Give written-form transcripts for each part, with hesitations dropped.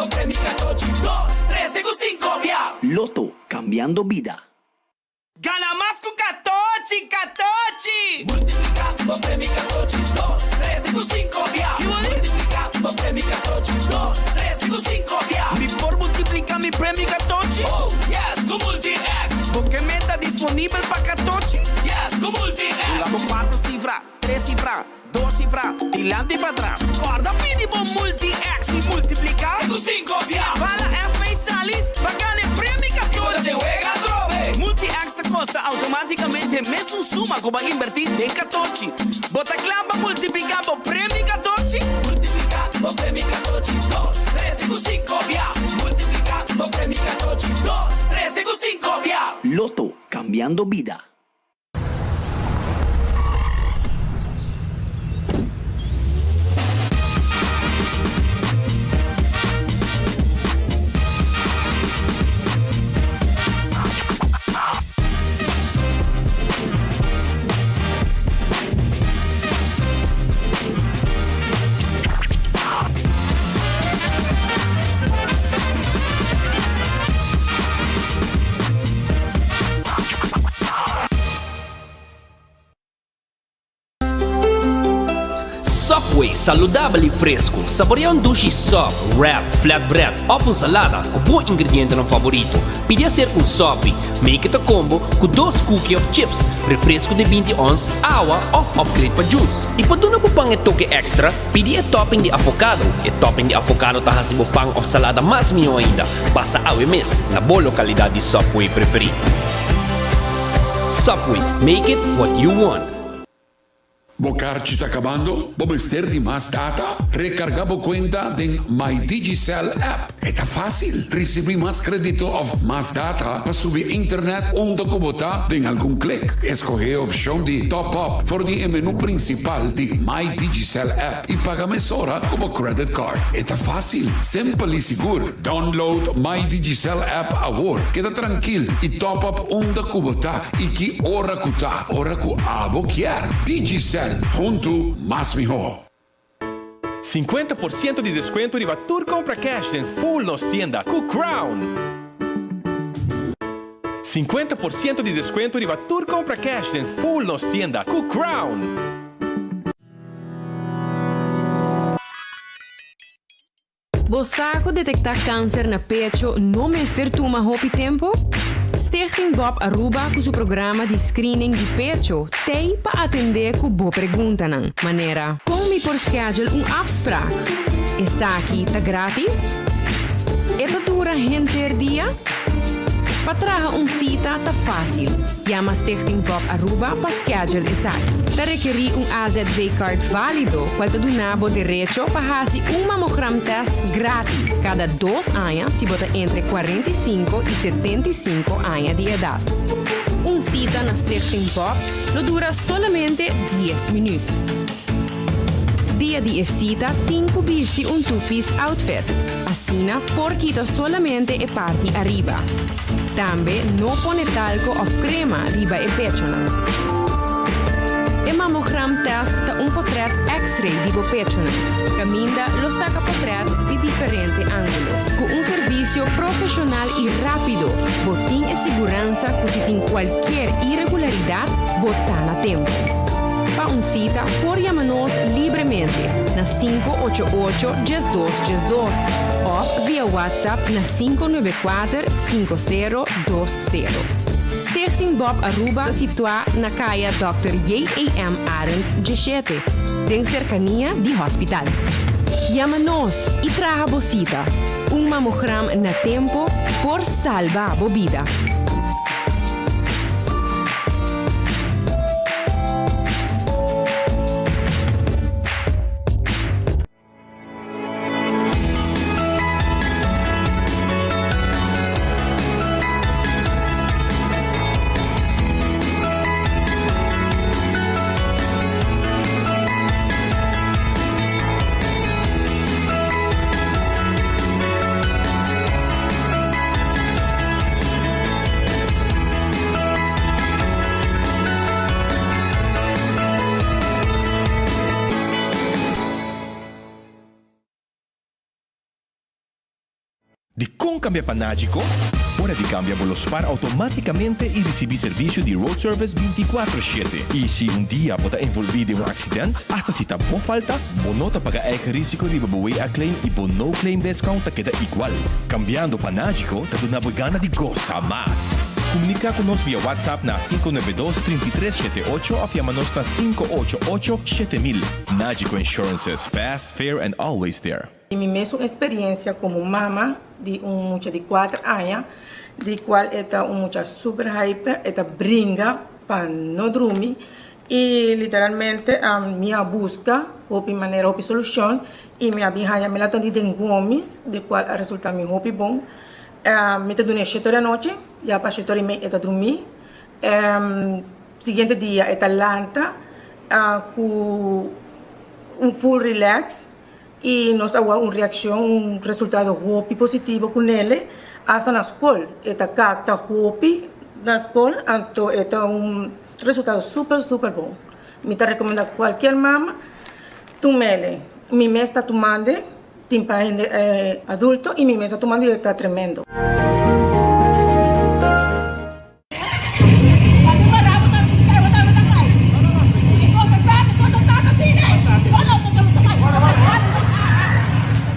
bo premio Catochi dos, tres te cu cinco bia. Lotto, cambiando bida. Gana mas cu Catochi, Catochi! Multiplica bo premio Catochi dos, tres te cu cinco bia. Multiplica bo premio Catochi dos, tres te cu cinco bia. Mi por multiplica mi premio Catochi? Oh, yes, cu Multi-X! Bo ke meta disponibel pa Catochi? Yes, cu Multi-X! Hunga bo cuatro cifra, tres cifra, dos cifra, dilanti y patras. Corda pidi bo Multi-X y multiplica. Te cu cinco bia. Bala FP sali pa gana e premio Y bo ta Catochi. se wega atrobe. Multi-X ta costa automaticamente mesun suma cu bo a inverti den Catochi. Bo ta cla pa multiplica bo premio Catochi? Multiplica bo premio Catochi dos, tres te cu cinco bia. Multiplica bo premio Catochi dos, tres te cu cinco bia. Lotto, cambiando bida. Subway, saludabel y fresco. Saborea un dushi sub, wrap, flatbread of un salada cu bo ingredientenan favorito. Pidi acerca un sopi, make it a combo cu dos cookie of chips, refresco di 20 ons, awa of upgrade pa juice. Y pa duna bo pan e toke extra, pidi e topping di avocado. E topping di avocado ta haci bo pan of salada mas miho ainda. Pasa awe mes na bo localidad di Subway preferi. Subway, make it what you want. Bo karchi ta kabando? Bo mester di mas data? Rekargá bo kuenta den My Digicel app. E ta fásil! Risibí mas krédito òf mas data pa subi internet unda ku bo ta den algun klik. Eskohé e opshon di Top Up for di e menú prinsipal di My Digicel app i paga mesora ku bo credit card. E ta fásil, simpel i sigur. Download My Digicel app awor. Keda trankil i top up unda ku bo ta i ki ora ku ta, ora ku abo kier. Digicel, huntu mas mihó. 50% di descuento riba tur compra cash den full nos tienda cu Crown. 50% di descuento riba tur compra cash den full nos tienda cu Crown. Bo sa cu detecta cancer na pecho no mester tuma hopi tempo? Stichting Bob Aruba cu su programa di screening di pecho t'ey pa atende cu bo preguntanan, manera, Con mi por schedule un afspraak? Esaki ta gratis? E ta dura henter dia? Pa traha un cita ta facil. Yama Stichting Bob Aruba pa schedule esaki. Ta rekerí un AZV card válido cual ta duna bo derecho pa haci un mammogram test gratis cada dos aña si bo ta entre 45 y 75 aña di edad. Un cita na Stichting Bob lo dura solamente dies minuut. Dia di e cita tin cu bisti un two-piece outfit, asina por kita solamente e parti ariba. Tambe no pone talco of crema riba e pechonan. E mammogram test ta un potret x-ray di bo pechonan, caminda lo saca potret di diferente angulo. Cu un servicio profesional y rapido, bo tin e siguransa cu si tin cualkier irregularidad, bo ta na tempo. Pa un cita por yama nos libremente na 588 12 12 of via WhatsApp na 594 5020. Stichting Bob Aruba ta situa na Caya Dòkter J.A.M. Arends 17, den cercania di hospital. Yama nos y traha bo cita. Un mamogram na tempo por salba bo bida. Dikon kambia pa Nagico? Ora di kambia bo lo spar outomátikamente i risibí servisio di road service 24 shete. I si un dia bo ta envolví den un aksident, asta si ta bo falta, bo no ta paga eigen risiko riba bo WA claim i bo no claim discount ta keda igual. Kambiando pa Nagico ta duna bo e gana di gosa mas. Komuniká ku nos via WhatsApp na 592 33 78 òf yama nos na 588 7000. Nagico Insurances, fast, fair and always there. Di mi mesun experiencia como mama di un mucha di cuater aña, di cual e ta un mucha super hyper, e ta bringa pa no drumi y literalmente mi a busca hopi manera, hopi solucion y mi a bin haya melatonin den gomis, di cual a resulta mi hopi bon. Mi ta duna e shete ora di anochi, ya pa shete ora y mei e ta drumi. Siguiente dia e ta lanta cu un full relax. Y nos a wak un reaccion, un resultado hopi positivo cu Nele, hasta na scol e ta capta hopi na scol, anto e ta un resultado super super bon. Mi ta recomenda cualkier mama tumele, mi mes ta tumande, tin pa hende adulto y mi mes ta tumande y e ta tremendo.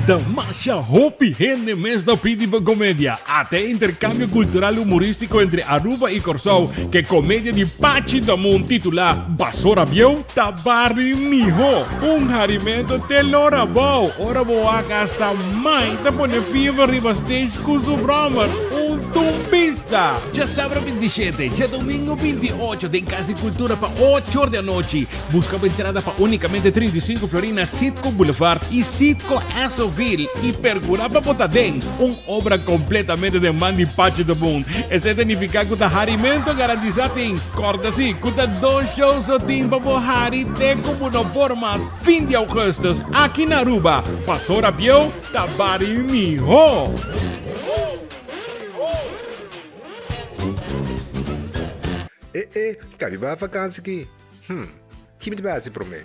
Ta masha hopi hende mes ta pidi pa comedia. Ata e intercambio cultural humoristico entre Aruba y Corsou ke comedia di Pachi Damun titula Basora Bieu ta bari miho. Un harimento te lora bou ora bo wak hasta mai ta pone fever riba stage cu su brommer. Un tumbista! Djasabra 27, djadomingo 28 den Cas di Cultura pa ocho or di anochi. Busca bo entrada pa unicamente 35 florin na Citgo Boulevard y Citgo Essoville y percura pa bo ta den un obra completamente den man di Pachi de Boon. Esey ta nifica cu ta harimento garantisa tin. Corda si cu ta dos show so tin pa bo hari te cu bo no por mas fin di augustus aki na Aruba. Pasora bieu ta bari miho! E e, kabi bai vakansi ki? Hm, ki mi ta bai hasi promé?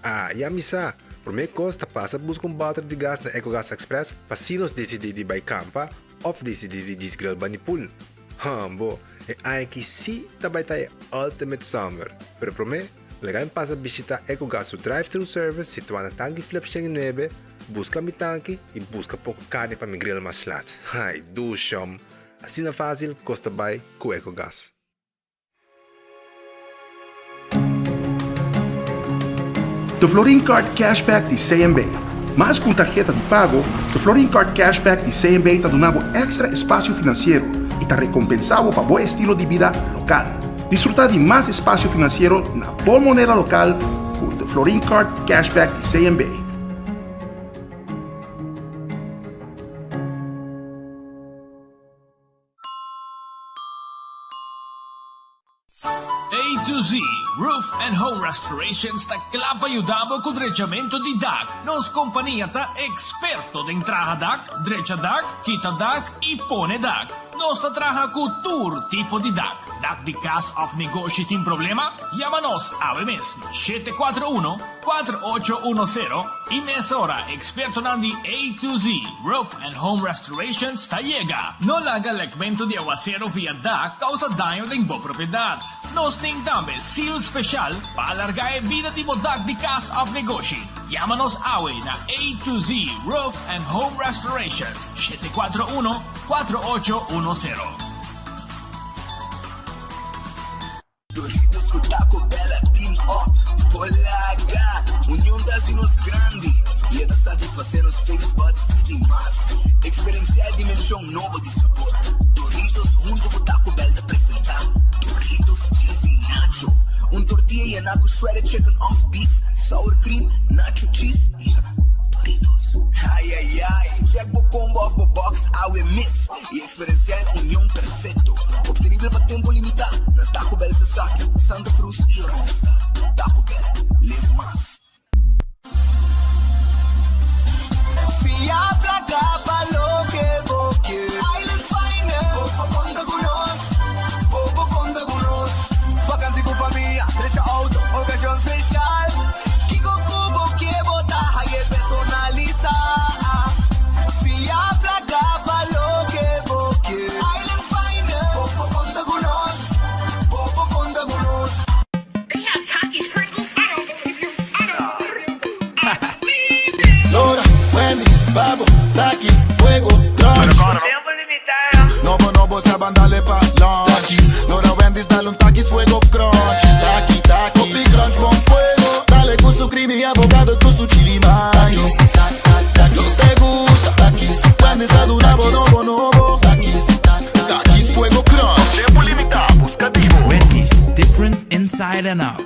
Ah, ya mi sa! Promé kos ta pasa buska un bòter di gas na Ecogas Express pa si nos disidí di bai kampa òf disidí di djis grill bani pool. Hòmbo, e aña aki sí ta bai ta e ultimate summer! Pero promé, laga mi pasa bishitá Ecogas su drive-thru service situá na Tanki Flip 109, Buska mi tanki i buska poko karni pa mi grill mas lat. Ai, dushom! Asina fásil kos ta bai ku Ecogas. De Florin Card Cashback di CMB. Mas ku un tarheta di pago, De Florin Card Cashback di CMB ta duna bo èkstra espasio finansiero i ta rekompensá bo pa bo estilo di bida lokal. Disfrutá di mas espasio finansiero na bo moneda lokal ku De Florin Card Cashback di CMB. A to Z Roof and Home Restorations ta kla pa yuda bo ku drechamentu di dak. Nos kompania ta eksperto den traha dak, drecha dak, kita dak i pone dak. Nos ta traha ku tur tipo di dak. Dak di kas òf negoshi tin problema? Yama nos awe mes na 741 4810 i mesora ekspertonan di A to Z Roof and Home Restorations ta yega. No laga lekmentu di awasero via dak kousa daño den bo propiedat. Nos tin tambe seal speshal pa alargá e bida di bo dak di kas òf negoshi. Yama nos awe na A to Z Roof and Home Restorations, 741 4810. Doritos cu Taco Bell a team up por laga Union ta haci nos grandi y e ta satisface nos taste buds di mas. Experiencia e dimension nobo di sabor. Doritos hunto cu Taco Bell ta presenta Doritos Cheesy Nacho, un tortilla yena cu shredded chicken of beef, sour cream, nacho cheese y Doritos. Ay ay ay, check bo combo of bo box awe mes y Experiencia e union perfecto, obtenibel pa tempo limita na Taco Bell Sasaki, Santa Cruz y Oranjestad. Taco Bell, live mas. Fia placa pa loke bo ke. Island Finance. Bo por conta cu nos. Bo por conta cu nos. Vakantie cu famia, drecha auto, ocasion special. Kico cu bo ke bo ta haye personalisa. Fia placa pa. Pa bo, Takis, fuego, crunch. Nobo nobo sa ban dale pa lunch. Lora Wendy's dale un Takis fuego crunch. Taki takis, hopi crunch bon fuego. Dale cu su creamy avocado cu su chili mayo. Takis, te gusta. Takis, Wendy's ta duna bo nobo nobo. Takis, Takis fuego crunch. Tempo limita, busca di bo. Wendy's, different inside and out.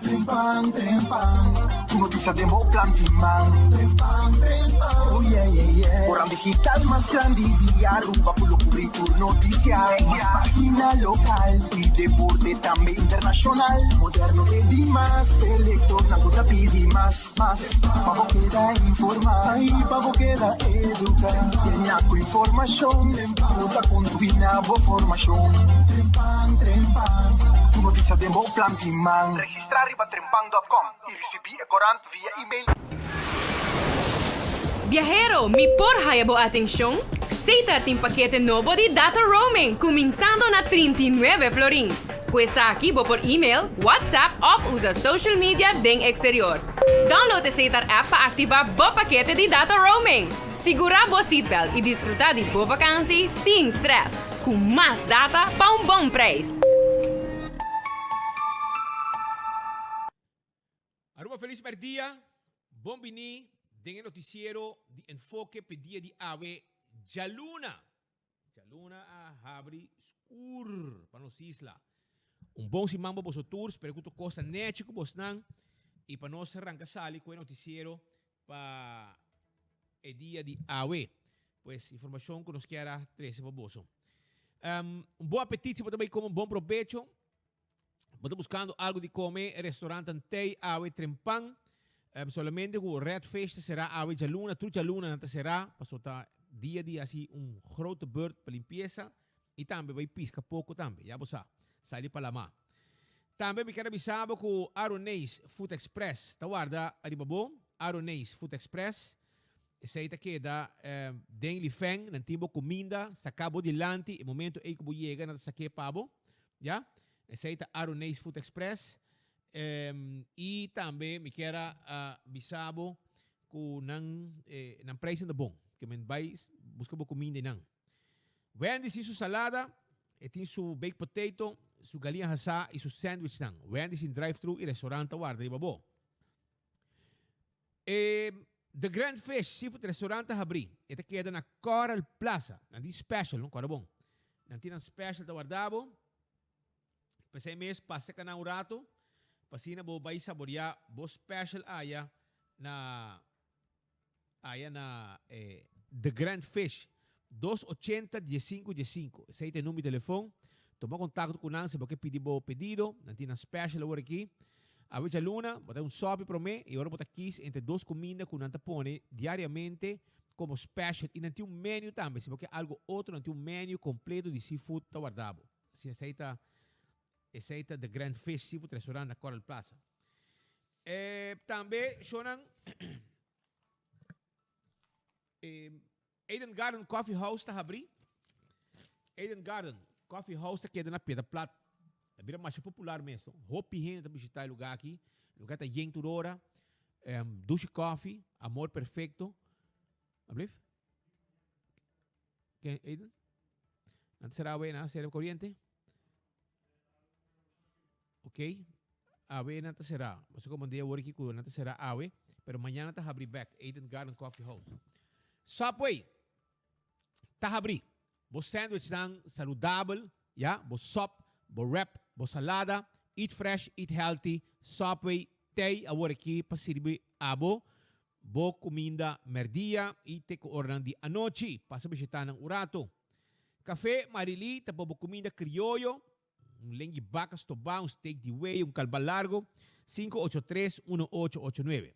Trempan, trempan, Tur noticia den bo plan di man. Trempan, trempan, oh yeah, yeah, yeah. Oran digital mas grandi di Aruba cu lo cubri tur noticia. Mas pagina local y deporte tambe internacional. Moderno te di mas, e lectornan cu ta pidi mas, mas. Pa bo keda informa y pa bo keda educa. Llena cu informacion cu ta contribui na bo formacion. Trempan, trempan, Tur noticia den bo plan di man. Registra riba trempan dot com y ricibi e corant via email. Biahero, mi por haya bo atencion? Setar tin pakete nobo di data roaming cuminsando na 39 florin. Cu esaki bo por email, WhatsApp of usa social media den exterior. Download e Setar app pa activa bo pakete di data roaming. Sigura bo seatbelt y disfruta di bo vakantie sin stress, cu mas data pa un bon prijs. Aruba Feliz Merdia, bon bini den e noticiero di Enfoke p'e dia di awe djaluna. Djaluna a habri skur pa nos isla. Un bon siman pa boso tur, spera ku tur kos ta nechi ku bosnan i pa nos ranka sali ku e notisiero pa e dia di awe. Pues informashon ku nos kier a trese pa boso. Un bon apetit si bo ta bai kome un bon probecho. Bo ta buscando algo di come, e restaurantnan tey awe trempan. Solamente cu Red Fish ta cera awe djaluna, tur djaluna nan ta cera, paso ta dia di haci un grote beurt pa limpieza y tambe bay pisca poco tambe, ya bo sa, sali pa lama. Tambe mi kier a bisa bo cu Aroneis Food Express ta warda ariba bo, Aroneis Food Express, esey ta keda den Lifeng, nan tin bo cuminda, saca bo dilanti, e momento ey cu bo yega nan ta saque pa bo. Ya, esei ta Aroneis Food Express. I tambe mi kier a bisa bo ku nan nan prijsnan ta bon. Ke men bai buska bo kuminda einan. Wendy's tin su salada, e tin su baked potato, su galiña hasá i su sandwichnan. Wendy's tin drive-thru i restaurant ta warda riba bo. E The Grand Fish Seafood Restaurant ta habrí. E ta keda na Coral Plaza. Nan tin special, no? Kòrda bon. Nan tin nan special ta warda bo. P'esei mes pasa ka nan un rato, pa asina bo bai saboreá bo special aya na Aya na e The Grand Fish, dos ochenta diesinku diesinku. Esei ta e number di telefon. Tuma kontakto ku nan si bo ke pidi bo pedido. Nan tin nan special awor aki. Awe djaluna bo ta un sòpi promé i ora bo ta kis entre dos kuminda ku nan ta pone diariamente komo special. I nan tin un menu tambe. Si bo ke algu otro nan tin un menu kompleto di seafood ta warda bo. Asina esei ta esei ta The Grand Fish Seafood Restaurant na Coral Plaza. E tambe shownan e Eden Garden Coffee House ta habrí. Eden Garden Coffee House ta keda na Piedra Plat. Ta bira masha popular mes. No? Hopi hende ta bishita e lugar aki. Lugar ta yen tur ora. Um, dushi coffee, amor perfecto. Alblief? Ken Eden? Nan ta sera awe na sera coriente? Ok, awe nan ta sera. Boso ko mand'é awor aki ku nan ta sera awe, pero mañana ta habri bek, Eden Garden Coffee House. Subway ta habri. Bo sandwichnan saludabel, ya, bo sop, bo wrap, bo salada, eat fresh, eat healthy, Subway t'ei awor aki pa sirbi abo bo kuminda mèrdia i te ku oranan di anochi. Pasa bishitá nan un rato. Café Marily ta pa bo kuminda krioyo, Un lengui baka stobá, un steak di wei, un kalba largo, sinku ocho tres, uno ocho ocho nuebe.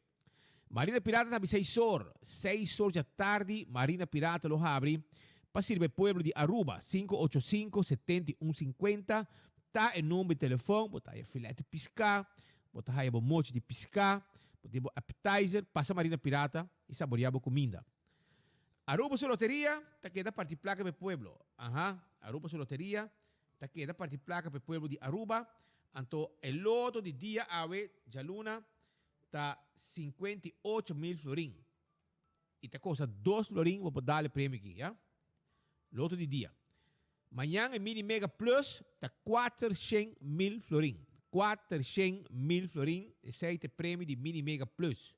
Marina Pirata ta habri seis or. Seis or djatardi Marina Pirata lo habri pa sirbi e pueblo di Aruba. Sinku ocho sinku, setenta i un sinkuenta ta e number di telefon. Bo ta haya filet di piská, bo ta haya bo mochi di piská, bo tin bo appetizer. Pasa Marina Pirata i saboreá bo kuminda. Aruba su loteria ta keda parti plaka pa e pueblo. Aha, Aruba su loteria ta keda parti plaka pa e pueblo di Aruba. Anto e loto di dia awe djaluna ta 58 mil florin. Y ta kosta dos florin bo por dal e premio aki, ya. Loto di dia. Mañan e Mini Mega Plus ta 400.000 florin. 400.000 florin, esei ta e premio di Mini Mega Plus.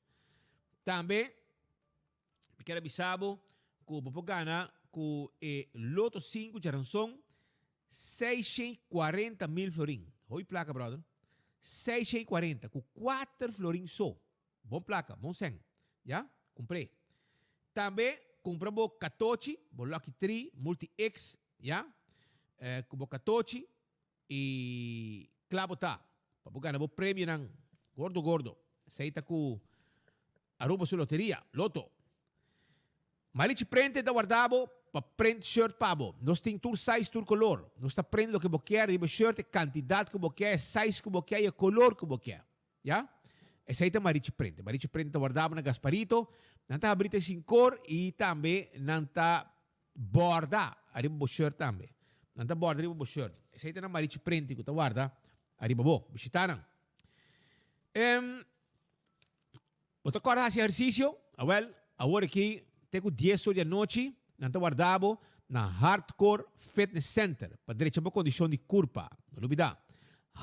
Tambe mi kier a bisa bo ku bo por gana ku e Loto 5 djaranson 640.000 florin. Hopi plaka brother. 640 ku kuater florin so. Bon plaka, bon sèn. Ya, kumpr'é. Tambe kumpra bo katochi, bo Lucky Tree, Multi X, ya, ku bo katochi i kla bo ta pa bo gana bo premionan gordo gordo. Esei ta ku Aruba su loteria, Lotto. Marichi Prente ta warda bo pa print shirt pa bo. Nos tin tur size, tur color. Nos ta print loke bo kier riba shirt, e cantidad cu bo kier, e size cu bo kier y e color cu bo kier. Ya? Esey ta Marichi Prente. Marichi Prente ta warda bo na Gasparito. Nan ta habri te sincor y tambe nan ta borda ariba bo shirt tambe. Nan ta borda riba bo shirt. Esey ta na Marichi Prente cu ta warda ariba bo. Bishita nan. Em. Bo ta kòrda hasi ehersisio? Awèl, awor aki te ku dies or di anochi nan ta warda bo na Hardcore Fitness Center pa drecha bo kondishon di kurpa. No lubidá,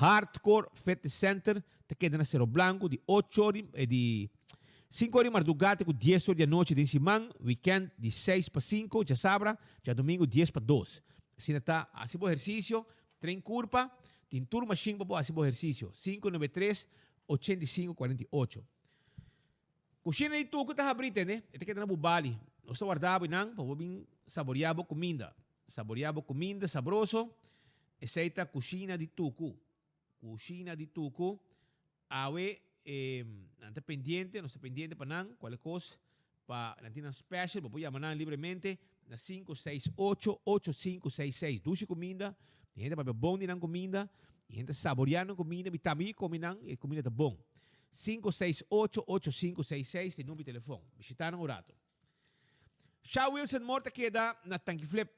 Hardcore Fitness Center ta keda na Sero Blanco di ocho or di di sinku or di mardugá te ku dies or di anochi den siman, wikènt di seis pa sinku, djasabra, djadumingu dies pa dos. Asina ta, hasi bo ehersisio, train kurpa, tin tur mashin pa bo hasi bo ehersisio. 593 85 48. Kushina di tuku ta habrí tende, e ta keda na bo bali. Nos ta warda bo einan pa bo bin saboreá bo kuminda. Saboreá bo kuminda sabroso, esei ta kushina di tuku. Kushina di tuku, awe e nan ta pendiente, nos ta pendiente pa nan, kualke kos pa nan tin nan special, bo por yama nan libremente na 568 8566. Dushi kuminda, e hende papia bon di nan kuminda, e hende ta saboreá nan kuminda, mi tambe ke komi nan, e kuminda ta bon. 568 8566 ta e number di telefon. Bishita nan un rato. Sha Wilson Moore ta keda na Tankiflip.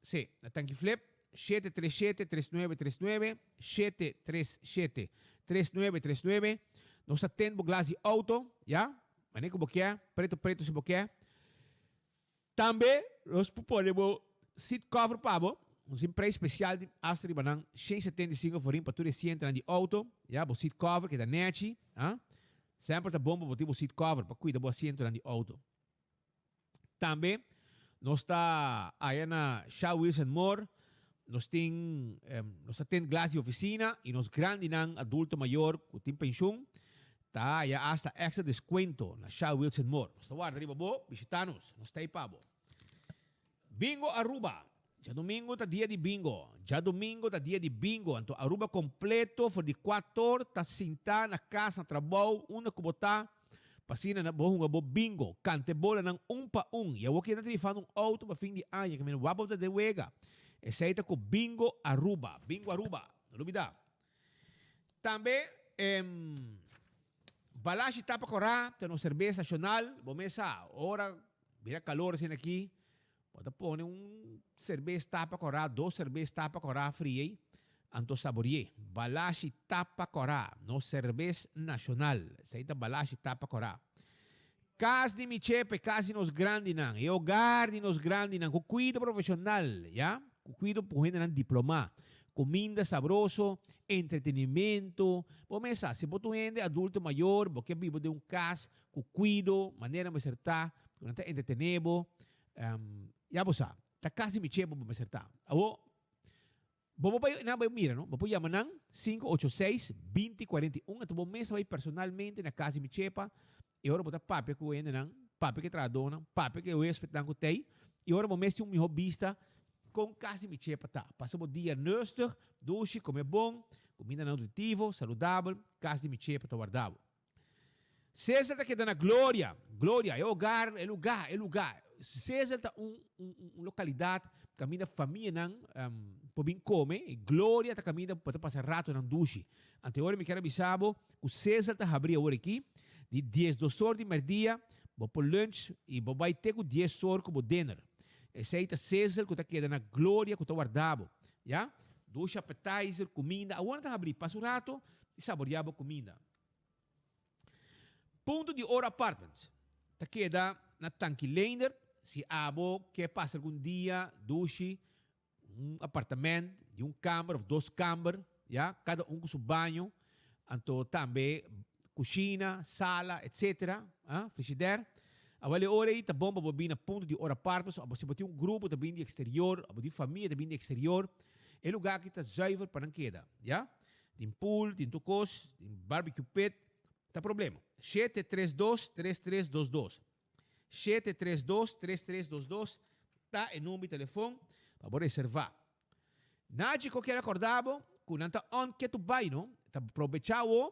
Sí, na Tankiflip, 737 3939, 737 3939. Nos ta tend bo glas di auto, ya, manera ku bo ke, preto preto si bo ke. Tambe nos por pone bo seat cover pa bo, nos tin prijs spesial di hasta riba nan 175 florin pa tur e sientonan di auto, ya, bo seat cover keda nechi, ah. Semper ta bon pa bo tin bo seat cover pa kuida bo asientonan di auto. Tambe nos ta aya na Sha Wilson Moore, nos tin nos ta tend glas di oficina y nos grandinan adulto mayor cu tin pensioen ta haya hasta extra descuento na Sha Wilson Moore. Nos ta warda riba bo, bishita nos, nos ta ey pa bo. Bingo Aruba, Djadomingo ta dia di bingo, djadomingo ta dia di bingo, anto Aruba completo for di cuator ta sinta na cas, na trabou, unda cu bo ta, pa asina na bo hunga bo bingo, canta e bolanan un pa un, y awor kier ta trifando un auto pa fin di aña, ke mira wak bo ta den wega, esey ta cu Bingo Aruba, Bingo Aruba, no lubida. Tambe, em, Balashi Tapa Cora ta nos cerbes nacional, bo mes sa, ora bira calor asina aki, Bo ta pone un serbes tapa kòrá, dos serbes tapa kòrá friei, anto saborié. Balashi tapa kòrá, nos serbes nashonal. Esei ta balashi tapa kòrá. Kas di mi chepe, kas di nos grandinan, e hogar di nos grandinan, ku kuido profeshonal, ya, ku kuido ku hendenan diplomá. Kuminda sabroso, entretenimento. Bo mes sa, si bo ta un hende adulto mayor, bo ke biba den un kas ku kuido, manera mester ta, ku nan ta entretené bo. Ya bo sa, ta kasi mi chebo bo mester ta. Awo, bo por bai, nan bai mira no, bo por yama nan 586 20 41, anto bo mes ta bai personalmente na kas di mi chepa, i ora bo ta papia ku hendenan, papia ku e trahadónan, papia ku e huespednan ku t'ei, i ora bo mes tin un mihó bista kon kas di mi chepa ta. Pasa bo dia rustig, dushi, kome bon, kuminda nutritivo, saludabel, kas di mi chepa ta warda bo. Cesar ta keda na Gloria. Gloria, e hogar, e lugá, e lugá. Cesar ta un, un, un localidad kaminda famianan um, por bin come. E Gloria ta kaminda bo ta pasa ratonan dushi. Ante ora mi kier a bisa bo ku Cesar ta habri awor aki di diesdos or di merdia, bo por lunch i bo bai te ku dies or ku bo dinner. Esei ta Cesar ku ta keda na Gloria ku ta warda bo. Ya? Dushi appetizer, kuminda. Awor nan ta habri. Pasa un rato i saboria bo kuminda. Punto di Oro Apartments ta keda na Tanki Leendert. Si abo ke pasa algun dia dushi, un apartament di un kamber of dos kamber, ya, kada un ku su baño, anto tambe kushina, sala, etcetera, ah, frigidaire. Awel e ora ei ta bon pa bo bin na punto di ora apart pasobra abo si bo tin un grupo ta bin di exterior, abo tin famia ta bin di exterior, e lugar aki ta zuiver pa nan keda, ya. Tin pool, tin tur kos, tin barbecue pit, ta problema. 732 3322. 732 3322 ta e number di telefon pa bo reserva. Naji ko kier acorda bo cu nan ta on ke tu bay no, ta probecha awo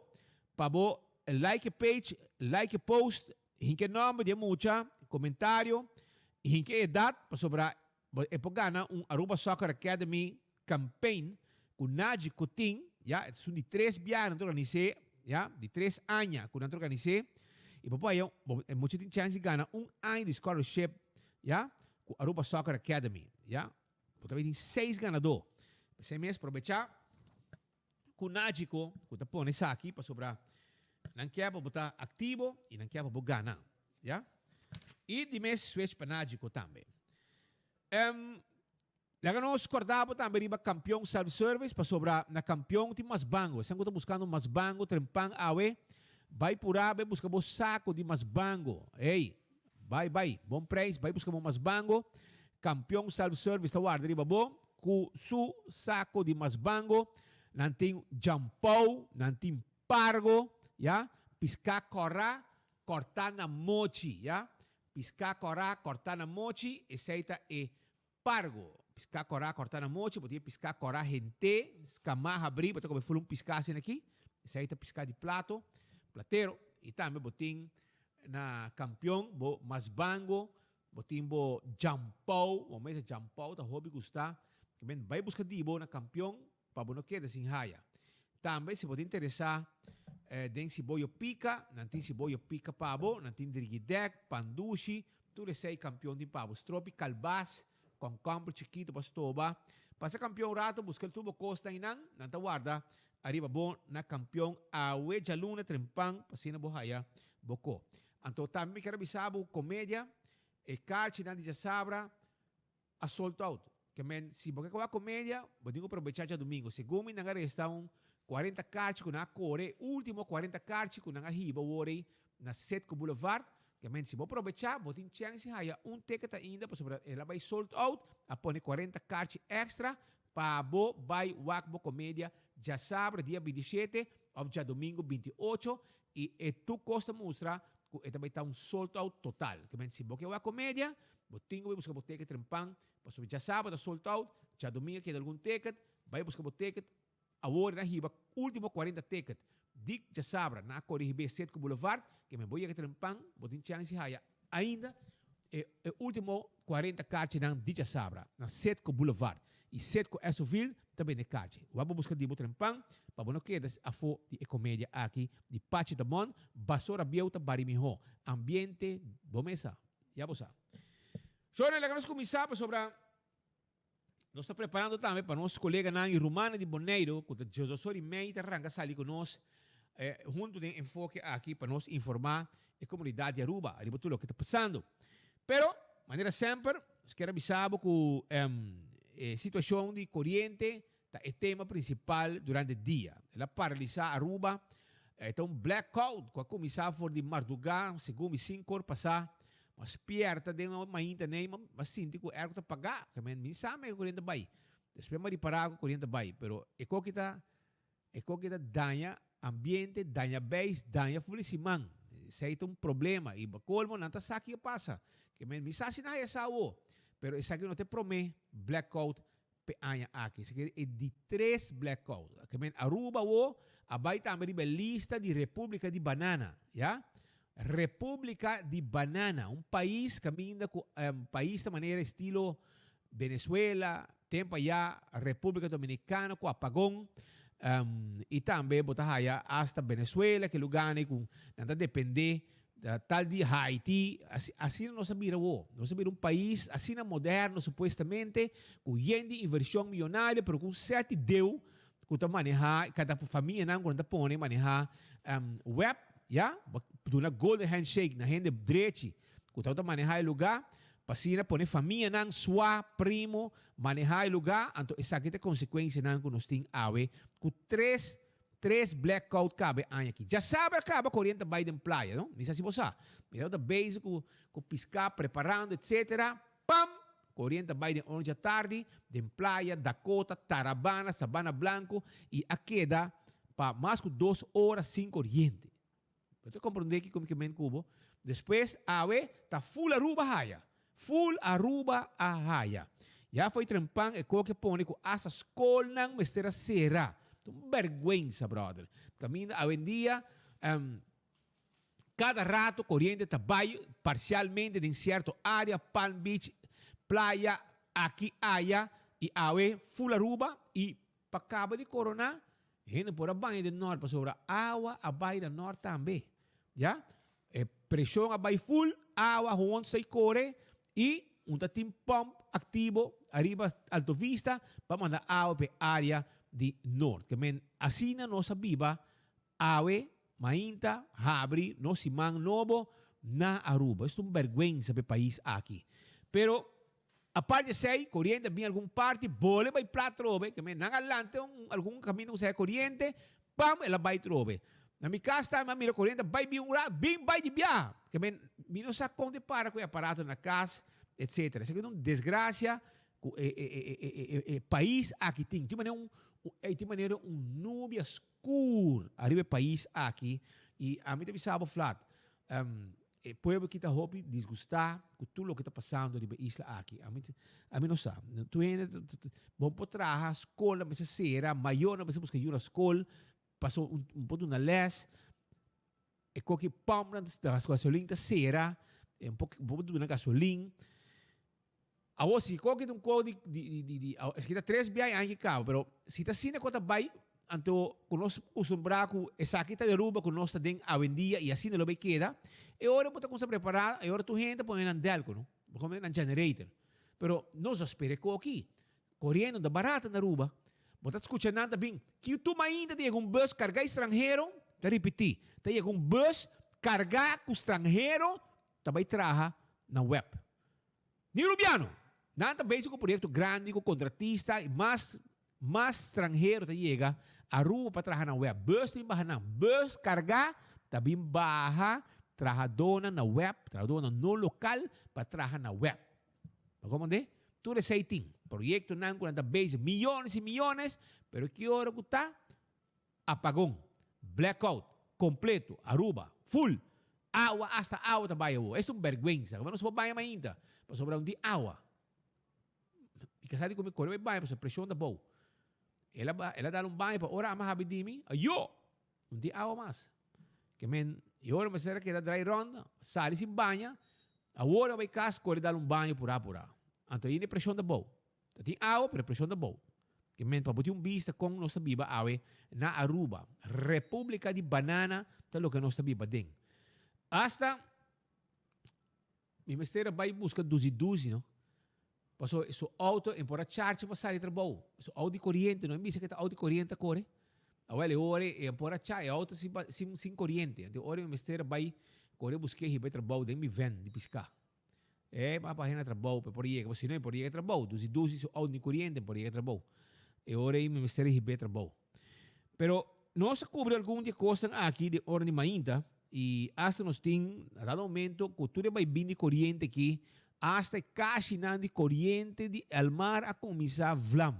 pa bo like e page, like e post, hinca e nomber di e mucha, comentario y hinca e edad pasobra e por gana un Aruba Soccer Academy campaign cu Naji ko tin, ya, e ta esun di tres biaha nan ta organise, ya, di tres aña cu nan ta organise y bo por haya, e mucha tin chance di gana un aña di scholarship, ya, cu Aruba Soccer Academy, ya. Bo ta bay tin seis ganadó. P'esei mes probecha ku Nagico ku ta pone esaki pasobra nan kier pa bo ta aktivo i nan kier pa bo gana. Ya? I di mes switch pa Nagico tambe. Um, laga nos korda bo tambe riba Kampion Self Service pasobra na Kampion tin mas bango. Esnan ku ta buskando mas bango trempan awe, bai purá bai buska bo sako di mas bango. Ey, Bai bai, bon prijs, bai buska bo mas bango. Kampion Self Service ta warda riba bo ku su sako di mas bango. Nan tin jampou, nan tin pargo, ya, piská kòrá, kòrtá na mochi, ya. Piská kòrá, kòrtá na mochi, esei ta e pargo. Piská kòrá, kòrtá na mochi, bo tin e piská kòrá hent'é, skamá habrí, bo ta kome ful un piská asina aki. Esei ta piská di plato, platero. I tambe bo tin Na Kampion bo Masbango, bo tin bo Jampou, bo mesa Jampou ta hopi gusta. Ke men bai buska di bo na Kampion pa bo no keda sin haya. Tambe si bo ta interesa den siboyo pika, nan tin siboyo pika pa bo, nan tin drigidek, pandushi, tur esei Kampion tin pa bo. Stropi kalbas, konkomber chikito pa stoba. Pasa Kampion un rato buska tur bo kosnan einan, nan ta warda Ariba bo na kampion awe djaluna trempan pa asina bo haya bo ko. Anto tambe mi kier a bisa bo komedia e karchinan di djasabra a sold out. Ke men si bo ke wak komedia bo tin ku probecha djadumingo. Segun mi nan a resta un 40 karchi ku nan a kore e ultimo 40 karchi ku nan a hiba wor ei na Citgo Boulevard. Ke men si bo probecha bo tin chèns di haya un ticket ainda pasobra el a bai sold out a pone 40 karchi extra Pa bo bai wak bo komedia djasabra dia 27 òf djadomingo 28 i e tur kos ta mustra ku e ta bai ta un sold out total. Ke men si bo ke wak komedia bo tin ku bai buska bo ticket trempan pasobra djasabra ta sold out, djadomingo a keda algun ticket, bai buska bo ticket awor nan hiba ultimo 40 ticket di djasabra nan a kore hib'é Citgo Boulevard ke men bo yega trempan bo tin chance di haya ainda e e ultimo 40 karchinan di djasabra na Citgo Boulevard y Citgo Esoville ta bende karchi. Wak bo buska di bo trempan pa bo no keda afo di e komedia aki di Pachi Damon, Basora Bieu ta bari miho. Ambiente bo mesa. Ya bo sa. Shornan laga nos kuminsá pasobra nos ta preparando tambe pa nos koleganan y rumannan di Boneiru ku ta djososor y mei ta ranka sali ku nos huntu den enfoke aki pa nos informá e komunidat di Aruba riba tur loke ta pasando. Pero, manera semper, nos kier a bisa bo ku e situashon di koriente ta e tema prinsipal durante dia. El a paralisá Aruba. E ta un blackout ku a kuminsá for di mardugá, segun mi sinkor pasá. M'a spièrta den mainta nei, m'a sinti ku airco ta pagá. Mi sa me ku koriente a bai. Despues m'a ripará ku koriente a bai, pero e koki ta E koki ta daña ambiente, daña beis, daña fuli siman. Esei ta un problema y pa colmo nan ta sa kico pasa. Ke men mi sa si nan haya sa awo, pero esaki no ta e prome blackout p'e aña aki. Esaki e di tres blackout. Ke men Aruba awo a bay tambe riba e lista di Republica di Banana, ya. Republica di Banana, un pais caminda cu pais ta manera estilo Venezuela, tempo aya Republica Dominicana cu apagon, y tambe bo ta haya hasta Venezuela ke lugarnan cu nan ta depende tal di Haiti, asina nos a bira awo. Nos a bira un pais asina moderno supuestamente cu yen di inversion miyonario pero cu un set di deu cu ta maneha cada famianan cu nan ta pone maneha web, ya, bo duna golden handshake na hende drechi. ku tabata manehá e lugá, pa asina pone famianan, sua, primo, manehá e lugá, anto esaki ta e konsekuensianan ku nos tin awe ku tres tres blackout kaba e aña aki. Djasabra kaba koriente a bai den playa, no? Mi sa si bo sa. Mi tabata bezig ku ku piská, preparando etsetera, pam! Koriente a bai den ora djatardi den playa, Dakota, Tarabana, Sabana Blanco i a keda pa mas ku dos ora sin koriente. Bo ta komprondé kiko mi ke men ku bo? Despues awe ta full Aruba haya. Full Aruba a haya. Ya fo'i trempan e koki a pone ku asta skolnan mester a sera. Ta un bèrgwensa bròder. Kaminda awendia kada rato koriente ta bai parsialmente den sierto área, Palm Beach, playa, aki aya i awe full Aruba i Pa kaba di koroná, hende por a baña den nòrt pasobra awa a bai na nòrt tambe. Ya? E preshon a bai ful, awa hond stay kore i un ta tin pòmp aktivo ariba Alto Vista pa manda awa pa e área di nort. Ke men asina nos a biba awe mainta habri nos siman nobo na Aruba. Esta un bèrgwensa pa e pais aki. Pero Apart di esei, koriente a bin algun parti, bole bai plat trobe, ke men nan a lanta un algun kaminda ku sea koriente, pam el a bai trobe. Na mi kas tambe mi a mira koriente a bai bin un rat, bin bai di biaha. Ke men mi no sa kon te para ku e aparato na kas, etsetera. Esaki ta un desgrasia ku e e e e e e pais aki tin. Tin manera un tin manera un nubia skur ariba e pais aki i ami ta bisa bo flat, E pueblo aki ta hopi disgustá ku tur loke ta pasando riba e isla aki. Ami ami no sa. Tur hende bo por traha, skolnan mester sera, mayornan mester buska yuda skol, paso un por duna lès. E koki pòmpnan gasolin ta sera, un por duna gasolin. Awor si koki ta un kos di di di di esaki ta tres biaha e aña ki kaba pero si ta asina ku ta bai anto ku nos kustumbrá ku esaki ta di Aruba ku nos ta den awendia i asina lo bai keda e ora bo ta kuminsá prepará e ora tur hende ta pone nan delko no bo pone nan generator pero nos a spera e koki koriendo ta barata na Aruba bo ta skucha nan ta bin ki tur mainta ta yega un bus kargá e stranhero ta ripití ta yega un bus kargá ku stranhero ta bai traha na web. Ni Rubiano! Nan ta bezig ku proyekto grandi ku kontratista i mas mas stranhero ta yega Aruba pa traha na web. Bus ta bin baha nan. Bus kargá ta bin baha trahadónan na web, trahadónan no lokal pa traha na web. Bo komprendé? Tur esei tin. Proyektonan ku nan ta bezig miyones i miyones, pero ki ora ku ta? Apagon, blackout, completo, Aruba, full, awa hasta awa ta bai awor. Es un berguensa, como nos por baña mainta, pasobra no tin awa. Mi casa di cu mi core bai baña pasobra presion ta bou. El a el a dal un baño pa ora ama habi di mi, ayo! No tin awa mas. Ke men, y ora mester a keda drai rond, sali sin baña, awor a bai cas core dal un baño pura pura. Anto ainda e presion ta bou. Ta tin awa pero e presion ta bou. Ke men pa bo tin un bista kon nos ta biba awe na Aruba. Republica di banana ta loke nos ta biba den. Hasta mi mester a bai buska duzi duzi no. Paso su auto en por a charge pa sali trabou. Su auto di coriente no. Mi bisa ke ta auto di coriente a kore. Awel e ora e por a cha e auto sin sin sin coriente. Anto e ora mi mester a bai kore buske hiba e trabou den mi ven di pisca. E papa hende trabou pe por yega, si no e por yega trabou, dusi dusi su auto ni coriente por yega trabou. E ora ei mi mester a hib'é trabou. Pero nos a cubri algun di e cosnan aki den ora di mainta y hasta nos tin a dado momento cu tur e bai bin di coriente aki, hasta e cashinan di coriente di Elmar a cuminsa vlam.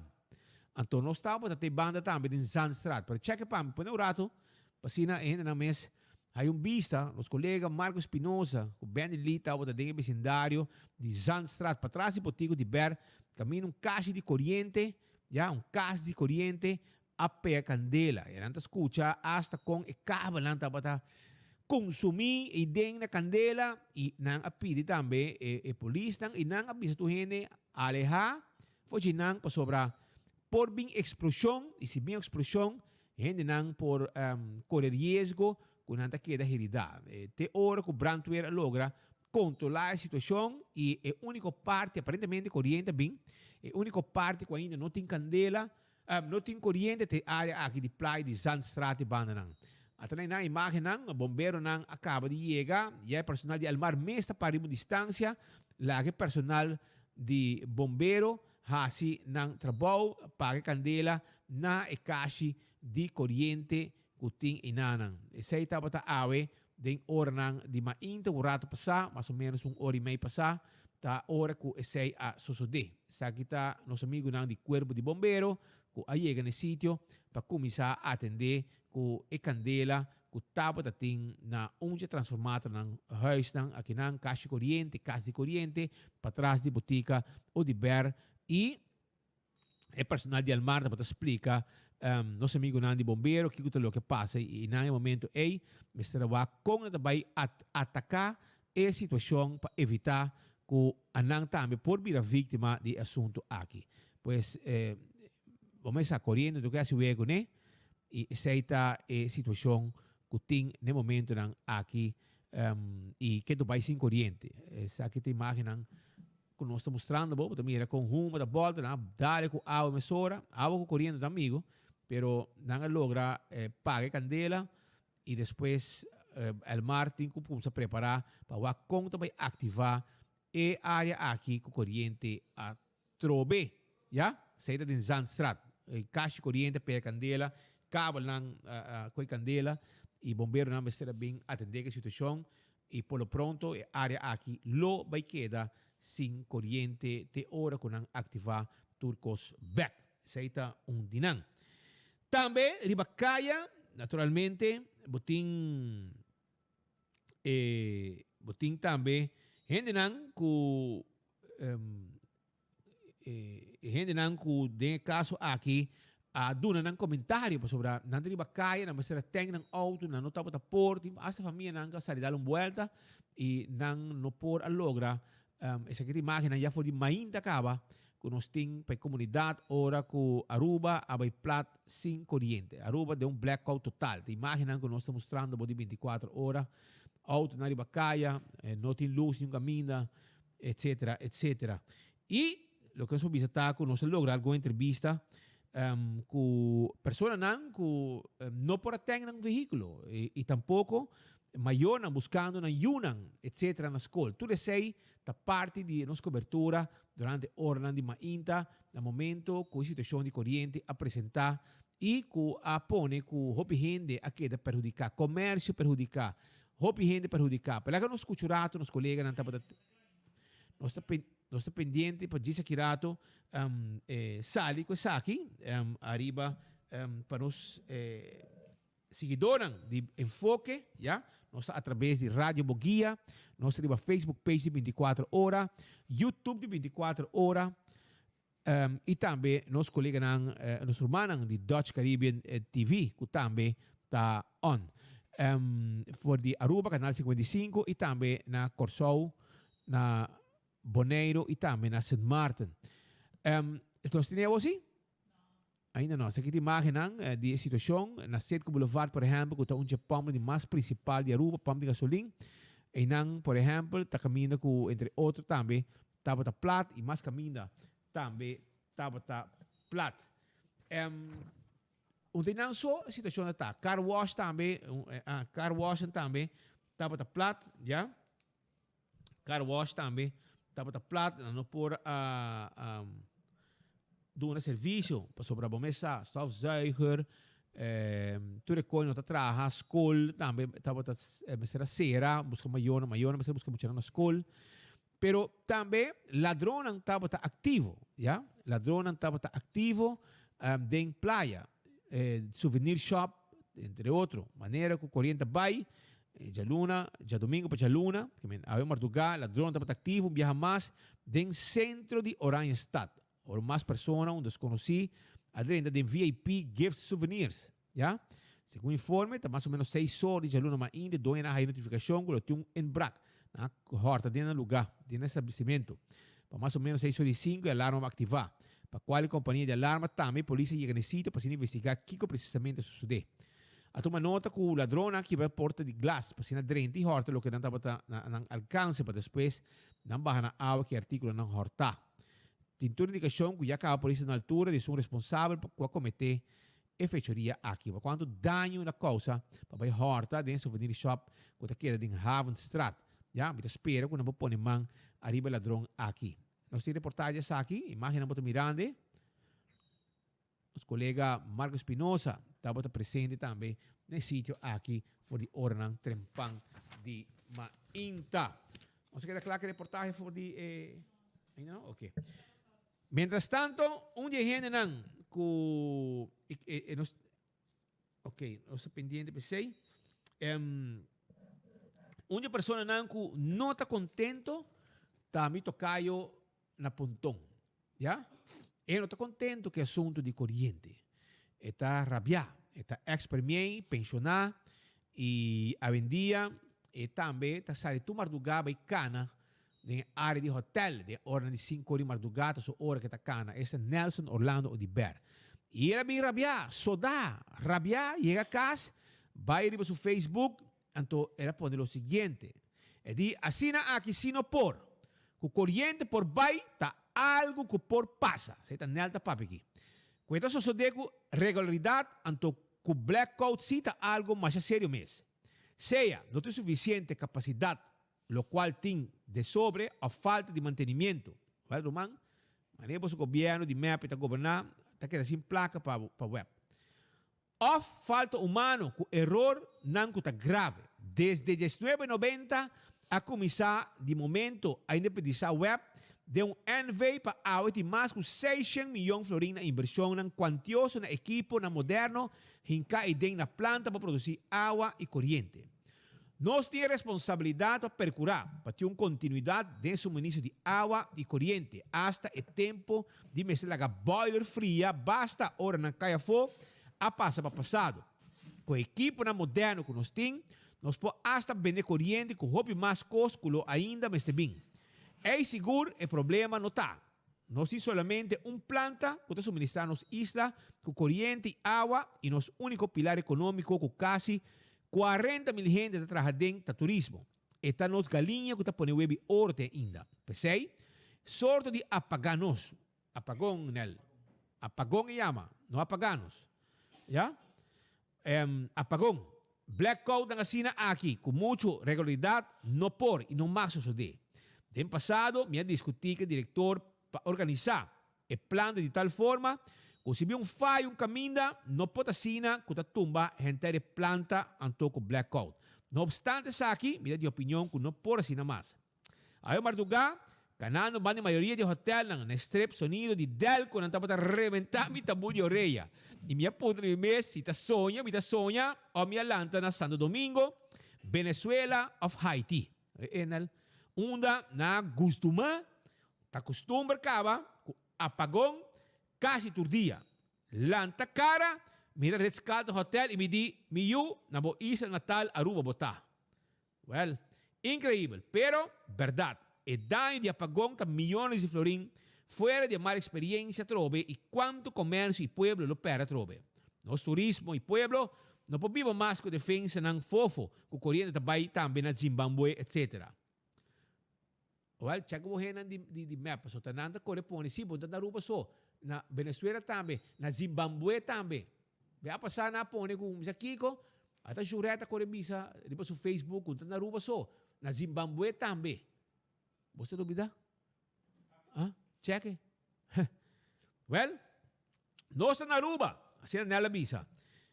Anto nos tabata te banda tambe den Zandstraat. Pero check e pa mi, pone un rato pa asina e hendenan mes hay un bista. Nos colega Marco Espinosa cu Benny Lee tabata den e vecindario di Zandstraat, patras di Botico di Ber, caminda un cashi di coriente, ya, un cas di coriente a pega candela. E nan ta scucha hasta con e kabelnan tabata consumi y den na candela y nan a pidi tambe e polisnan y nan a bisa tur hende aleha For dje nan pasobra por bin explosion y si bin explosion hendenan por core riesgo cu nan ta keda herida. Te ora cu brandweer a logra controla e situacion y e unico parti aparentemente coriente a bin, e unico parti cu ainda no tin candela, no tin coriente ta e area aki di playa di Zandstraat y bandanan. Ata na nan imagennan, bomberonan a kaba di yega, ya e personal di Elmar mes ta para riba un distansia, laga e personal di bombero hasi nan trabou, paga e kandela na e kashi di koriente ku tin einanan. Esei tabata awe den oranan di mainta un rato pasá, mas o ménos un ora i mei pasá, ta ora ku esei a sosodé. Esaki ta nos amigunan di Kuerpo di Bombero ku a yega na e sitio pa kuminsá atendé ku e kandela ku tabata tin na un dje transformatornan huisnan akinan, kashi koriente, kas di koriente, patras di botika Odiber i e personal di Almar tabata splika nos amigunan di bombero kiko ta loke pasa i nan e momento ei mester a wak kon nan ta bai ataká e situashon pa evitá ku anan tambe por bira víktima di e asuntu aki. Pues bo mester sa koriente no ke hasi wega kuné i esei ta e situashon ku tin na e momentonan aki i ke ta bai sin koriente. Esaki ta imágennan ku nos ta mustrando bo, bo ta mira kon huma ta bòlta, nan a dale ku awa mesora, awa ku koriente ta amigo, pero nan a logra paga e kandela i despues Elmar tin ku kumsa prepará pa wak kon ta bai aktivá e área aki ku koriente atrobe. Ya, esei ta den Zandstraat. E kashi koriente a pega kandela, kabelnan a kohe kandela i bomberonan mester a bin atendé ku e situashon. I por lo pronto e área aki lo bai keda sin koriente te ora ku nan aktivá tur kos bèk. Esei ta un di nan. Tambe riba kaya, naturalmente, bo tin e bo tin tambe hendenan ku E hendenan ku den e kaso aki a duna nan komentario pasobra nan ta riba kaya, nan mester a tèn nan outo, nan no tabata por, tin asta famianan ku a sali dal un buelta i nan no por a logra. Esaki ta imagennan ya for di mainta kaba ku nos tin pa e komunidat ora ku Aruba a bai plat sin koriente. Aruba den un blackout total. Ta imagennan ku nos ta mustrando bo di bintikuater ora. Outonan riba kaya, no tin lus niun kaminda. Etcetera, etcetera. Y loke nos por bisa ta cu nos a logra algun entrevista cu personanan cu no por a ten nan vehiculo y tampoco mayornan buscando nan yunan, etcetera, na scol. Tur esey ta parti di nos cobertura durante oranan di mainta na momento cu e situacion di coriente a presenta y cu a pone cu hopi hende a keda perhudica, comercio perhudica, Hopi hende perhudiká. Pero laga nos skucha un rato, nos koleganan tabata nos ta nos ta pendiente pa djis aki rato sali ku esaki ariba pa nos siguidónan di Enfoke, ya. Nos ta atrabes di Radio Boguia, nos ta riba Facebook page di 24 Ora, YouTube di 24 Ora. I tambe nos koleganan, nos rumannan di Dutch Caribbean TV ku tambe ta on. For di Aruba kanal 55 i tambe na Kòrsou, na Boneiru i tambe na Sint Maarten. Nos tene awor si? Ainda no. Esaki ta imagennan di e situashon na Citgo Boulevard por ehèmpel ku ta un dje pòmp di mas prinsipal di Aruba, pòmp di gasolin. Einan por ehèmpel ta kaminda ku entre otro tambe Tabata plat y mas caminda tambe tabata plat. Un te nan so situacion ta. Car wash tambe, car wash tambe tabata plat, ya. Car wash tambe tabata plat, nan no por a duna servicio pasobra bo mes sa stofzuiger, tur e koe no ta traha, skol tambe tabata mester a sera, busca mayornan, mayornan mester a busca muchanan na skol. Pero tambe ladronnan tabata aktivo, ya. Ladronnan tabata aktivo den playa, souvenir shop, entre otro. Manera ku koriente a bai, djaluna, djadumingu pa djaluna, ke men awe mardugá, ladronnan tabata aktivo un biaha mas den sentro di Oranjestad. Ora mas persona, un deskonosí, a drenta den VIP Gift Souvenirs. Ya. Segun informe, ta mas o menos seis or di djaluna mainta doñonan a haya notifikashon ku lo tin un inbrak. Nan a hòrta den nan lugá, den nan establesimentu. Pa mas o menos seis or i sinku e alarma a aktivá, pa kual e kompania di alarma tambe e polis a yega na e sitio pa asina investigá kiko presisamente a sosodé. A tuma nota ku ladronnan a kibra porta di glas pa asina drenta i hòrta loke nan tabata na nan alkanse pa despues nan baha na awa ku e artíkulonan hòrtá. Tin tur indikashon ku ya kaba polis ta na altura di esun responsabel pa ku a kometé. E fechoria aki pa cuanto daño el a causa pa bay horta den e souvenir shop cu ta keda den Havenstraat. Ya, mi ta spera cu nan por pone man ariba e ladron aki. Nos tin reportahe esaki, imagennan bo ta mirande. Nos colega Marco Espinosa tabata presente tambe na e sitio aki for di oranan trempan di mainta. Nos a keda cla cu e reportahe for di e... Ainda no? Ok. Mientras tanto, un di e hendenan ku e nos ok, nos ta pendiente pa esei. Um, un di e personanan ku no ta kontento ta mi tokayo na Ponton. Ya? E no ta kontento ku e asuntu di koriente. E ta rabiá. E ta ex premier, penshoná i awendia e tambe ta sali tur mardugá bai kana Den e área di hotel, den oranan di sinku ora di mardugá ta su ora ke ta kana. Esta Nelson Orlando Odiber. I el a bin rabiá, sodá, rabiá, yega kas, bai riba su Facebook, anto el a pone lo siguiente. E di, Asina aki si no por. Ku koriente por bai ta algu ku por pasa. Esei ta Nel ta papia aki. Ku e ta sosodé ku regularidat, anto ku blackout si ta algu masha serio mes. Sea no tin sufisiente kapasidat locual tin de sobre of falta di mantenimiento. Wel ruman, manera boso gobierno di mep ta goberna ta keda sin placa pa pa web. Of falta humano cu error nan cu ta grave. Desde diesnuebe nobenta a cuminsa di momento a independisa web den un NV pa awe tin mas cu seishen miyon florin na inversionnan cuantioso na equiponan moderno hinca eyden na planta pa produci awa y coriente. Nos tin e responsabilidat pa perkurá pa tin un kontinuidat den suministro di awa i koriente asta e tempu di mester laga boiler fria basta ora nan kai afó a pasa pa pasado. Ku e ekiponan moderno ku nos tin, nos por asta bende koriente ku hopi mas kos ku lo ainda mester bin. Ei sigur e problema no ta. Nos tin solamente un planta ku ta suministrá nos isla ku koriente i awa i nos úniko pilar ekonómiko ku kasi 40.000 hende ta traha den ta turismo. E ta nos galiña ku ta pone webi oro te ainda. P'esei, sorto di apagá nos. Apagon, Nel. Apagon e yama, no apagá nos. Ya? Em, apagon. Blackoutnan asina aki, ku muchu regularidat, no por i no mag sosodé. Den pasado, mi a diskutí ku e direktor pa organisá E planta di tal forma ku si bin un fayo un kaminda no por ta asina ku ta tumba henter e planta anto ku blackout. No obstante esaki mi ta di opinion ku no por asina mas. Awe mardugá, kanando banda di mayoria di hotelnan na e strip sonido di delco nan tabata reventá mi tambú di oreya i mi a puntra mi mes si ta soña mi ta soña o mi a lanta na Santo Domingo, Venezuela of Haiti. Enel, unda nan a gustumá Ta kustumber kaba ku apagon kasi tur dia. Lanta kara, mira Ritz Carlton Hotel i mi di, Mi yu, na bo isla natal Aruba bo ta. Wèl, inkreibel, pero bèrdat. E daño di apagon ta miyones di florin fuera di e mal eksperiensia atrobe i kuantu komersio i pueblo lo pèrdè atrobe. Nos turismo i pueblo no por biba mas ku defensanan fofo ku koriente ta bai tambe na Zimbambwe etc. Wel, check bo hennan di, di, di mep, pasobra ta nan ta kore pone, sí, bo no ta na Aruba so, na Venezuela tambe, na Zimbambwe tambe. Be a pasá nan a pone ku misa kiko, ata Juret a kore bisa riba su Facebook ku no ta na Aruba so, na Zimbambwe tambe. Bo ta lubidá? Ah, check e. Wel, Nos ta na Aruba, asina Nel a bisa.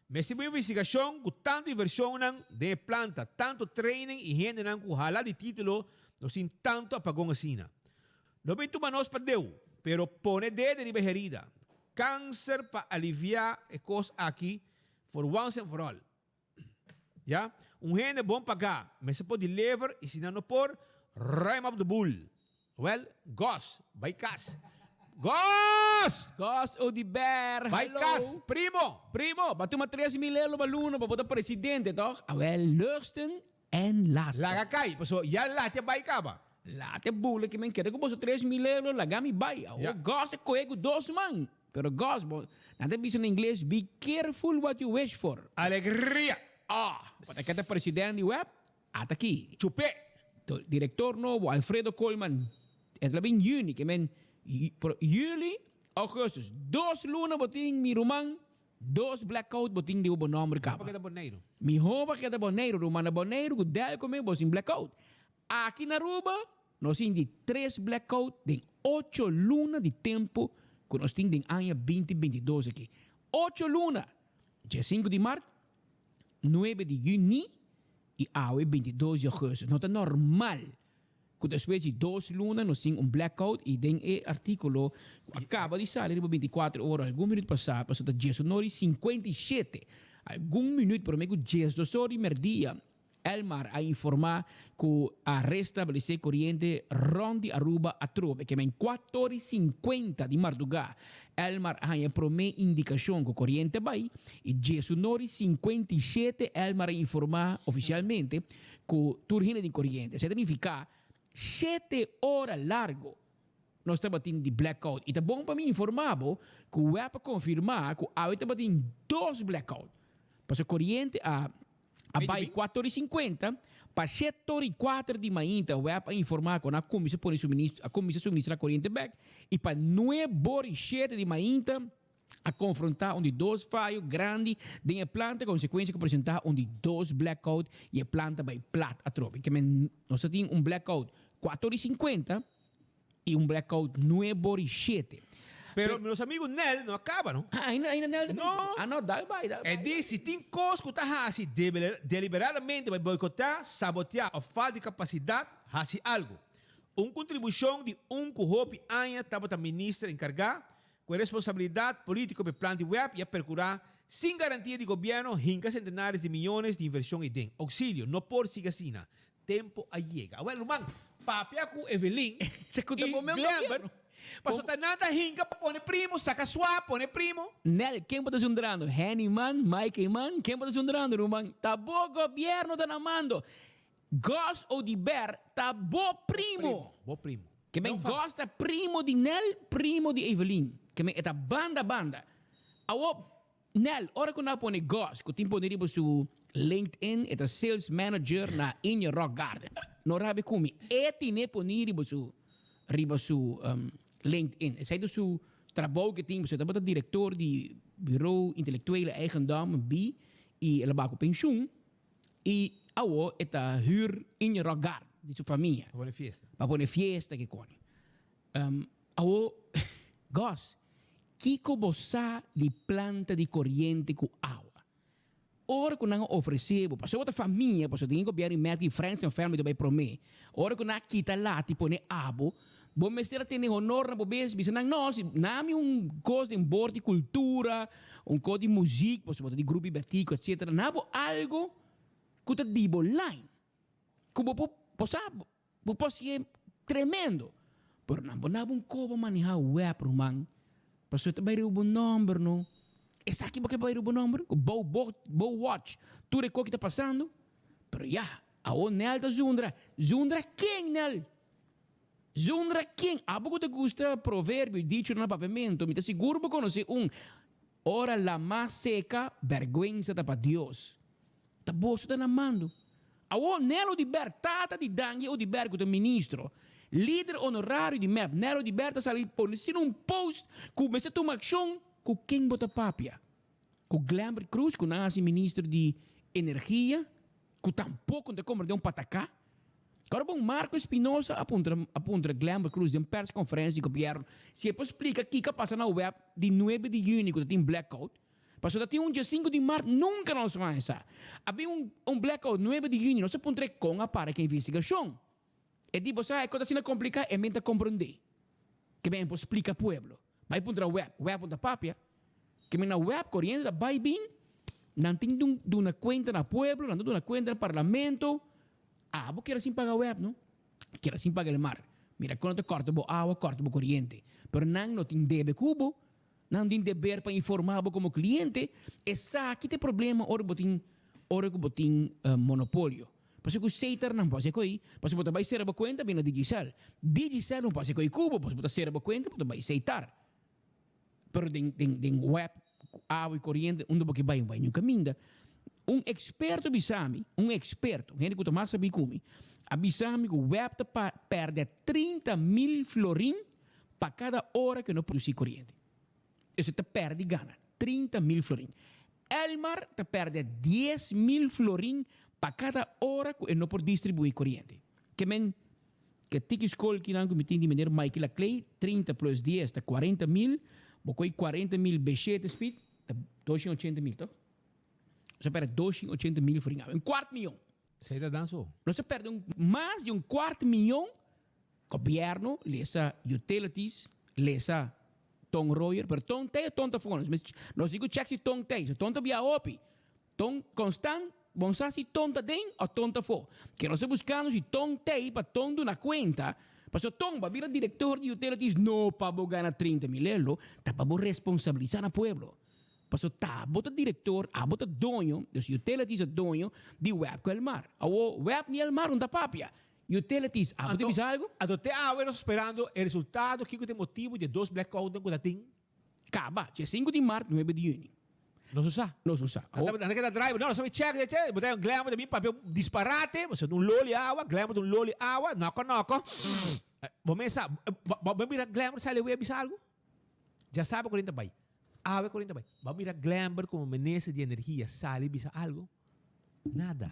Mester bin investigashon ku tantu invershonnan den e planta, tantu training i hendenan ku hala di titulo nos tin tantu apagon asina. No bin tuma nos pa deu, pero pone dede riba e herida. Kanser pa alivia e kos aki for once and for all. Ya, un hende bon pagá mester por deliver i si nan no por, ruim op de boel. Wel, Gos, bai kas. Gos! Gos Oduber, Bai hallo. kas, primo! Primo, ba tuma 3000 euro pa luna pa bo ta presidente, toch? Awel, leuksten en laatsten. Laga kai, paso ya laat ya bai kaba. Laat e bule ki men keda ku boso 3000 euro, laga mi bai. Awor Ya. Gos a kohe ku dos man. Pero Gos, bo, nan ta bisa na ingles, be careful what you wish for. Alegria! Ah! Bo ta keda president di web? Ata aki. Chupé! To director nobo, Alfredo Koolman, e ta bin juni, ke men, pero juli, augustus, dos luna bo tin mi ruman. Dos blackout bo tin riba bo nomber Mihó kaba. pa keda Boneiru. Mihó pa keda Boneiru, ruman na Boneiru ku Delco mes bo sin blackout. Aki na Aruba nos tin di tres blackout den ocho luna di tempo ku nos tin den aña 2022 aki. Ocho luna! Dje sinku di mart, nuebe di yüni i awe 22 di augustus. No ta normal ku despues di dos luna nos tin un blackout i den e artíkulo ku a kaba di sali riba 24 ora algun minüt pasá, pasobra ta diesunor i 57 algun minüt promé ku diesdos or di mèrdia Elmar a informá ku a restablesé koriente rònt di Aruba atrobe. Ke men kuator i sinkuenta di mardugá Elmar a haña e promé indikashon ku koriente bai i diesunor i 57 Elmar a informá ofisialmente ku tur hende tin koriente. Esei ta nifiká shete ora largu nos tabatin di blackout. I ta bon pa mi informá bo ku web a konfirmá ku awe tabatin dos blackout. Pasobra koriente a A bai kuater i sinkuenta pa shete ora i kuater di mainta web a informá ku nan a kuminsá pone suministro, a kuminsá suministrá koriente bèk i pa nuebe ora i shete di mainta a konfrontá un di dos fayo grandi den e planta konsekuensia ku presentá un di dos blackout i e planta bai plat atrobe. Ke men nos ta tin un blackout kuater ora i sinkuenta i un blackout nuebe ora i shete. Pero nos amigo Nel no a caba no. Ah, ainda, ainda Nel ta No. Ah, no, dal bai, dal E bai. di si tin cos cu ta haci deliberadamente pa boicota, sabotea of falta di capacidad, haci algo. Un contribucion di un cu hopi aña tabata minister encarga cu e responsabilidad politico pa e plan di web y a percura sin garantia di gobierno hinca centenares di miyones di inversion eyden. Auxilio, no por sigui asina. Tempo a yega. Awel ruman, papia ku Evelyn i Glenbert, pasobra ta nan ta hinka pa pone primo, saka swa, pone primo. Nel, ken bo ta zundrando? Henny man, Mikey man, ken bo ta zundrando ruman? Ta bo gobierno ta na mando. Gus Oduber ta bo primo. Bo primo. Ke men Gus ta primo di Nel, primo di Evelyn. Ke men e ta banda banda. Awo, Nel, ora ku nan a pone Gus ku tin pone riba su LinkedIn e ta sales manager na India Rock Garden. No rabia ku mi, e tine poni riba su riba su LinkedIn. Esei ta su trabou ku e tin pasobra e tabata direktor di Bureau Intellectuele Eigendom, bi, i el a baha ku penshun i awo e ta hür India Rock Garden di su famia. Pa pone fiesta. Pa pone fiesta kikoni. Awo Gus, Kiko bo sa di planta di koriente ku awa? Ora ku nan a ofresé bo, pasobra bo ta famia, pasobra den e gobièrnu di Merkel i Friends and Family ta bai promé, ora ku nan a kita lati pone abo, bo mester a tene honor na bo bes, bisa nan, no, si nami un kos den bord di kultura, un kos di muzik, pasobra bo ta di grupo di Betico, etsetera, na bo algo ku ta di bo line, ku bo por, bo sa, Bo por hacié tremendo, pero nan bo naba un koba maneha web ruman, pasobra ta bai riba bo nomber no. Esaki bo ke bai riba bo nomber? Ku bo bo bo watch tur e koki ta pasando. Pero ya, awo Nel ta zundra. Zundra ken Nel? Zundra ken? Abo ku ta gusta proverbio y dicho na papiamento, mi ta sigur bo konosé un, Ora lama seka, bèrgwensa ta pa Dios. Ta boso ta na mando. Awor Nel Oduber, tata di Dangui Oduber cu ta ministro, lider honorario di mep, Nel Oduber ta sali pone asina un post cu mester tuma accion cu ken bo ta papia? Cu Glenbert Croes cu nan a haci ministro di energia cu tampoco no ta comprende un patacá? Ora bon Marco Espinosa a puntra a puntra Glenbert Croes den persconferencia di gobierno si e por splica kico a pasa na web di nuebe di juni cu ta tin blackout. Pasobra ta tin un dia sinku di mart nunka nos a haña sa. A bin un un blackout nuebe di yüni nos a puntra e kon a para ki investigashon. E di bo sa e kos asina kompliká e men ta komprondé. Ke men por splika pueblo. Bai puntra web, web no ta papia. Ke men na web koriente ta bai bin nan tin dun duna kuenta na pueblo nan ta duna kuenta na parlamento. Abo keda sin paga web no. Keda sin paga el mar. Mira kon nan ta kòrta bo awa kòrta bo koriente. Pero nan no tin debe ku bo. Nan tin deber pa informa bo komo kliente, esaki ta e problema ora bo tin ora ku bo tin monopolio. Pasobra ku Setar nan por hasi koi, pasobra bo ta bai sera bo kuenta bina Digicel. Digicel no por hasi koi ku bo, pasobra bo ta sera bo kuenta bo ta bai Setar. Pero den den den web ku awa i koriente unda bo ke bai, bo bai niun kaminda. Un eksperto bisa mi, un eksperto, un hende ku ta mas sabí ku mi, a bisa mi ku web ta pèrdè 30,000 florin pa kada ora ku no produsí koriente. Esei ta pèrdè gana. 30 mil florin. Elmar ta perde 10 mil florin pa cada ora cu e no por distribui coriente. Kemen, cu tiki scol cu nan cu mi tin di meneer Michael Laclay, 30 plus 10 ta 40 mil, bo coy 40 mil B7 speed, ta 280 mil, toch? Nos a perde 280 mil florin, un kwart miyon. Esey ta danso. Nos a perde mas di un kwart miyon. Gobierno, lesa utilities, lesa Ton Royer, pero Ton tey, Ton ta fonos. Nos digo check si Ton tey, si Ton ta bia hopi. Ton constant, bon sa si Ton ta den o Ton ta fo. Que nos ta buscando si Ton tey pa Ton duna cuenta. Paso Ton ba bira director di utilities no pa bo gana 30 mil euro, ta pa bo responsabilisa na pueblo. Paso ta bo ta director, abo ta doño, dus utilities ta doño di WEB cu Elmar. Awo WEB ni Elmar no ta papia. Utilities, abo ta bisa algo? Anto te awe nos sperando e resultado kico ta e motibo di e dos blackoutnan cu ta tin. Caba, dje 5 di maart, 9 di juni. Nos no sa. Nos no sa. Nan ta keda drive, no, nos a bay check, check, bo ta Glamour ta bin papia disparate, bo sa un loli awa, Glamour ta un loli awa, noko noko. Bo mes sa, bo mira Glamour sali awe a bisa algo? Dja sabe cu ta bay. Awe cu ta bay. Bo mira Glamour como minister di energia sali bisa algo? Nada.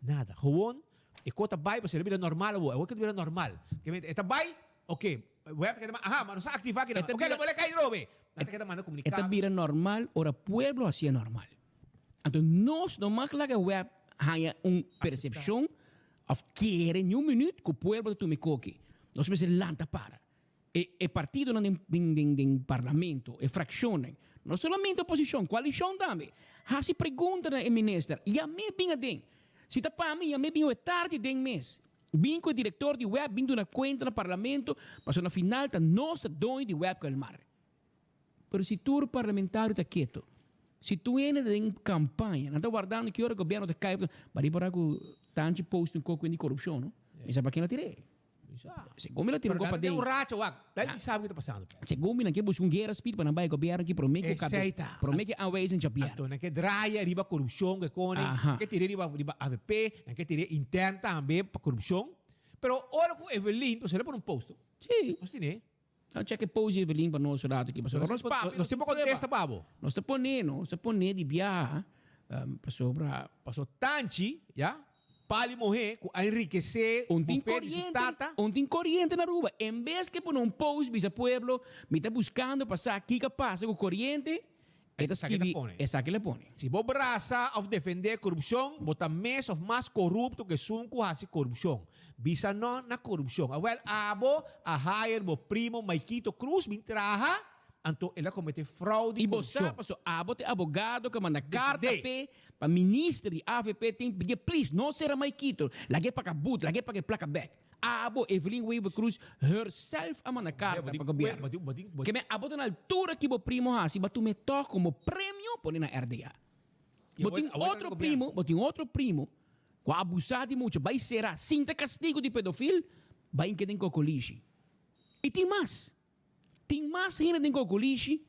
Nada. Gewoon, e ko ta bai, pasobra e bira normal awor. Awor ke ta bira normal. Ke men, e ta bai, ok, web ta keda aha, ma nos a aktivá kinan. E ta Ok, bira- lo bole kai robe. Nan ta keda manda E ta komunikado. bira normal ora pueblo hasié normal. Anto nos no mag laga web haña un persepshon òf kere ni un minüt ku pueblo ta tuma e koki. Nos mester lanta para. E e partidonan den den den den parlamento, e fraccionnan, no solamente oposicion, coalicion tambe, haci pregunta na e minister, yam'é bin aden. Si ta pa mi, yam'é bin awe tardi den mes. Bin cu e director di web bin duna cuenta na parlamento, pasobra na final ta nos ta doño di web cu Elmar. Pero si tur parlamentario ta keto, si tur hende ta den campaña, nan ta wardando ki ora gobierno ta cay, bari por cu tanchi post un coco di corupcion, no? Mi sa pa ken a tir'é. Segun mi lo tira un kopa den. Un racha wak. Dai mi sabi ki ta pasando. Segun mi nan ke buska un guera speed pa nan bai gobierno ki prome ku kabe. Esei ta. Prome ke aanwijzing djabier. Anto nan ke draia riba korupshon ke kone. Nan ke tira riba riba avp. Nan ke tira intern tambe pa korupshon. Pero ora ku Evelyn pasobra el a pone un post. Si. Nos tine. Nan check e post di Evelyn pa nos rato aki pasobra nos papia. Nos tin por kontesta pa bo. Nos ta pone nos ta pone di biaha pasobra. Paso tanchi ya pali mohe ku a enrikesé Un tin bufet di su koriente tata. un tin koriente na Aruba en bes ke pone un post bisa pueblo mi ta buskando pa sa kiko a pasa ku koriente e ta Esaki ta skibi pone. esaki le pone. Si bo brasa of defendé korupshon, bo ta mes of mas korupto ku esun ku hasi korupshon. Bisa no na korupshon. Awel, abo a hire bo primo Maikito Cruz bin traha, anto el a kometé fraude I i bo sa korupshon. paso abo ta e abogado ku a manda karta Defendé. p'e pa minister di avp tin pidie please no sera Maikito, lag'é paga but, lag'é paga e plaka bèk. Abo, Evelyn Wever Croes herself a manda carta pa gobierno. Ke men abo ta na altura ki bo primo haci, bo a tuma e tog como premio pone na RDA. Bo tin otro primo, bo tin otro primo cu a abusa di mucha, bay cera sinta castigo di pedofil, bay keda den cocolishi. Y tin mas. Tin mas hende den cocolishi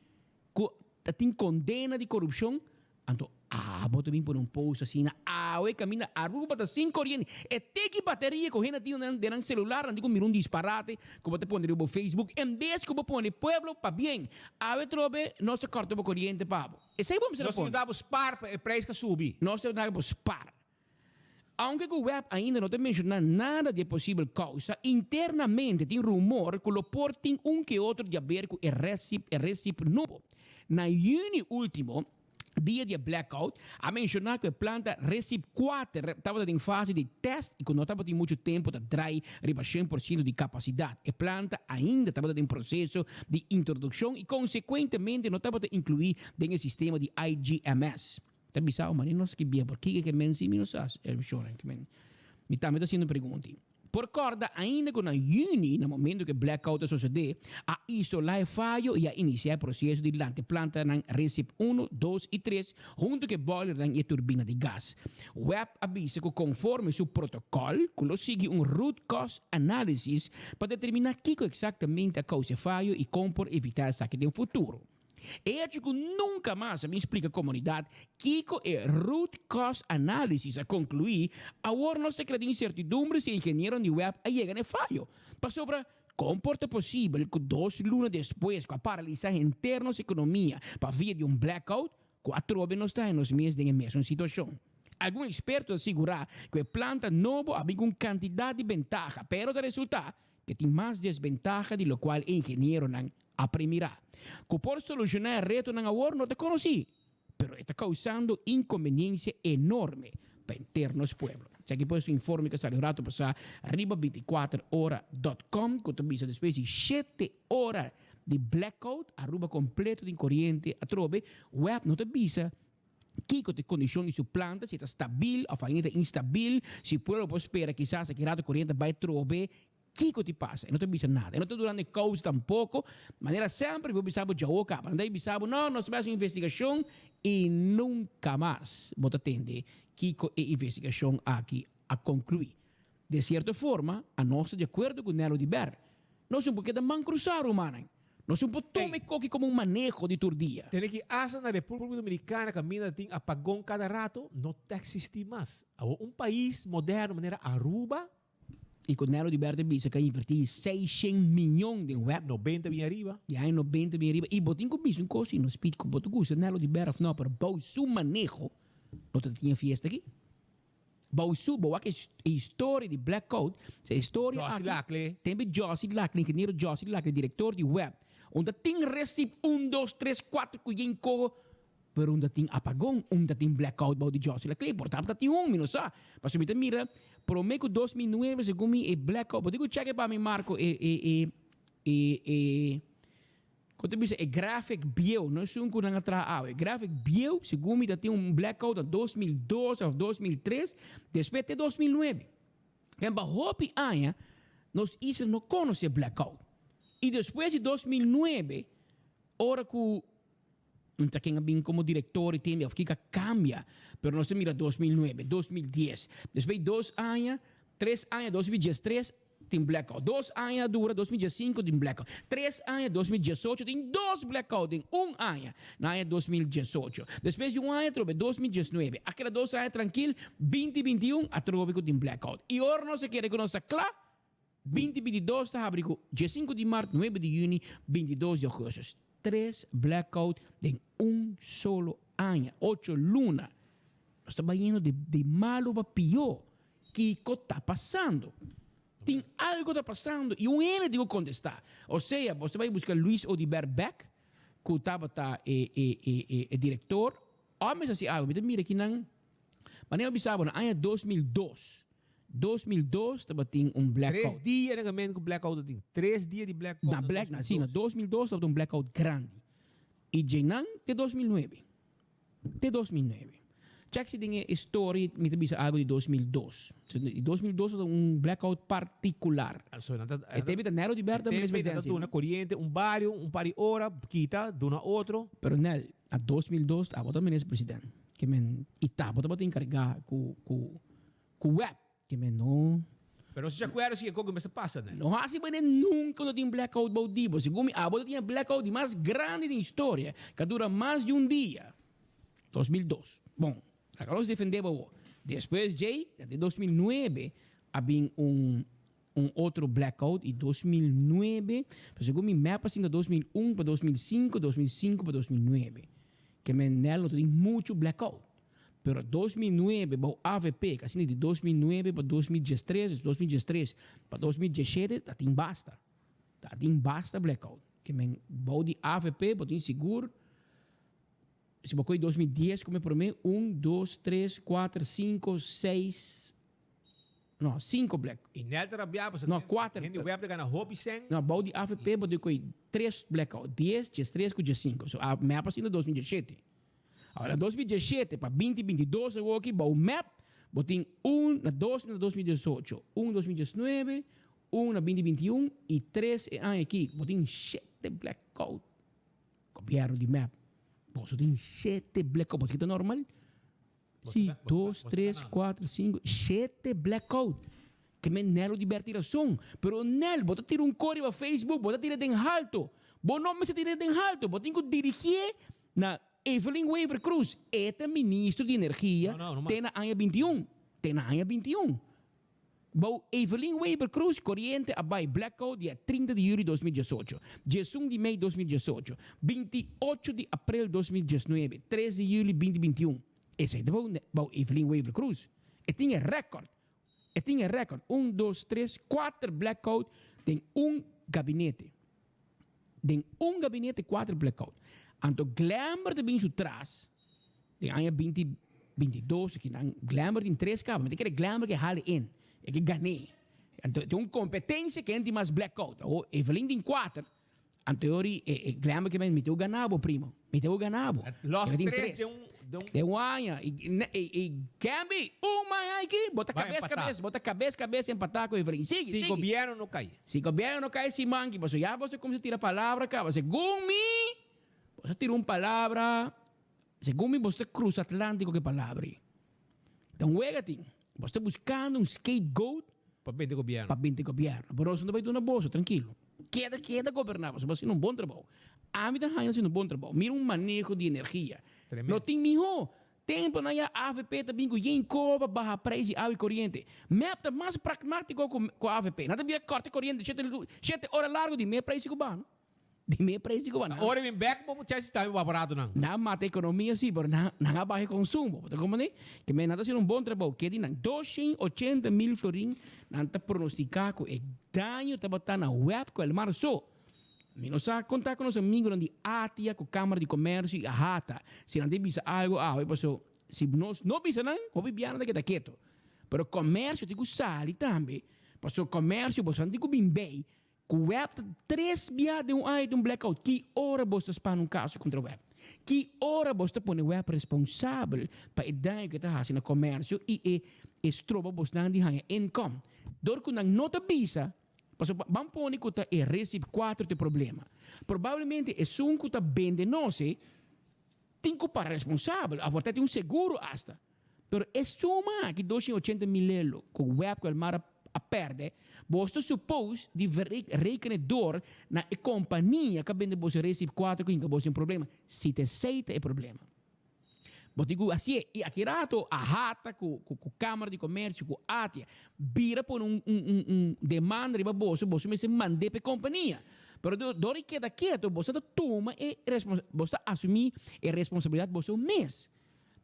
cu ta tin condena di corupcion, anto abo ta bin pone un post asina, awe caminda Aruba ta sin coriente, e tiki bateria cu hende tin den nan celular, nan tin cu mira un disparate cu bo ta pone riba bo Facebook, en bes cu bo pone pueblo pabien, awe trobe nos ta corta bo coriente pa bo. Esey bo mester a Nos ta pone. yuda bo spar pa e prijs ka subi. Nos ta yuda bo spar. Aunke ku web ainda no ta menshoná nada di e posibel kousa, internamente tin rumor ku lo por tin un ke otro di aber ku e resip e resip nobo. Na yüni último, dia di e blackout, a menshoná ku e planta Resip kuater tabata den fase di tèst i ku no tabatin muchu tempu ta drai riba 100% di kapasidat. E planta ainda tabata den proseso di introdukshon i konsekuentemente no tabata inkluí den e sistema di IGMS. Ta bisa o mane nos ki bia por kiko ke men si mi no sa shoren ke men mi tambe ta haciendo pregunti. Por corda ainda cu na juni na momento cu e blackout a sucede a isola e fayo y a inicia e proceso di lanta e plantanan Recip uno, dos y tres hunto cu e boilernan y e turbina di gas. Web a bisa cu conforme su protocol cu lo sigui un root cause analysis pa determina kico exactamente a causa e fayo y con por evita esaki den futuro. E hecho ku nunka mas a bin splika komunidat kiko e root cause analysis a konkluí, awor nos ta keda den insertidumbre si e ingenieronan di web a yega na e fayo. Pasobra. Kon por ta posibel ku dos luna despues ku a paralisá henter nos ekonomia pa via di un blackout, ku atrobe nos ta haña nos mes den e mesun situashon? Algun eksperto ta sigurá ku e planta nobo a bin ku un kantidat di bentaha, pero ta resultá ku tin mas desbentaha di lokual e ingenieronan a premirá. Ku por solushoná e retonan awor no ta konosí. Pero e ta causando inconveniencia enorme pa henter nos pueblo. Esaki pues un informe cu a sali un rato pasa riba 24 ora dot com cu ta bisa despues di shete ora di blackout Aruba completo tin coriente atrobe. Web no ta bisa kico ta e condicion di su planta, si e ta stabil of ainda ta instabil, si pueblo por spera kisas aki rato coriente ta bay atrobe. Kiko ti pasa? E no ta bisa nada. E no ta durando e kousa tampoko. Manera semper bo bisa bo djawo kaba. Nan ta bisa bo, no, nos ta bai hasi un investigashon i nunka mas bo ta tende kiko e investigashon aki a konkluí. Den sierto forma, anos ta di akuerdo ku Nelo di Ber. Nos no por keda man krusá, rumannan. Nos no por tuma e koki komo un maneho di tur dia. Tene ki hasta na República Dominicana kaminda tin apagon kada rato no ta eksistí mas. Awor un pais moderno manera Aruba I ku Nelo di Berde bisa ku a invertí seishen miñon den web. Nobenta bin ariba. Di aña nobenta bin ariba. I bo tin ku bisa un kos i no spit ku bo ta gusta Nelo di Berde òf no, pero bou su maneho no ta tin e fiesta aki. Bou su, bo wak e historia di blackout, sa e historia aki. Jossy Lacle. Tempu Jossy Lacle, ingeniero Jossy Lacle, direktor di web, unda tin resip un, dos, tres, kuater ku yen koho. Pero unda tin apagon, unda tin blackout bou di Jossy Laclay, por tabata tin un, mi no sa. Pasobra mi ta mira, prome ku 2009 segun mi e blackout, bo tin ku cheke pa mi Marco e e e e e kon ta bisa e graphic bieu, no esun ku nan a traha awe, e graphic bieu segun mi ta tin un blackout na 2002 of 2003, despues te 2009. Den pa hopi aña nos isla no konosé blackout. I despues di 2009 ora ku Un ta ken a bin como director y tende of kiko a cambia, pero nos ta mira 2009, 2010, despues dos aña, tres aña, 2013 tin blackout, dos aña a dura, 2015 tin blackout, tres aña, 2018 tin dos blackout den un aña, na aña 2018, despues di un aña atrobe 2019, a keda dos aña trankil, 2021 atrobe cu tin blackout, y ora nos a kere cu nos ta cla, 2022 ta habri ku diesinku di mart, nuebe di yüni, 22 di ougùstùs. Tres blackout den un solo aña, ocho luna. Nos ta bayendo di di malu pa pió. Kiko ta pasando? Tin algo ta pasando i un hende tin ku kontestá. Osea, bo ta bai buska Luis Oduber bèk, ku tabata e e e e direktor. Òf mi sa hasi algu, mi ta mira kinan. Manera mi bisa bo na aña 2002, 2002 tabatin un blackout. Tres dia nan a mende ku blackout a tin. Tres dia di blackout na 2002. Na, si, na 2002 tabatin un blackout grandi. I dje nan te 2009. Te 2009. Check si den e story mi ta bisa algo di 2002. Di 2002 tabata un blackout particular. So nan ta, E tempo ta Nel Odiber ta e tempo nan ta duna coriente un bario un par di ora, kita, duna otro. Pero Nel, na 2002 abo ta minister president. Ke men i tabo tabata enkargá ku ku ku web. Ke men no. Pero no si akuerdo si e koko mester pasa ne. No hasi manera nunka no tin blackout bou di bo. Segun mi abo ta tin e blackout di mas grandi den historia ku a dura mas di un dia. 2002. Bon, laga nos defendé bo awor. Despues djei, den 2009 a bin un un otro blackout i 2009, pero segun mi map a sinta 2001 pa 2005, 2005 pa 2009. Ke men nel no ta tin muchu blackout. Pero 2009 bou avp, ka sinta di 2009 pa 2013, dus 2013 pa 2017 ta tin basta. Ta tin basta blackout. Ke men bou di avp bo tin sigur si bo koe 2010 kome prome, un, dos, tres, kuater, sinku, seis, No, cinco black. Y Nel ta rabia pasobra No, cuater. hende web ta gana hopi cen. No, bou di AFP bo tin koe tres blackout. Dies, diestres cu diescinco. So a mep a sinta 2017. Ahora 2017 pa 2022 awoki bou mep bo tin un na dos na 2018, un 2019, un na 2021 y tres e aña aki. Bo tin shete blackout. Gobierno di mep, boso tin shete blackout. Bo ta kita normal? Sí, dos, tres, kuater, sinku, shete blackout. Ke men Nel lo di Berti rason. Pero Nel, bo ta tira un kor riba Facebook, bo ta tira den halto. Bo no mester tira den halto, bo tin ku dirigié na Evelyn Wever Croes. E ta ministro di energia te na aña 21. Te na aña 21. Bou Evelyn Wever Croes koriente a bai blackout dia 30 di juli 2018, 11 di mei 2018, 28 di april 2019, 3 di juli 2021. Esei ta bou bou Evelyn Wever Croes. E tin e record. E tin e record. Un, dos, tres, kuater blackout den un gabinete. Den un gabinete kuater blackout. Anto Glenbert ta bin su tras den aña binti binti dos aki nan Glenbert tin tres kaba. Mi ta kere Glenbert ke hali in. E ke gané. Anto tin un kompetensia ken tin mas blackout. Awo Evelyn tin kuater. Anto e ori e e Glenbert ke men mi ta gana bo primo. Mi ta gana bo. Los Tin tres tres. den un den un Den un aña. I i i Gamby un maña aki bo ta Bai kabes empatá. kabes bo ta kabes kabes empatá ku Evelyn. Sigui Si sigui. gobierno no kai. Si gobierno no kai siman ki pasobra ya boso a kuminsá tira palabra kaba. Segun mi boso a tira un palabra segun mi boso ta krusa Atlantiko ku e palabra ei. Ta un wega tin. Boso ta buskando un scapegoat Pa bende gobierno. Pa bende gobierno. Pero nos no ta bai duna boso, trankilo. Keda, keda goberná pasobra bo haciendo un bon trabou. Ami ta haña haciendo un bon trabou. Mira un maneho di energia. Tremendo. No tin mihó. Temponan ya avp ta bin ku yen koba baha prijs di awa i koriente. Mep ta mas pragmátiko ku ku avp. Nan ta bira kòrta koriente shete lu shete ora largu di me prijs di ku baha no. Di me prijs di ku baha. Ora bin bek bo muchachi ta bin aparato nan. Nan mata ekonomia si pero nan nan a baha e konsumo. Bo ta komprendé? Ke men nan ta haciendo un bon trabou. Ke di nan 280 mil florin nan ta pronostiká ku e daño tabata na web ku Elmar so. Mi no sa konta ku nos amigonan di ATIA ku Kamara di Komersio i AHATA si nan ta bisa algu awe paso si nos no bisa nan hopi bianan ta keda keto. Pero komersio tin ku sali tambe paso komersio boso nan tin ku bin bei ku web ta tres bia den un aña tin un blackout ki ora boso ta spana un kaso kontra web? Ki ora boso ta pone web responsabel pa e daño ku e ta hasi na komersio i e e stroba bosnan di haña inkom? Dor ku nan no ta bisa Pasobra ban pone ku ta e recip kuater ta e problema. Probablemente esun ku ta bende nos e tin ku para responsabel, of por ta tin un seguro asta. Pero e suma aki 280 mil elo ku web ku Elmar a perde, bos ta suppose di rekene door na e kompania ku a bende bos e recip kuater ku hinka bos den problema, si ta esei ta e problema. Bo tin ku hasié. I aki rato a hata ku ku Kamara di Komersio, ku ATIA, bira pone un un un un demanda riba boso, boso mester mand'é pa e kompania. Pero dor di keda ketu boso ta tuma e respons boso ta asumí e responsabilidat boso mes.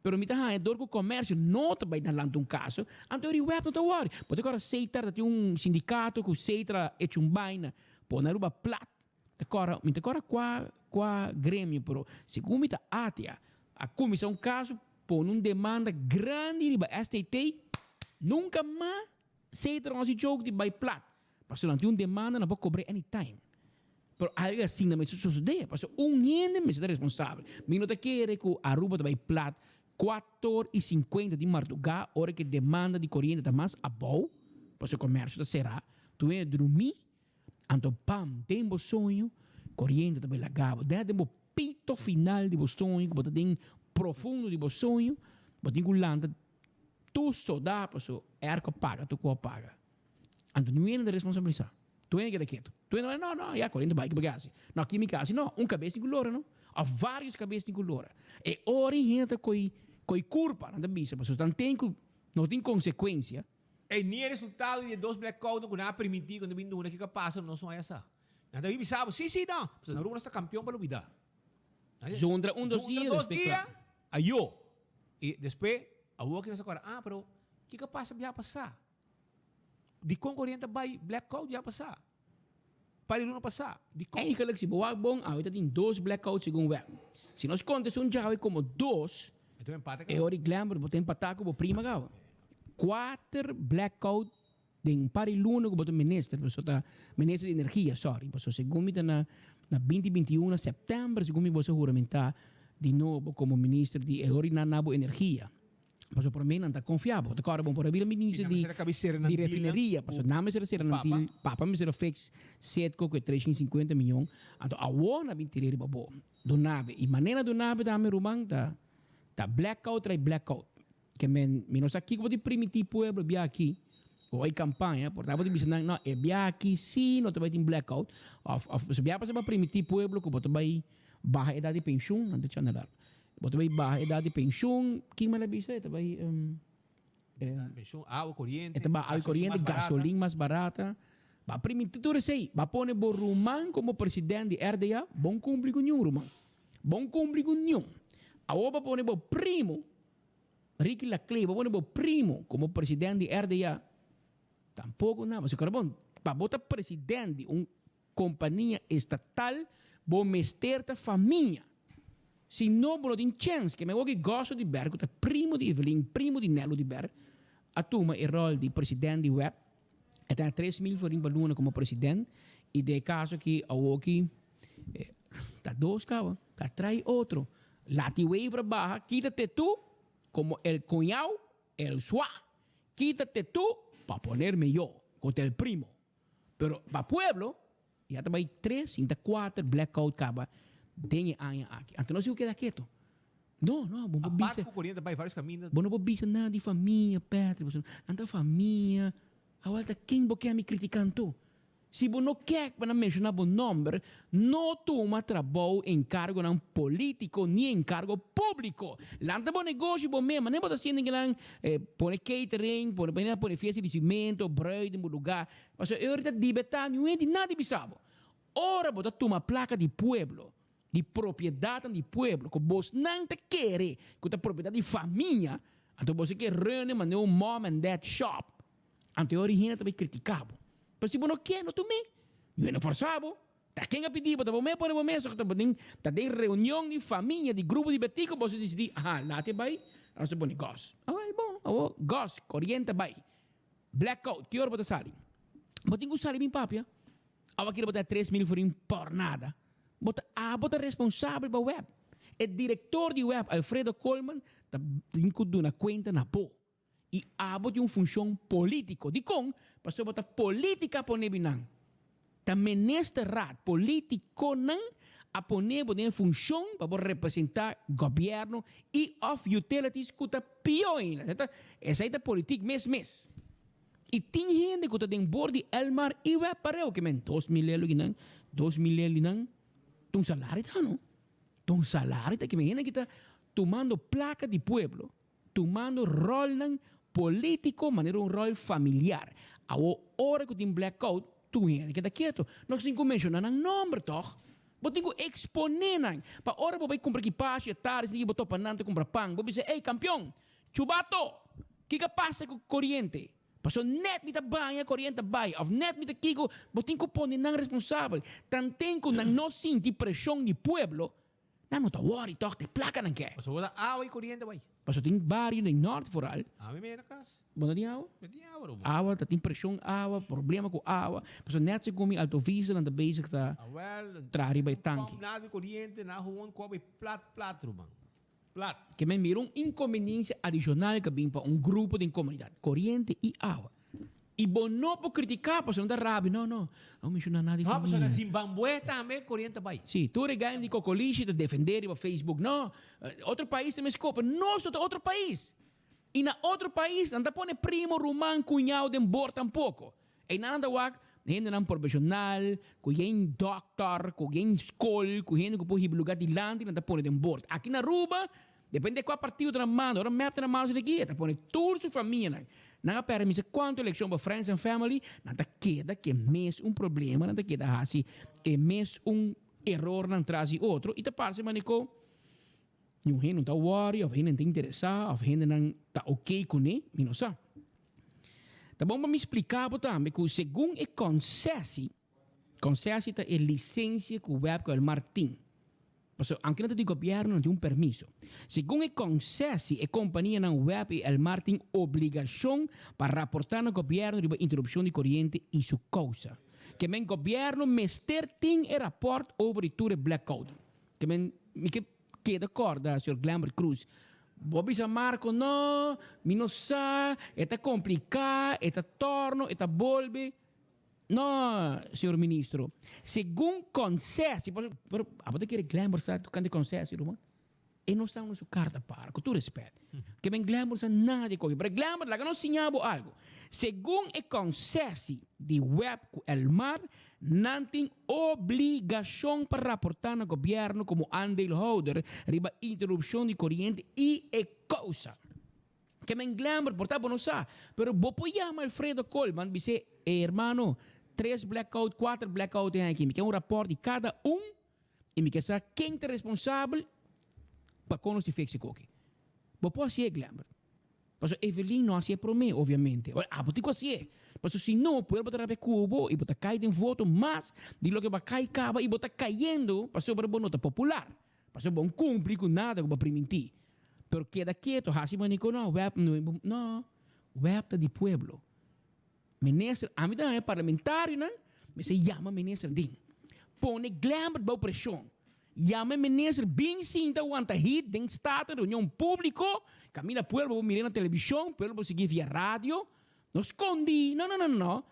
Pero mi ta haña dor ku komersio no ta bai na lanta un kaso, anto e web no ta wòri. Bo ta kòrda Setar ta tin un sindikato ku Setar a echa un baina pone Aruba plat. Ta kòrda, mi ta kòrda kua kua gremio, pero segun mi ta atea a kuminsá un kaso pone un demanda grandi riba STT, nunka mas Setra no hasi joke di bai plat, pasobra nan tin un demanda nan por kobr'é anytime. Pero algu asina mester sosodé, pasobra un hende mester ta responsabel. Mi no ta kere ku Aruba ta bai plat kuator i sinkuenta di mardugá ora ku e demanda di koriente ta mas abou, pasobra komersio ta será, tur hende drumí. Anto bam, den bo soño, koriente ta bai laga bo. Den den bo pito final di bo soño, ku bo ta den profundo di bo soño, bo tin ku lanta tur sodá paso airco paga, tur kos paga. Anto niun hende ta responsabilisá. Tur hende keda ketu. Tur hende ta bai, no, no, ya koriente bai, ke bo ke hasi? No, aki mi ke hasi? No, un kabes tin ku lora no. Òf vários kabes tin ku lora. E ora e hende ta koi koi kurpa, nan ta bisa, pasobra nan ten ku no tin konsekuensia. Ey, ni e resultado di e dos blackoutnan ku nan a permití ku nan ta bin duna kiko a pasa nos no haya sa. Nan ta bin bisa bo, si, si, no. Pasobra na Aruba nos ta kampion pa lubidá. Zundra un dos dia, Zundra dos despues dia, kla. ayo. I despues, awor ki nos a kòrda, ah, pero kiko a pasa biaha pasá? Dikon koriente a bai blackout biaha pasá? Par di luna pasá. Dikon? Eigenlijk si bo wak bon, awe ta tin dos blackout segun web. Si nos konta esun djawe komo dos, e ora di Glenbrook bo ta empatá ku bo prima gaba. Kuater blackout den un par di luna ku bo ta minister, pasobra ta minister di energia, sorry, pasobra segun mi ta na na binti 21 na sèptèmber segun mi bo sa huramentá di nobo komo minister di e ora di nan na bo energia. Pasobra promé nan ta konfia bo. Ta kòrda bon por a bira minister di di refineria. Pasobra nan mester a sera nan deal. Papa mester a fix Citgo ku e 350 miyon. Anto awor nan a bin tir'é riba bo. Dunabe. I manera dunabe tambe ruman ta ta blackout trai blackout. Ke men mi no sa kiko bo tin primiti pueblo bia aki. Ku hoy kampaña por ta bo tin bisa nan no e bia aki si no ta bai tin blackout. Òf òf bia pasa bo a primiti pueblo ku bo ta bai baha edat di penshun. Nan ta chanda largo. Bo ta bai baha edat di penshun, kin manda bisa? E ta bai. Pensioen, awa, coriente. E ta baha awa y coriente, gasolin mas barata. Ba priminti tur esey. Ba pone bo ruman como president di RDA, bon cumpli cu niun ruman. Bon cumpli cu niun. Awor ba pone bo primo, Ricky Laclé, ba pone bo primo como president di RDA, tampoco nada. Pasobra bon, pa bo ta president di un Compania estatal bo mester ta famia. Si no bo no tin chens. Ke men wou ki Gosso di Ber ku ta primo di Evelyn, primo di Nello di Ber a tuma e rol di president di web. E ta na 3000 florin pa luna komo president i den e kaso aki awoki ta dos kaba ta trai otro. Lati Wever a baha kita te tu komo el cuñao el swa kita te tu pa ponerme yo ku ta el primo. Pero pa pueblo ya ta bai tres sinta kuater blackout kaba den e aña aki. Anto nos tin ku keda keto. No, no, bo no por bisa. Apart ku koriente bai varios kaminda. Bo no por bisa nada di famia, Patrick. Pasobra nan ta famia. Awor ta ken bo ke ami kritika anto? Si bo no kek pa nan menshoná bo nòmber, no tuma trabou enkargonan polítiko ni enkargo públiko. Lanta bo negoshi bo mes, manera bo ta haciendo kinan pone catering, pone manera pone fiesta di bicimento, bruid den bo lugar. Pasobra e ora ta dibetá niun hende nada bisa bo. Ora bo ta tuma placa di pueblo, di propiedadnan di pueblo, cu bosnan ta kere cu ta propiedad di famia, anto boso ke rene manera un mom and dad shop, anto e ora hende ta bay critica bo. Pero si bo no ke, no tum'é. Niun hende forsa bo. Ta ken a pidi bo? Ta bo mes pone bo mes of ta bo den ta den reunion di famia di grupo di betico boso disidi aha lati a bai nos ta pone gos. Awel bon awor gos coriente a bai blackout ki ora bo ta sali? Bo tin cu sali bin papia awor kere bo ta 3000 florin por nada bo ta abo ta responsabel pa web e director di web Alfredo Koolman ta tin cu duna cuenta na bo. I abo tin un funshon polítiko. Dikon? Pasobra bo ta polítika pone binan. Ta ministerraad, polítikonan a pone bo den e funshon pa bo representá gobièrnu i òf utilities ku ta pió ainda. Esei ta politik mes mes. I tin hende ku ta den bor di Elmar i web pareu ke men 2000 elo kinan, 2000 elo kinan, ta un salario ta no. Ta un salario ta ke men hende ki ta tumando plaka di pueblo. Tumando rolnan politico manera un rol familiar. Awo ora cu tin blackout tur hende keda keto. Nos tin cu menciona nan nomber toch? Bo tin cu expone nan. Pa ora bo bay cumpra kipashi e tardi sinti bo topa nan ta cumpra pan bo bisa ey campeon! Chubato! Kico a pasa cu coriente? Paso net mi ta baña coriente a bay of net mi ta kico bo tin cu pone nan responsabel. Tanten cu nan no sinti presion di pueblo Nan no ta worry toch, te placa nan ke. Pasobra bo ta awa y coriente bay. Pasobra tin bario den Noord vooral. Ami mira na cas. Bo no tin awa? Mi tin awa ruman. Awa, ta tin presion awa, problema cu awa. Pasobra net segun mi Alto Vista nan ta bezig ta traha riba e tanki. Pump nada di coriente, nan gewoon coba y plat plat ruman. Plat. Ke men mira un inconveniencia adicional ke bin pa un grupo den comunidad. Coriente y awa. Y bo no por critica pasobra nan ta rabia. No, no. No menciona nada di No, familia. pasobra na Zimbabue tambe coriente bay. Si, tur e gainan di cocolishi ta defende riba Facebook. No, otro pais ta mes copa. Nos no ta otro pais. Y na otro pais nan ta pone primo, ruman, cuñao den bord tampoco. Eynan nan ta wak hendenan profesional, cu yen doctor, cu yen scol, cu hende cu por hiba lugar dilanti nan ta pone den bord. Aki na Aruba, depende cua partido ta na mando, ora mep ta na mando esaki, e ta pone tur su famianan. Nan a perde misa cuanto eleccion pa friends and family, nan ta keda cu e mes un problema, nan ta keda haci e mes un erornan tras di otro y ta parce manico Niun hende no ta worry of hende no ta interesa of hendenan ta ok kuné, mi no sa. Ta bon pa mi splika bo tambe ku segun e konsesi, konsesi ta e lisensia ku web ku Elmar tin. Pasobra aunke nan ta di gobièrnu nan tin un permiso. Segun e konsesi e kompanianan web i Elmar tin obligashon pa raportá na gobièrnu riba interupshon di koriente i su kousa. Ke men gobièrnu mester tin e rapòrt over di tur e blackoutnan. Ke men mi ke keda kòrda señor Glenbert Croes. Bo bisa Marco no, mi no sa, e ta kompliká, e ta tòrno, e ta bolbe. No, señor ministro, segun konsesi, pero abo ta kere Glenbert sa tokante konsesi ruman? E no sa unda su karta para, ku tur respet. Ke men Glenbert sa nada di koki. Pero Glenbert, laga nos siña bo algu. Segun e konsesi di web ku Elmar, nan tin obligashon pa raportá na gobièrnu komo aandeelhouder riba interupshon di koriente i e kousa. Ke men Glenbert por ta bo no sa, pero bo por yama Alfredo Koolman bis'é, Ey hermano, tres blackout, kuater blackout den aki, mi ke un raport di kada un y mi ke sa ken ta responsabel pa kon nos di fix e koki. Bo por hasié, Glenbert. Pasobra Evelyn no hasié promé, obviamente. Ora, abo tin ku hasié. Pasobra si no, pueblo ta rabia ku bo y bo ta kai den voto mas di loke bo a kai kaba y bo ta kayendo pasobra bo no ta popular. Pasobra bo no cumpli cu nada cu bo a priminti. Pero keda keto, haci mani cu no, web no, no, web ta di pueblo. Minister, ami ta haña parlamentarionan mester yama minister den. Pone Glembert bou presion. Yama e minister bin sinta wanta hit den Staten reunion publico, caminda pueblo bo mira na television, pueblo bo sigui via radio. No scondi, no no no no.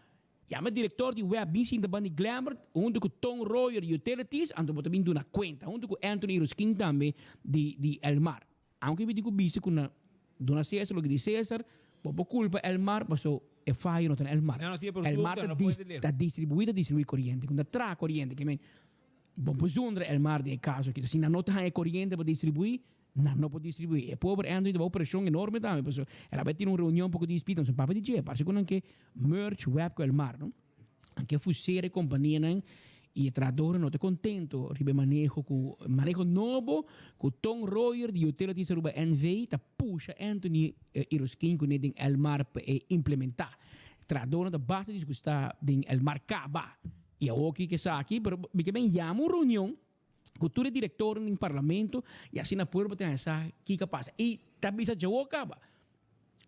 Yama e director di web bin sinta banda di Glembert hunto cu Ton Royer di Utilities, anto bo ta bin duna cuenta hunto cu Anthony Ruskin tambe di di Elmar. Aunke mi tin cu bisa cu na duna Cesar loke di Cesar, bo por culpa Elmar paso e fayo no ta na Elmar. No, no tin e producto, Elmar ta no puede deliver. ta distribui, ta distribui coriente, cu ta traha coriente, ke men bo por zundra Elmar den e caso aki. Si nan no ta haña coriente pa distribui, Nan no por distribuí. E pober Anthony ta bou preshon enorme tambe, pasobra el a bai tin un reunion poko di dispita, su papa di dje, parse ku nan ke merge web ku Elmar, no? Nan ke fusera e kompanianan i e trahadornan no ta kontento riba e maneho ku maneho nobo ku Ton Royer di Utilities Aruba NV ta pusha Anthony Iroskin kuné den Elmar pa e implementá. Trahadornan ta basta disgustá den Elmar kaba i awoki ke esaki, pero mi ke ben yama un reunion. Ku tur e direktornan den parlamento i asina pueblo ta haña sa kiko a pasa. I ta bisa djawo kaba,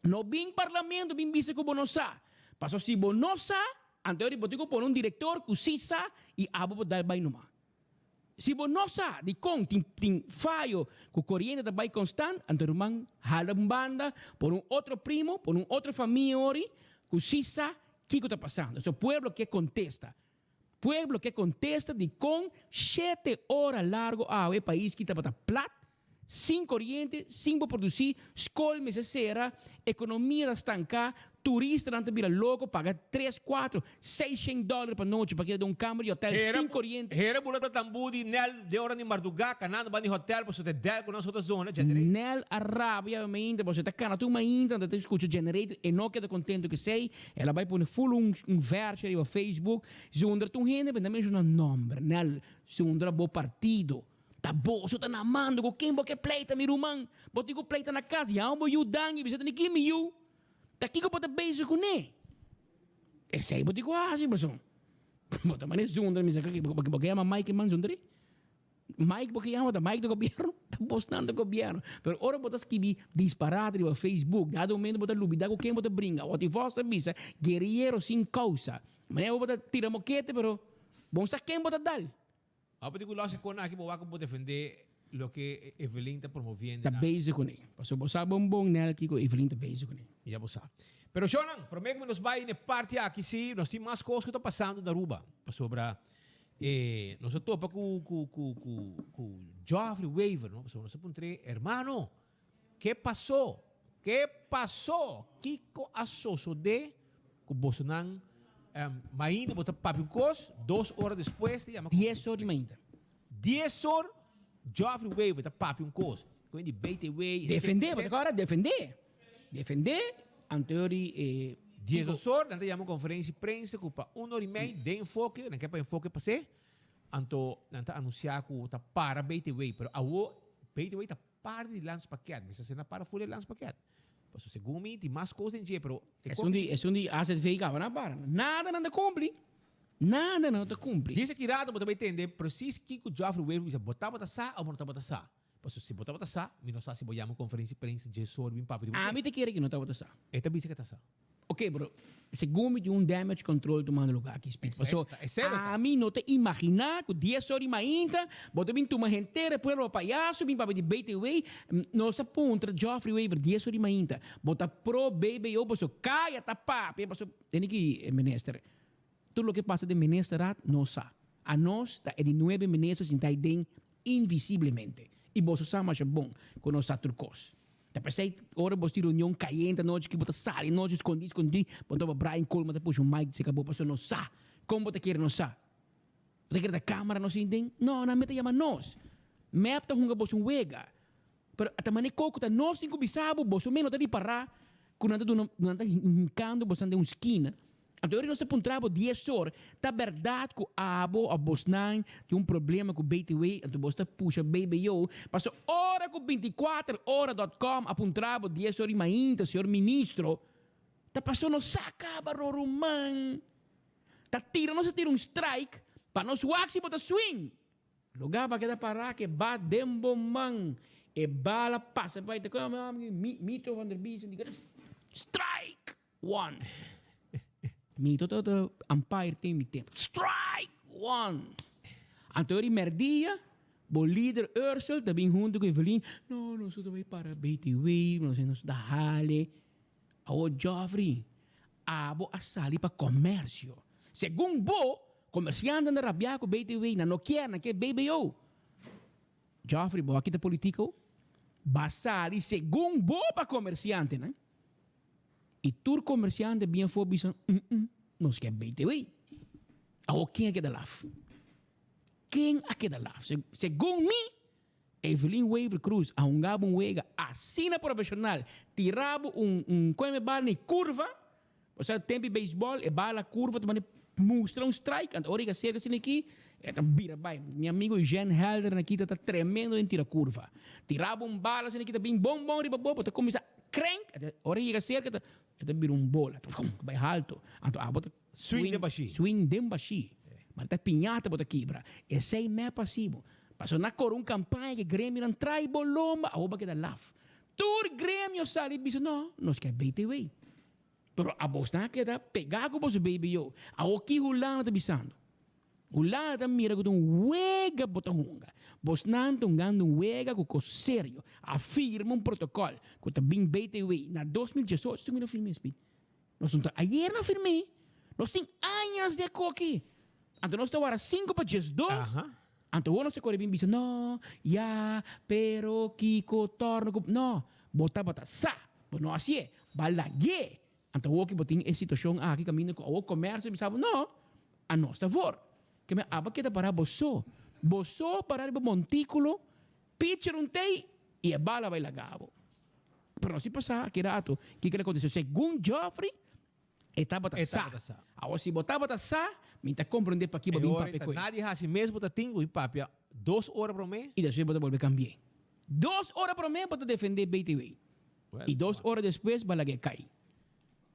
No bin parlamento bin bisa ku bo no sa. Pasobra si bo no sa, anto eri bo tin ku pone un direktor ku si sa i abo por dal bai numa. Si bo no sa dikon tin tin fayo ku koriente ta bai konstant, anto ruman hala un banda, pone un otro primo, pone un otro famia ori ku si sa kiko ta pasando. So pueblo ke kontesta. Pueblo ke kontesta dikon shete ora largo awe e pais ki tabata plat, sin koriente, sin por produsí, skol mester sera, ekonomia ta stanká, turistanan ta bira loko paga tres, kuatro, seishen dòler pa nochi pa keda den un kamer di hotèl sin koriente. Hera bula ta tambú di Nel den ora di mardugá kanando ban di hotèl pasobra ta del ku nan so ta zona generator. Nel a rabia mainta pasobra e ta kana tur mainta anto ta skucha generator e no keda kontento ku esei. El a bai pone full un un verso riba Facebook, zundra tur hende pero no menciona nomber, nel zundra bo partido. Ta boso ta na mando ku ken bo ke pleita mi ruman? Bo tin ku pleita na kas, yama bo yu danki bisa ta ni ki mi yu? Ta kiko bo ta bezig kuné? Esei bo tin ku hasi pasobra bo ta mane zundra mi sa bo ke yama Mike man zundra? Mike bo ke yama ta Mike di gobierno? Ta bosnan di gobierno. Pero ora bo ta skibi disparate riba Facebook, dado momento bo ta lubida ku ken bo ta bringa. Otty Vos ta bisa, guerrillero sin causa. Manera bo ta tira mokete pero bo no sa ken bo ta dal. Abo di ku los e kona aki bo wak bo defende loke Evelyn ta promoviendo Ta bezig kuné. Pasobra bo sa bon bon nel kiko Evelyn ta bezig kuné. Ya bo sa. Pero shownan, prome ku nos bai na e parti aki si nos tin mas kos ku ta pasando na Aruba. Pasobra E nos a topa ku ku ku ku ku Geoffrey Wever, no? Pasobra nos a puntr'é, Hermano, ke pasó? Ke pasó? Kiko a sosodé ku bosonan mainta bo ta papia un kos, dos ora despues ta yama Dies or di mainta. Dies or Geoffrey Wever ta papia un kos. Ku di BTW. Defendé, bo ta kòrda? Defendé. Defendé anto di e. Dies or nan ta yama un konferensia di prensa ku pa un or i mei den enfoke, nan ke pa enfoke pas'é, anto nan ta anunsiá ku ta para BTW, pero awo BTW ta parti di landspakket, mester ser na para full e landspakket. Pasobra segun mi tin mas kos den dje, pero e Esun di esun di AZV kaba nan para. Nada nan ta kumpli. Nada nan no ta kumpli. Dies aki rato bo ta bai tende presis kiko Geoffrey Wever bisa, bo tabata sa o bo no tabata sa? Pasobra si bo tabata sa, mi no sa si bo yama un konferensia di prensa dje sor bin papia di bo. Ami ta kere ki no tabata sa. E ta bisa ke ta sa. Ok, pero segun mi tin un damage control tumando lugar aki, Speed. Pasobra ami no ta imagina ku dies or di mainta bo ta bin tuma henter e pueblo pa payaso bin papia di BTW. Nos a puntra Geoffrey Wever dies or di mainta, bo ta pro BBO pasobra kaya ta papia pasobra tene ki minister. Tur loke pasa den ministerraad nos sa. Anos ta e di nuebe minister sinta ei den invisiblemente. I boso sa masha bon ku nos sa tur kos. Ta p'esei ora boso tin reunion kayente anochi ki bo ta sali anochi skondí skondí bo topa Brian Coleman ta pusha un mic di seka bo pasobra nos sa kon bo ta kere nos sa. Bo ta kere ta kamera nos sin den? No, nan mester yama nos. Mep ta hunga boso un wega. Pero ta mane koko ta nos tin ku bisa bo, boso mes no ta ripará ku nan ta duna, nan ta hinkando bosan den un skina. Anto ora nos ta puntra bo dies or, ta bèrdat ku abo òf bosnan tin un problema ku BTW, anto bos ta pusha BBO, paso ora ku 24 ora dòt kòm a puntra bo dies or di mainta, señor ministro, ta paso nos sa kaba ro ruman. Ta tira nos a tira un strike pa nos wak si bo ta swing. Lugá pa keda pará ke ba den bo man. E bala pasa bai ta kome Mito van der Biesen di strike one. Mito ta ta umpire tin mi tempo. Strike one. Anto ori merdia bo lider Ursel ta bin hunto ku Evelyn. No, nos ta bai para BTW, nos nos ta hale. Awo Geoffrey, abo a sali pa komersio. Segun bo, komersiantenan ta rabia ku BTW, nan no kier, nan kier BBO. Geoffrey, bo a kita politiko? Ba sali segun bo pa komersiantenan. I tur komersiante bien afó bisa, mm-mm, nos kier BTW. Awo ken a keda laf? Ken a keda laf? Segun mi, Evelyn Wever Croes a hunga bo un wega asina profesional, tira bo un un koe bal na e curva, osea tempo di beisbol e bal a curva ta manda mustra un strike, anto ora e ka serka asina aki e ta bira bai. Mi amigo Eugene Helder na kita ta tremendo den tira curva. Tira bo un bal asina aki ta bin bon bon riba bo, bo ta cuminsa crank, ora e yega serka e ta bira un bola, ta bai halto, anto abo ta Swing den bashí. Swing den bashí. Ma ta piñata bo ta kibra. Esei mep hasi bo. Pasobra nan a kore un kampaña ku e gremionan trai bo lomba, awor bo a keda laf. Tur gremio sali bisa no, nos ke BTW. Pero abos nan a keda pegá ku boso BBO. Awor ki Hulanda ta bisando? Hulanda ta mira ku ta un wega bo ta hunga. Bosnan ta hungando un wega ku kos serio. A firma un protokòl ku ta bin BTW na 2018. Esaki mi no firma espi. Nos no ta ayer no firm'é. Nos tin añas di e koki. Anto nos ta wara sinku pa 12. Anto awor nos ta kore bin bisa, no, ya, pero, kiko, torno ku. No, bo tabata sa. Bo no hasié. Bo a lag'é. Anto awor ki bo tin e situashon aki kaminda ku awor komersio bisa bo, no, a nos ta for. Ke men aba keda pará bo so. Bo so pará riba montíkulo, pitcher un tei i e bala bai laga bo. Pero si pasá aki rato, kiko lo akontesé? Segun Geoffrey, e tabata E sa. tabata sa. Awor, si bo tabata sa, mi ta komprendé pakí bo E bin ora papia ta ku e. nadie hasi mes bo ta tin ku bin papia dos ora promé. I despues bo ta bolbe kambi'é. Dos ora promé bo ta defendé BTW. Well, I dos ora despues bo a lag'é kai.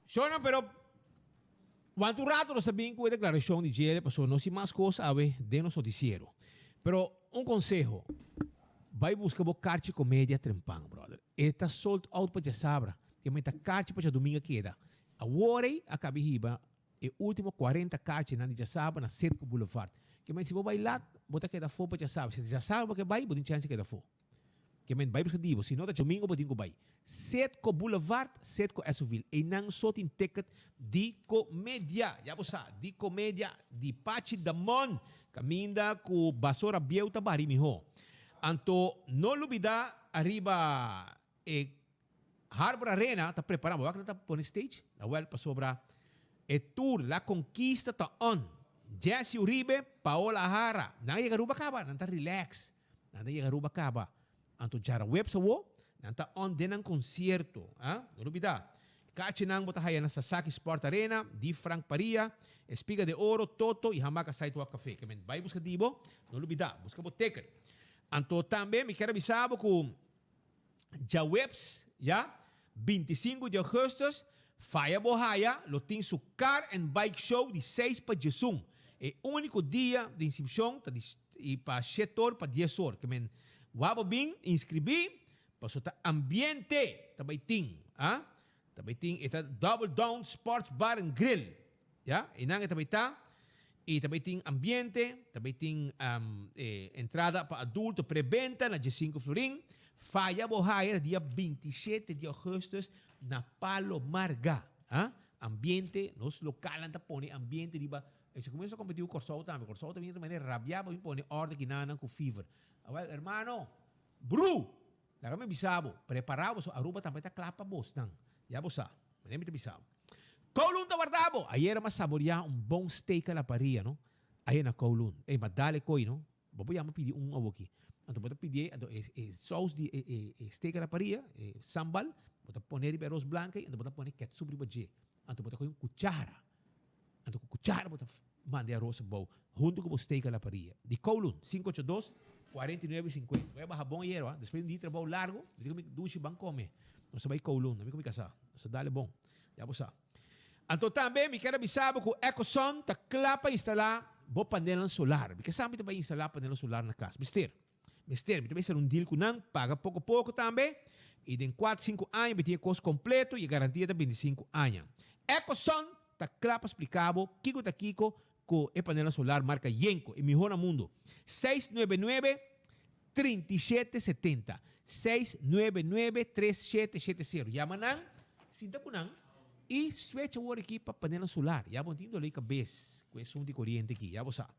Shona, pero wanta un rato nos ta bin ku e deklarashon di djele pasobra nos tin mas kos awe den nos notisiero. Pero un konseho, bai buska bo karchi komedia trempan, brother. E ta sold out pa djasabra, ke men ta karchi pa djadumingu a keda. Awor ei a kabi hiba e ultimo 40 karchinan di djasabra na Setco Boulevard. Ke men si bo bai lat, bo ta keda afó pa djasabra. Si ta djasabra bo ke bai, bo tin chèns di keda afó. Ke men bai buska di bo, si no ta djadumingu bo tin ku bai. Setco Boulevard, Setco Esoville. Einan so tin ticket di komedia. Ya bo sa, di komedia di Pachi Damon, kaminda ku basora bieu ta bari mihó. Anto no lubida ariba e Harbor Arena ta prepara, bo wak nan ta pone stage? Awel pasobra e tour La Conquista ta on. Jessy Uribe, Paola Jara, nan a yega Aruba kaba, nan ta relax. Nan ta yega Aruba kaba. Anto djarawebs awo, nan ta on den nan concierto. Ah, no lubida. Kachinan bo ta haya na Sasaki Sport Arena, di Frank Paria, Espiga de Oro, Toto y Hamaca Sidewalk Cafe. Ke men bai buska di bo, no lubida, buska bo ticket. Anto tambe mi kier a bisa bo ku djaweps, ya, 25 di augustus, Faya Bo Haya lo tin su Car and Bike Show di seis pa djesun. E unico dia di inscripcion ta di pa shet or pa dies or. Ke men wou bo bin inscribi paso ta ambiente ta bay tin, ah. Ta bay tin e ta Double Down Sports Bar and Grill. Ya, einan e ta bay ta y ta bay tin ambiente, ta bay tin e entrada pa adulto prebenta na diesinco florin. Faya bo haya ta dia 27 di augustus na Palo Marga. Ah, ambiente, nos localnan ta pone ambiente riba, e si cuminsa competi cu Corsou tambe, Corsou ta bin ta manera rabia pa bin pone orde kinanan cu fever. Awel, hermano, bru! Laga mi bisa bo, prepara bo, so Aruba tambe ta kla pa bosnan. Ya bo sa, manera mi ta bisa bo. Kowloon ta warda bo! Ayera m'a saborea un bon steak a la parrilla, no? Ayer na Kowloon. Ey, ma dale koy, no? Bo por yama pidi un awoki. Anto bo ta pidié, anto e e saus di e e e steak a la parilla, e sambal, bo ta pone riba e arroz blanco ei, anto bo ta pone ketchup riba dje. Anto bo ta kohe un kuchara, anto ku kuchara bo ta manda e arroz abou, hunto ku bo steak a la parilla. Di Kowloon, 582, 49 50. Bo a baha bon ayero, ha. Despues di un dia di trabou largo, mi di ku mi dushi ban kome. Nos a bai Kowloon, ami ku mi kasá. Nos a dale bon. Ya bo sa. Anto tambe mi kier a bisa bo ku Ecosun ta kla pa instalá bo panelnan solar. Mi ke sa mi ta bai instalá panelnan solar na kas. Mester. Mester. Mi ta bai sera un deal ku nan, paga poko poko tambe, i den kuater sinku aña mi tin e kos kompleto i e garantia ta bintisinku aña. Ecosun ta kla pa splika bo kiko ta kiko ku e panelnan solar marka Yenko, e mihó na mundu. 699 37 70, 699 3770. Yama nan, sinta ku nan i switch awor aki pa panelnan solar. Ya bo no tin dolor di kabes ku esun di koriente aki, ya bo sa.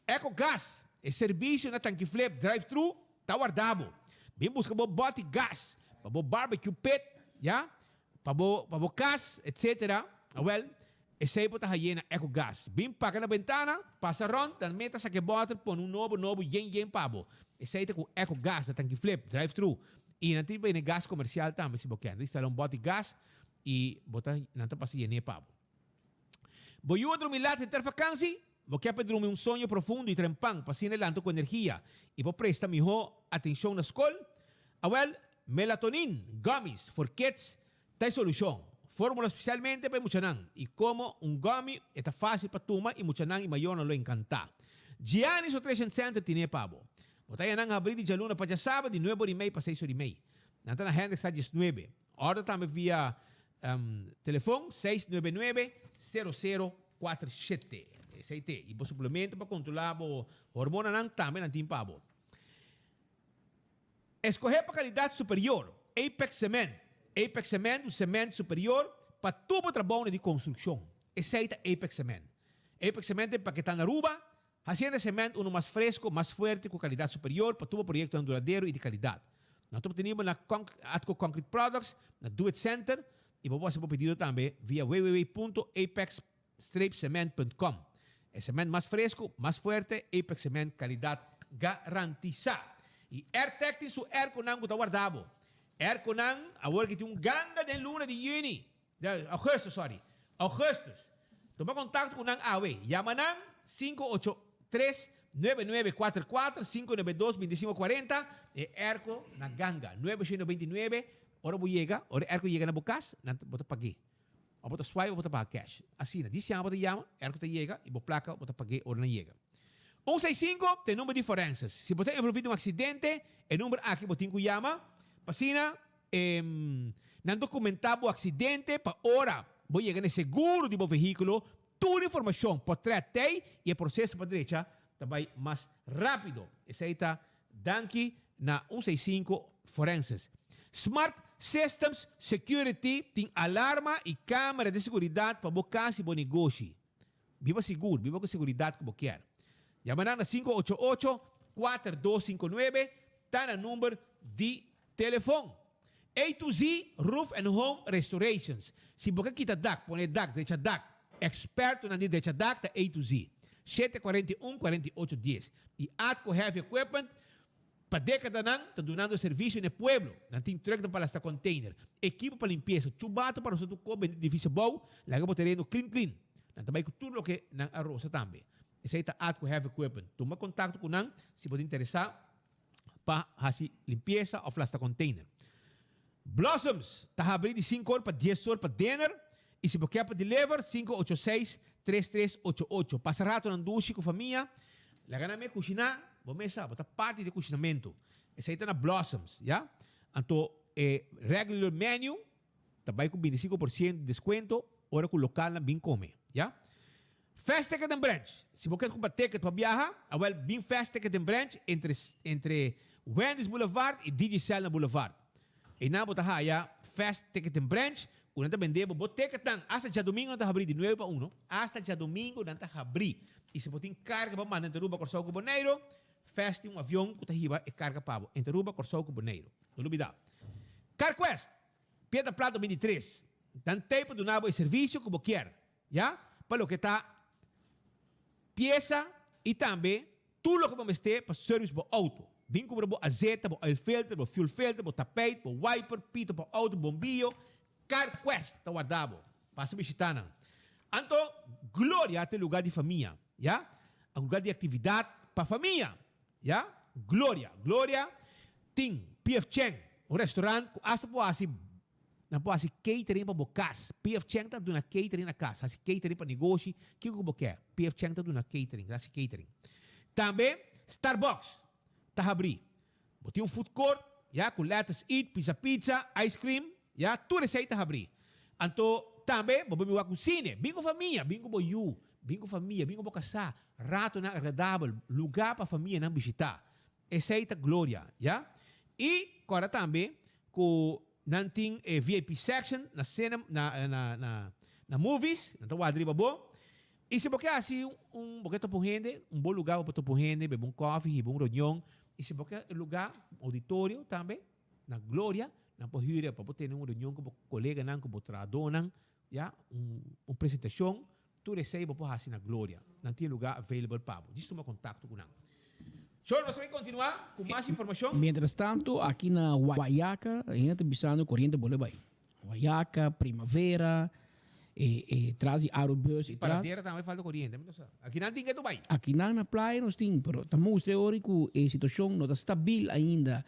Ecogas, e servisio na Tanki Flip drive thru ta warda bo. Bin buska bo bòti gas pa bo barbecue pit, ya, pa bo pa bo kas, etcetera. Awel, Esei bo ta haye na Ecogas. Bin paka na bentana, pasa rond, dan meta saka e bòter, pone un nobo nobo yen yen pa bo. Esei ta ku Ecogas na Tanki Flip, drive thru. I nan tin bene gas komersial tambe si bo kier. Nan ta instala un bòt di gas i bo ta nan ta pasa yen'é pa bo. Bo yu a drumi lat henter fakansi? Bo kier pa e drumi un soño profundo i trempan pa asina e lanta ku energia i por presta mihó atenshon na skol? Awèl, melatonin gummies for kids Ta e solushon. Formula spesialmente pa e muchanan i komo un gummy e ta fásil pa tuma i muchanan i mayornan lo enkantá. Gianni's Nutrition Center tine pa bo. Bo ta haña nan habrí di djaluna pa djasaba di nuebe ora i mei pa seis ora i mei. Nan ta na Hendrikstraat diesnuebe. Order tambe via telefon 699 0047. Esei te. I bo suplemento pa kontrolá bo hormonanan tambe nan tin pa bo. Escoge pa calidad superior, Apex Cement. Apex Cement un cement superior pa tur bo trabounan di construccion. Esey ta Apex Cement. Apex Cement ta empaketa na Aruba, haciendo e cement uno mas fresco, mas fuerte cu calidad superior pa tur bo proyectonan duradero y di calidad. Nan ta obtenibel na Atco Concrete Products, na Do It Center y bo por haci bo pedido tambe via www.apex. Streepcement.com E cement mas fresco, mas fuerte, Apex Cement calidad garantisa. Y Airtec tin su airconan cu ta warda bo. Airconan awor ki tin un ganga den luna di juni, augustus sorry, augustus. Tuma contacto cu nan awe. Yama nan 583 9944 592 2540 E airco na ganga 999 Ora bo yega, ora e airco yega na bo cas, nan bo ta pag'e. Of bo ta swipe of bo ta paga cash. Asina, di siama bo ta yama, erko ta yega y bo placa bo ta pag'é ora nan yega. Un seis sinku ta e number di forenses. Si bo ta envolvi den un accidente, e number aki bo tin cu yama pa asina nan documenta bo accidente pa ora bo yega na e seguro di bo vehiculo, tur informacion, potret t'ey y e proceso pa drecha ta bay mas rapido. Esey ta Danki na un seis sinku Forenses. Smart Systems Security tin alarma y camera di seguridad pa bo cas y bo negoshi. Biba sigur, biba cu seguridad cu bo kier. Yama nan na 588 4259 ta na number di telefon. A to Z Roof and Home Restorations. Si bo ke kita dak, pone dak, drecha dak, expertonan di drecha dak ta A to Z. 741 48 dies. I Atco Heavy Equipment pa decadanan ta dunando servicio na e pueblo. Nan tin trucknan pa lasta container, ekipo pa limpiesa, chubato pa rosa tur kobe den edificio bou, laga bo tereno clean clean. Nan ta bai cu tur loke nan a rosa tambe. Esey ta Atco Heavy Equipment. Tuma contacto cu nan si bo ta interesa. pa hasi limpiesa of lasta container. Blossoms ta habri di sinku or pa dies or pa dinner y si bo kier pa deliver 586 3388. Pasa ratonan dushi cu famia, laga nan me cushina, bo mes sa bo ta parti di e cushinamento. Esey ta na Blossoms, ya. Anto e regular menu ta bay cu 25% di descuento ora cu localnan bin come, ya. Fast Ticket and Branch, Si bo kier kumpra ticket pa biaha, awel bin Fast Ticket and Branch entre entre Wendy's Boulevard y Digicel na Boulevard. Einan bo ta haya Fast Ticket and Branch ku nan ta bende bo bo ticketnan. Hasta djadomingo nan ta habri di nuebe pa uno. Hasta djadomingo nan ta habri. Y si bo tin karga pa manda entre Aruba, Kòrsou ku Boneiru, Fast tin un avion ku ta hiba e karga pa bo entre Aruba, Kòrsou ku Boneiru. No lubida. CarQuest, Piedra Plata 23. Nan tei pa duna bo e servisio ku bo kier. Ya, pa loke ta piesa y tambe tur loke bo mester pa service bo auto. Bin kumpra bo azeta, bo oil filter, bo fuel filter, bo tapijt, bo wiper, pito pa auto, bombillo. CarQuest ta warda bo. Pasa bishita nan. Anto, Gloria ta e lugar di famia, ya. Un lugar di actividad pa famia, ya. Gloria, Gloria tin PF Chang, un restaurant cu hasta por haci, nan por haci catering pa bo cas. PF Chang ta duna catering na cas, haci catering pa negoshi, kico cu bo kier. PF Chang ta duna catering, ta haci catering. Tambe Starbucks ta habri. Bo tin un food court, ya, cu Lettuce Eat, Pizza Pizza, ice cream, ya, tur esey ta habri. Anto, tambe bo por bin wak un cine. Bin cu famia, bin cu bo yu, bin cu famia, bin cu bo casá. Ratonan agradabel, lugar pa famianan bishita. Esey ta Gloria, ya. Y corda tambe cu nan tin e VIP section na cine, na, na, na, na movies, nan ta warda riba bo. Y si bo ke haci un, bo ke topa un hende, un bon lugar pa bo topa un hende, bebe un koffie, hiba un reunion. Y si bo ke un lugar, un auditorio tambe, na Gloria, nan por huur pa bo tene un reunion cu bo coleganan, cu bo trahadornan, ya, un, un presentacion. Tur esey bo por haci na Gloria. Nan tin e lugar available pa bo. Djis tuma contacto cu nan. Shor, nos ta bay continua cu mas informacion. Mientras tanto, aki na Guayaca, hende ta bisando coriente bolbe bay. Guayaca, Primavera, e e tras di Arubus e tras. Paradera tambe falta coriente, mi no sa. Akinan tin ketu bay. Akinan na playa nos tin, pero ta mustra e ora cu e situacion no ta stabil ainda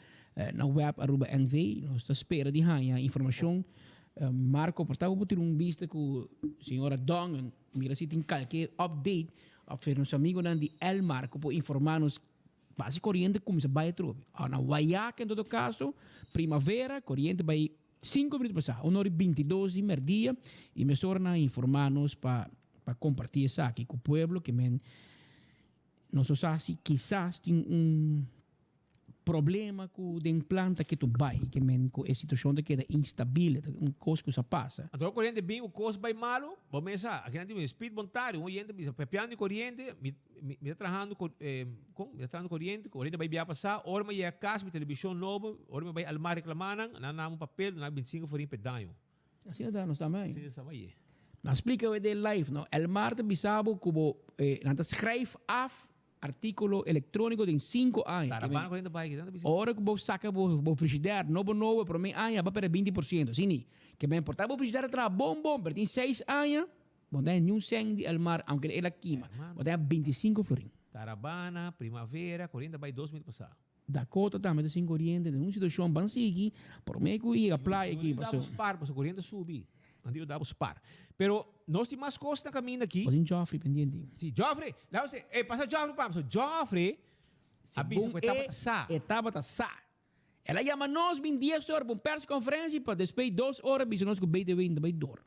na web Aruba NV. Nos ta spera di haña informacion. Marco, por ta bo por tira un bista cu señora Dongen, mira si tin calke update of nos amigonan di Elmar cu por informa nos base coriente cuminsa bay atrobe. Na Guayaca en todo caso, Primavera, coriente bay Sinku minuto pasá, un ora i bintidos di merdia, i mesora nan a informá nos pa pa kompartí esaki ku pueblo ke men nos no sa si kisas tin un problema ku den planta ke tu bai ke men ku e situashon ta keda instabil, e ta un kos ku sa pasa. Anto e koriente bin ku kos bai malu, bo mes sa, aki nan tin un speed bontario, un oyente bisa papiando di koriente, mi Mi ta trahando con mi ta trahando coriente, coriente bay bia pasa, ora mi yega cas mi television nobo, ora mi bay almar reclama nan, nan dame un papel, nan 25 florin pe daño. Asina ta nos tambe. Asina ta bay. Nan splica we den live no, Elmar ta bisa bo cu bo nan ta schrijf af articulo electronico den 5 aña. Tarabana coriente bay ki nan ta bisa. Ora cu bo saca bo frigidaire nobo nobo prome aña bo a perde 20%, asina ni. Ke men por ta bo frigidaire ta traha bon bon pero tin 6 aña. Bo no ta haña niun sèn di Elmar, aunke el a kima. Bo ta haña bintisinko florin. Tarabana, Primavera, Corriente a bai dos minuut pasá. Dakota tambe ta sin coriente den un situacion ban sigui prome cu yega playa aki paso. Nan spar paso coriente a subi. Nan di dabo spar. Pero nos tin mas cos na caminda aki. Bo tin Joffrey pendiente. Si Joffrey, laga nos ey pasa Joffrey pa paso Joffrey a bisa cu e tabata sa. E tabata sa. El a yama nos bin dies ora pa un persconferencia pa despues dos ora bisa nos cu BTW no ta bay door.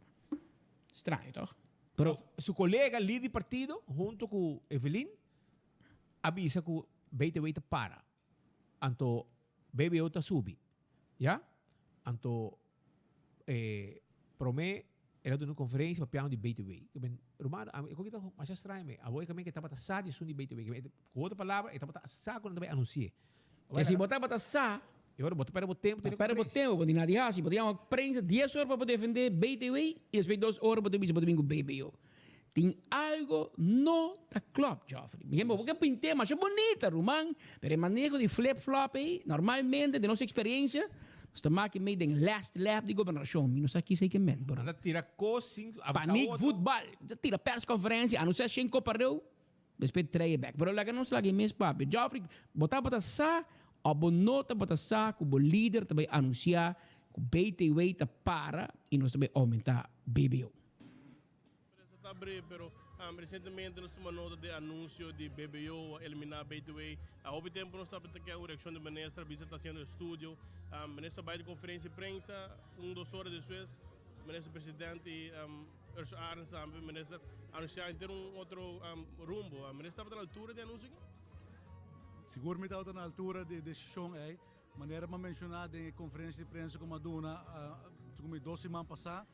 Straño toch? Pero su colega lider di partido hunto cu Evelyn a bisa cu BTW ta para. Anto BBO ta subi. Ya? Anto e prome el a duna un conferencia papiando di BTW. Ruman, e koki ta masha straño me. Abo e kamen ke tabata sa di esun di BTW. Ku otro palabra, e tabata sa ku nan ta bai anunsi'é. Ke si bo tabata sa. E ora bo ta pèrdè bo tempu tene konferensia. Pèrdè bo tempu, bo tin nada di hasi. Bo ta yama prensa dies ora pa bo defendé BTW i despues dos ora bo ta bisa bo ta bin ku BBO. Tin algo no ta klòp, Geoffrey. Mi bo ke pint'é masha bunita, ruman, pero e maneho di flip flop ei, normalmente den nos eksperensia, nos ta maki mei den last lap di gobernashon. Mi no sa kisa ei ke men, pero. Nan ta tira kos sin avisá otro. Paniek voetbal. Nan ta tira persconferensia, anunsiá shen kopareu. Despues trae bek. Pero laga nos laga e mes papia. Geoffrey, bo tabata sa of bo no tabata sa ku bo lider ta bai anunsia ku BTW ta para i nos ta bai oumenta BBO? Prensa ta abri, pero resientemente nos tuma nota di anunsio di BBO a eliminá BTW. A hopi tempu nos tabata ke un reakshon di minister, a bisa ta hasiendo estudio. Minister a bai di konferensia di prensa, un dos ora despues minister presidente i Ursula Arends tambe, minister anunsiá henter un otro rumbo. Minister tabata na altura di e anunsio aki? Sigur mi tabata na altura di e desishon ei. Manera mi a menshoná den e konferensia di prensa ku mi a duna mi dos siman pasá,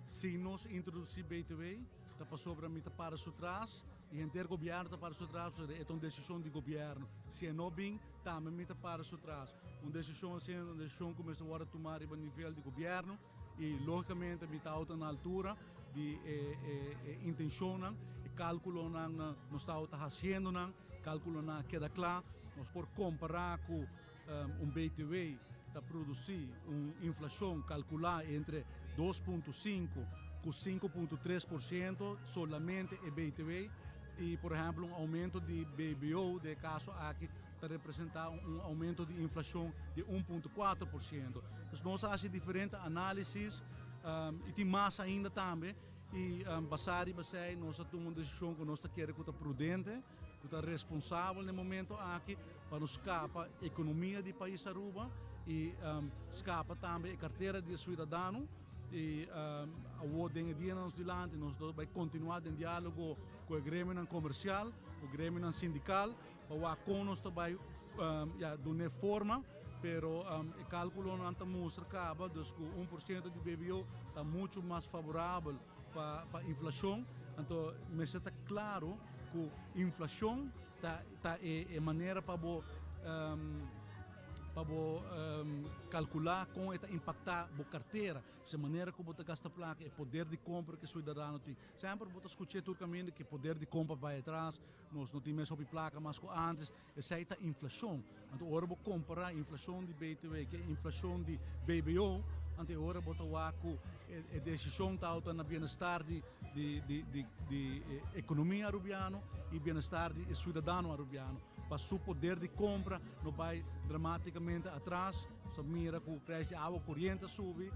si nos introdusí BTW ta pasobra mi ta para su tras i henter gobièrnu ta para su tras pasobra e ta un desishon di gobièrnu. Si e no bin, tambe mi ta para su tras. Un desishon asina ta un desishon ku mester wòrdu tumá riba nivel di gobièrnu. I lógikamente mi tabata na altura di e intenshonnan, e kálkulonan nos tabata hasiendo nan, kálkulonan a keda kla. Nos por kompará ku un BTW ta produsí un inflashon kalkulá entre 2.5 ku 5.3% solamente e BTW i por ehèmpel un oumento di BBO den e kaso aki ta representá un oumento di inflashon di 1.4%. Dus nos a hasi diferente análisis i tin mas ainda tambe i basá riba esei nos a tuma un desishon ku nos ta kere ku ta prudente. cu ta responsabel na e momento aki pa nos scapa economia di pais Aruba y scapa tambe e cartera di e ciudadano y awor den e dianan nos dilanti nos lo bay continua den dialogo cu e gremionan comercial, cu e gremionan sindical pa wak con nos ta bay ya duna e forma pero e calculonan ta mustra caba dus cu 1% di BBO ta mucho mas favorabel pa inflacion anto mester ta claro cu inflacion ta ta e e manera pa bo pa bo calcula con e ta impacta bo cartera, e manera cu bo ta gasta placa, e poder di compra cu e ciudadano tin. Semper bo ta scucha tur caminda cu e poder di compra bay atras, nos no tin mes hopi placa mas cu antes, esey ta inflacion. Anto ora bo compara inflacion di BTW cu e inflacion di BBO, anto e ora bo ta wak cu e decision ta na bienestar di di di di di e economia Arubiano y bienestar di e ciudadano Arubiano. Pa su poder di compra no bay dramaticamente atras. Nos a mira cu prijs di awa coriente a subi.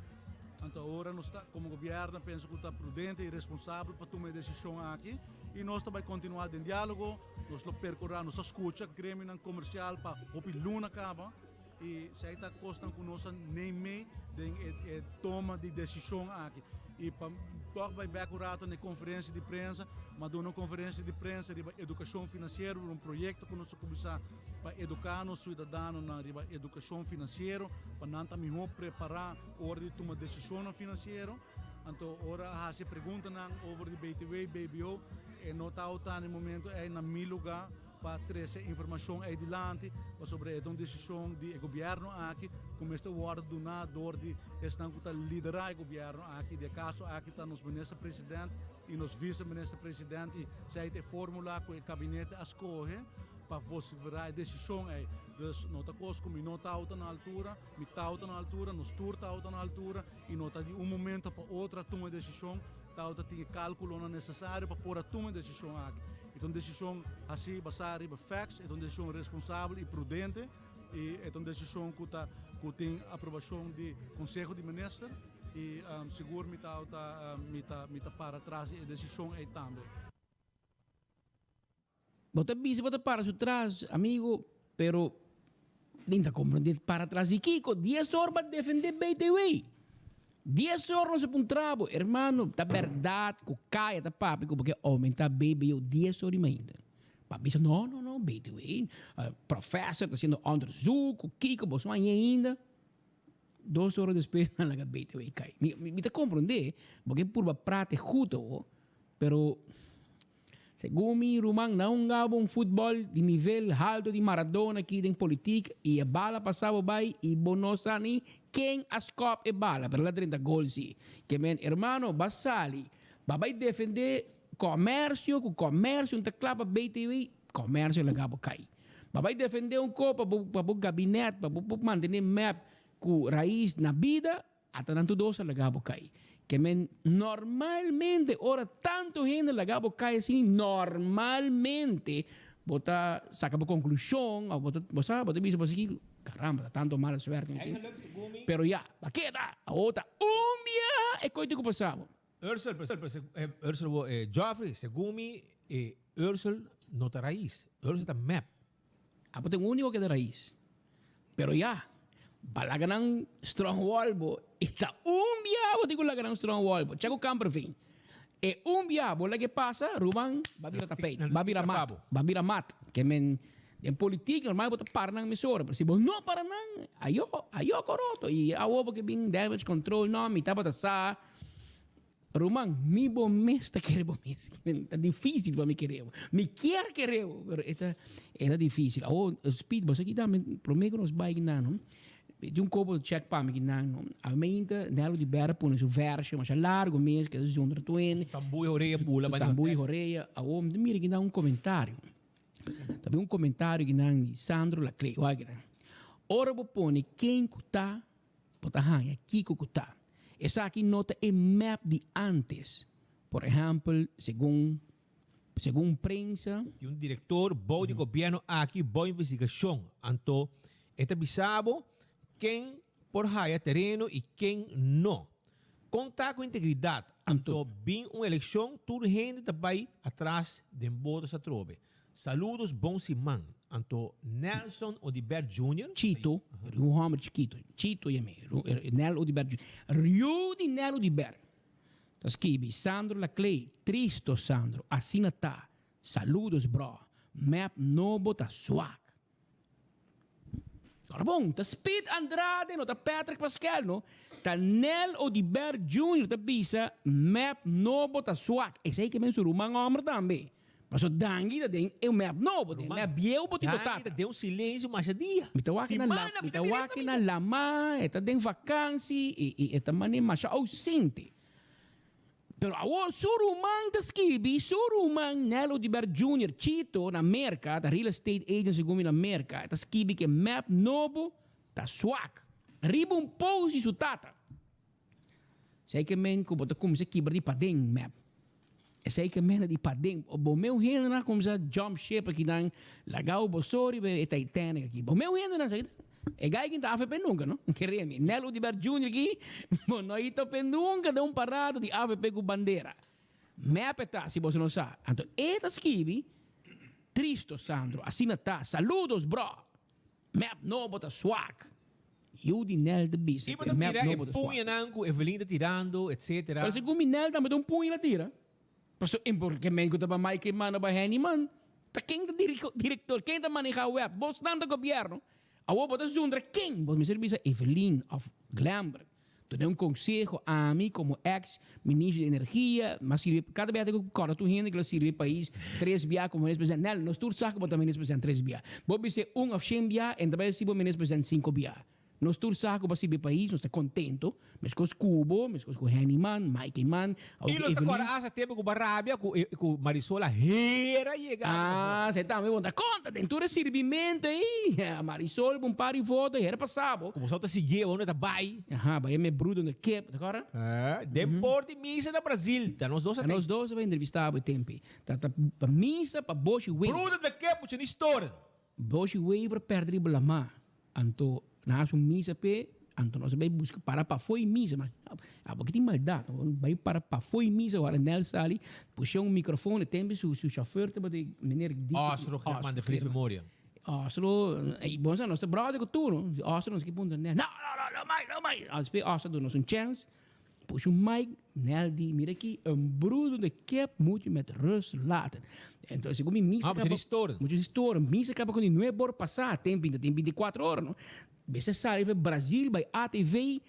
Anto ora nos ta como gobierno pensa cu ta prudente y responsabel pa tuma e decision aki y nos ta bay continua den dialogo. Nos lo percura, nos a scucha gremionan comercial pa hopi luna caba y esey ta cosnan cu nos a neemee den e toma di decision aki. Y pa toch bay bek un rato na e conferencia di prensa, m'a duna un conferencia di prensa riba educacion financiero, riba un proyecto cu nos a cuminsa pa educa nos ciudadanonan riba educacion financiero, pa nan ta miho prepara ora di tuma decisionnan financiero. Anto ora a haci e preguntanan over di BTW, BBO, e no tawata na e momento ey na mi luga pa trece informacion ey dilanti, pasobra e ta un decision di e gobierno aki cu mester wordo duna door di esnan cu ta lidera e gobierno aki. Di e caso aki ta nos minister president y nos vice minister president y esey ta e formula cu e gabinete a scoge pa vocifera e decision ey. Dus no ta cos cu mi no tawata na altura, mi tawata na altura, nos tur tawata na altura. Y no ta di un momento pa otro a tuma e decision, tabata tin e calculonan necesario pa por a tuma e decision aki. E ta un decision haci basa riba facts, e ta un decision responsabel y prudente y e ta un decision cu ta cu tin aprobacion di Conseho di Minister y sigur mi tabata mi ta mi ta para tras di e decision ey tambe. Bo ta bisa bo ta para su tras, amigo, pero mi ta comprende para tras di kico. Dies or ba defende BTW. Dies or nos a puntra bo, hermano, ta berdad cu caya ta papia cu bo ke aumenta BBO dies or mainta? Pa bisa no, no, no, BTW, professor ta haciendo onderzoek cu kico, bo so haña ainda. Dos ora despues nan laga BTW cay. Mi, mi ta comprende, bo ke purba prate goed awo, pero Segun mi ruman na un gabo un futbol di nivel halto di Maradona aki den politik y e bala pasa bo bay y bo no sa ni ken a skop e bala pero el a drenta gol si. Ke men hermano ba sali ba bay defende comercio cu comercio no ta cla pa BTW comercio laga bo cay. Ba bay defende un ko pa bo pa bo gabinet pa bo por mantene mep cu raiz na bida Ata nan tur dos a laga bo kai. Ke men normalmente ora tantu hende laga bo kai asina normalmente bo ta saka bo konklushon òf bo ta bo sa bo ta bisa bo aki caramba ta tantu mala suerte mi tin. Pero ya bo a keda awor ta un biaha e koite ku pasa bo. Ursel, Ursel bo Geoffrey segun mi e Ursel no ta rais Ursel ta mep. Abo ta e unico ke ta rais. Pero ya, ba laga nan strong wall bo y ta un bia bo tin ku laga nan strong wall bo. Check ku Kamperveen. E un bia bo laga e pasa, ruman, ba bira tapijt, ba bira mat, ba bira mat. Ke men den politiek normal bo ta para nan mesora, pero si bo no para nan, ayo, ayo koroto. Y awo bo ke bin damage control, no, mi tabata sa. Ruman, ni bo mes ta kere bo mes. Ta dificil pa mi kere bo. Mi kier kere bo, pero e ta, e ta dificil. Awor, Speed, bo sa kita mi prome ku nos bai kinan, no? Mi tin un kopo check pa mi kinan, no? Awe mainta Nelo di Berra pone su version masha largo mes, ke ta zondra tuende. Su tambú i horea bula Su tambú i horea. Awor, mi ta mira kinan un comentario. Ta bin un komentario kinan di Sandro Laclé. Wak kinan. Ora bo pone ken ku ta, bo ta haña kiko ku ta. Esaki no ta e mep di antes. Por ehèmpel, segun segun prensa. Di un direktor bou di gobièrnu aki bou investigashon. Anto e ta bisa bo ken por haya tereno i ken no. Kon ta ku integridat? Anto bin un elekshon tur hende ta bai atras den bodos atrobe. Saludos bon siman. Anto Nelson Odibert Junior. Chito, un homber chikito, Chito yam'é, Nel Odibert Junior. Riu di Nel Odibert ta skibi, Sandro Laclay, tristo Sandro, asina ta. Saludos bro, mep nobo ta swak. Ora bon, ta Speed Andrade no ta Patrick Pascal no, ta Nel Odibert Junior ta bisa mep nobo ta swak. Esey ke men su ruman homber tambe. Paso Dangui ta den e mep nobo, den mep bieu bo tin bo tata. Dangui ta den un silencio masha dia. Mi ta wak na la, mi ta wak na lama, e ta den vakansi y y e ta mane masha ausente. Pero awor su ruman ta skibi, su ruman Nel Odibert Junior, Chito, na Merka, ta real estate agent segun mi na Merka, e ta skibi ku e map nobo ta swak riba un post di su tata. Esei ke men ku bo ta kuminsá kibra di paden map. Esei ke men di paden. Bo meu hendenan a kuminsá jump ship akinan, laga bo so riba e Titanic aki. Bo meu hendenan sa E guy ki ta avp nunca no, kere mi. Nel Oduber Junior ki, bo no a tope nunca den un parada di avp cu bandera. Mep e ta, si boso no sa. Anto e ta skibi, Tristo Sandro, asina ta. Saludos bro! Mep nobo ta swak. Yu di Nel ta bisa Iba cu ta e mep mira e nobo ta swak. puñanan cu Evelyn ta tirando, etc. Pero segun mi Nel tambe ta un puña la tira. Paso en por ke men ku ta ba Mike Eman o ba Henny Man? Ta ken ta director? Ken ta maneha web? Bosnan ta gobierno. Awor bo ta zundra ken? Bo mester bisa Evelyn of Glenbert. Duna un conseho ami como ex ministro di energia, m'a sirbi kada bia ta ku kòrda tur hende ku lo sirbi e pais tres bia komo minister presidente. Nel, nos tur sa ku bo ta minister presidente tres bia. Bo bisa un of shen bia en ta bai si bo minister presidente sinku bia. Nos tur sa ku bo a sirbi e pais, nos ta kontento, meskos ku bo, meskos ku Henny Man, Mike Man, I awo ku nos ta Evelyn. kòrda asta tempu ku bo a rabia ku e ku Marisol a hera yega. Ah, esei tambe bo ta konta den tur e sirbimentu ei. Marisol ku un par di foto hera pasa bo. Ku bo sa ta siguié bo unda ta bai. Aha, bai e me brudo na kep, ta kòrda? Eh, den por di misa na Brazil, ta nos dos a Ta nos dos a bai entrevistá bo e tempu ei. Ta ta pa misa pa Boshi Wever. Brudo na kep, mucha ni storen. Boshi Wever pèrdè riba lamá. Anto nan hasi un misa p'e, anto nos a bai buska para pafó e misa, ma abo ki tin maldat, no bai para pafó e misa, ora Nel sali, pusha un microfoon, e tembe su su chauffeur tabata e meneer Dick. Osro Geerman, de feliz memoria. Osro, i bon sa nos ta brother ku tur, no? Osro nos ke puntra Nel, no, no, no, no mai, no mai. Despues Osro duna nos un chance, Push un mic, Nel di, mira aki, een broedende kip moet je met rust laten. Entonces, segun mi misa Ah, mucho di storen. Mucho di storen. Misa kaba con di nuebe or pasá, ten pinta, tin 24 ora, no? Mester sali for Brasil bay ATV,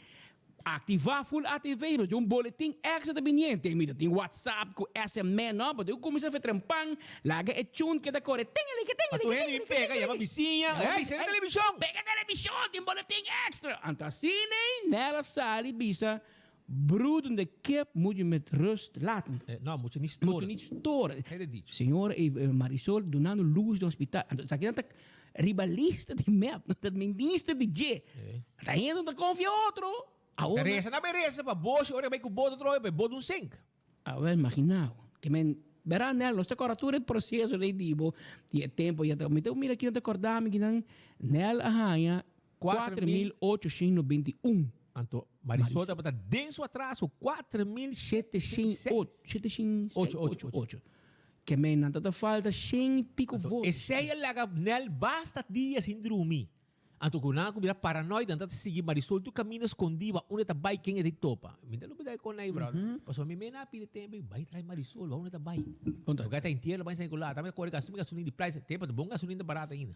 activa full ATV, pasobra un boletin extra ta bini, ten pinta, tin WhatsApp cu sms, no? Pasobra cuminsa fe trempan, laga e chun keda kore, tingelike, Pa tingelike, tur hende bin tingelike, pega, yama tingelike. bisiña, Yama hey, bisiña, sende hey, televishon! Pega televishon, tin boletin extra! Anto asina ei Nel a sali bisa, Broedende kip moet je met rust laten. No, moet je niet storen. Moet je niet storen. Hij dicho. Señora Marisol dunando luz den hospital. Anto esaki nan ta riba lista di mep, nan ta minister di dje. Ta hende no ta confia otro. Awor nan. Reza na bay reza pa boshi ora bay cu boto trobe bay boto un sink. Awel imagina bo. Ke men bera Nel nos ta kòrda tur e proseso rei di bo di e tempo ya ta mi ta mira kinan ta kòrda mi kinan Nel a haña 4891. Anto Marisol tabata den su atraso 4706. Ocho ocho ocho. Ke men nan ta falta shen i piko voto. Esei a laga Nel basta dia sin drumi. Anto ku nan a kuminsá paranoid, nan ta sigui Marisol tur kaminda skondí ba unda ta bai ken e ta topa. Mi ta lubidá e kon ei brother. Pasobra mi mena a pidi tempu bai trae Marisol ba unda ta bai. Porque ta entiero bai San Nicolas. Tambe ta kore gasolina, gasolina di playa. Tempu ta bon gasolina ta barato ainda.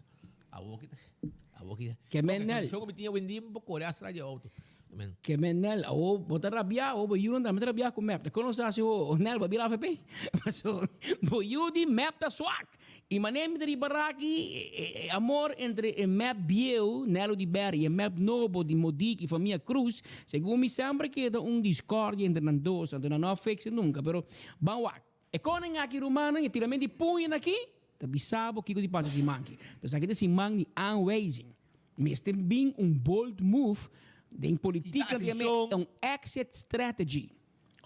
Awor ki ta, awor ki. Ke men nel. Kondishon ku mi tin awendia mi por kore astra di outo. Ke men nel, awor bo ta rabiá, awor bo yunan tambe ta rabiá ku mep. Ta kono sa si ho nel bo a bira avp? Paso bo yu di mep ta swak. I manera mi ta ripará aki e amor entre e mep bieu, Nelo di Berry, i e mep nobo di Modik i famia Cruz, segun mi semper keda un discordia entre nan dos, anto nan no a fix nunka. Pero ban wak. E konen aki rumannan, e tirament di puña aki. Ta bisa bo kiko di pasa siman aki. Pero esaki ta siman di aanwijzing. Mester bin un bold move den politica di America, un exit strategy.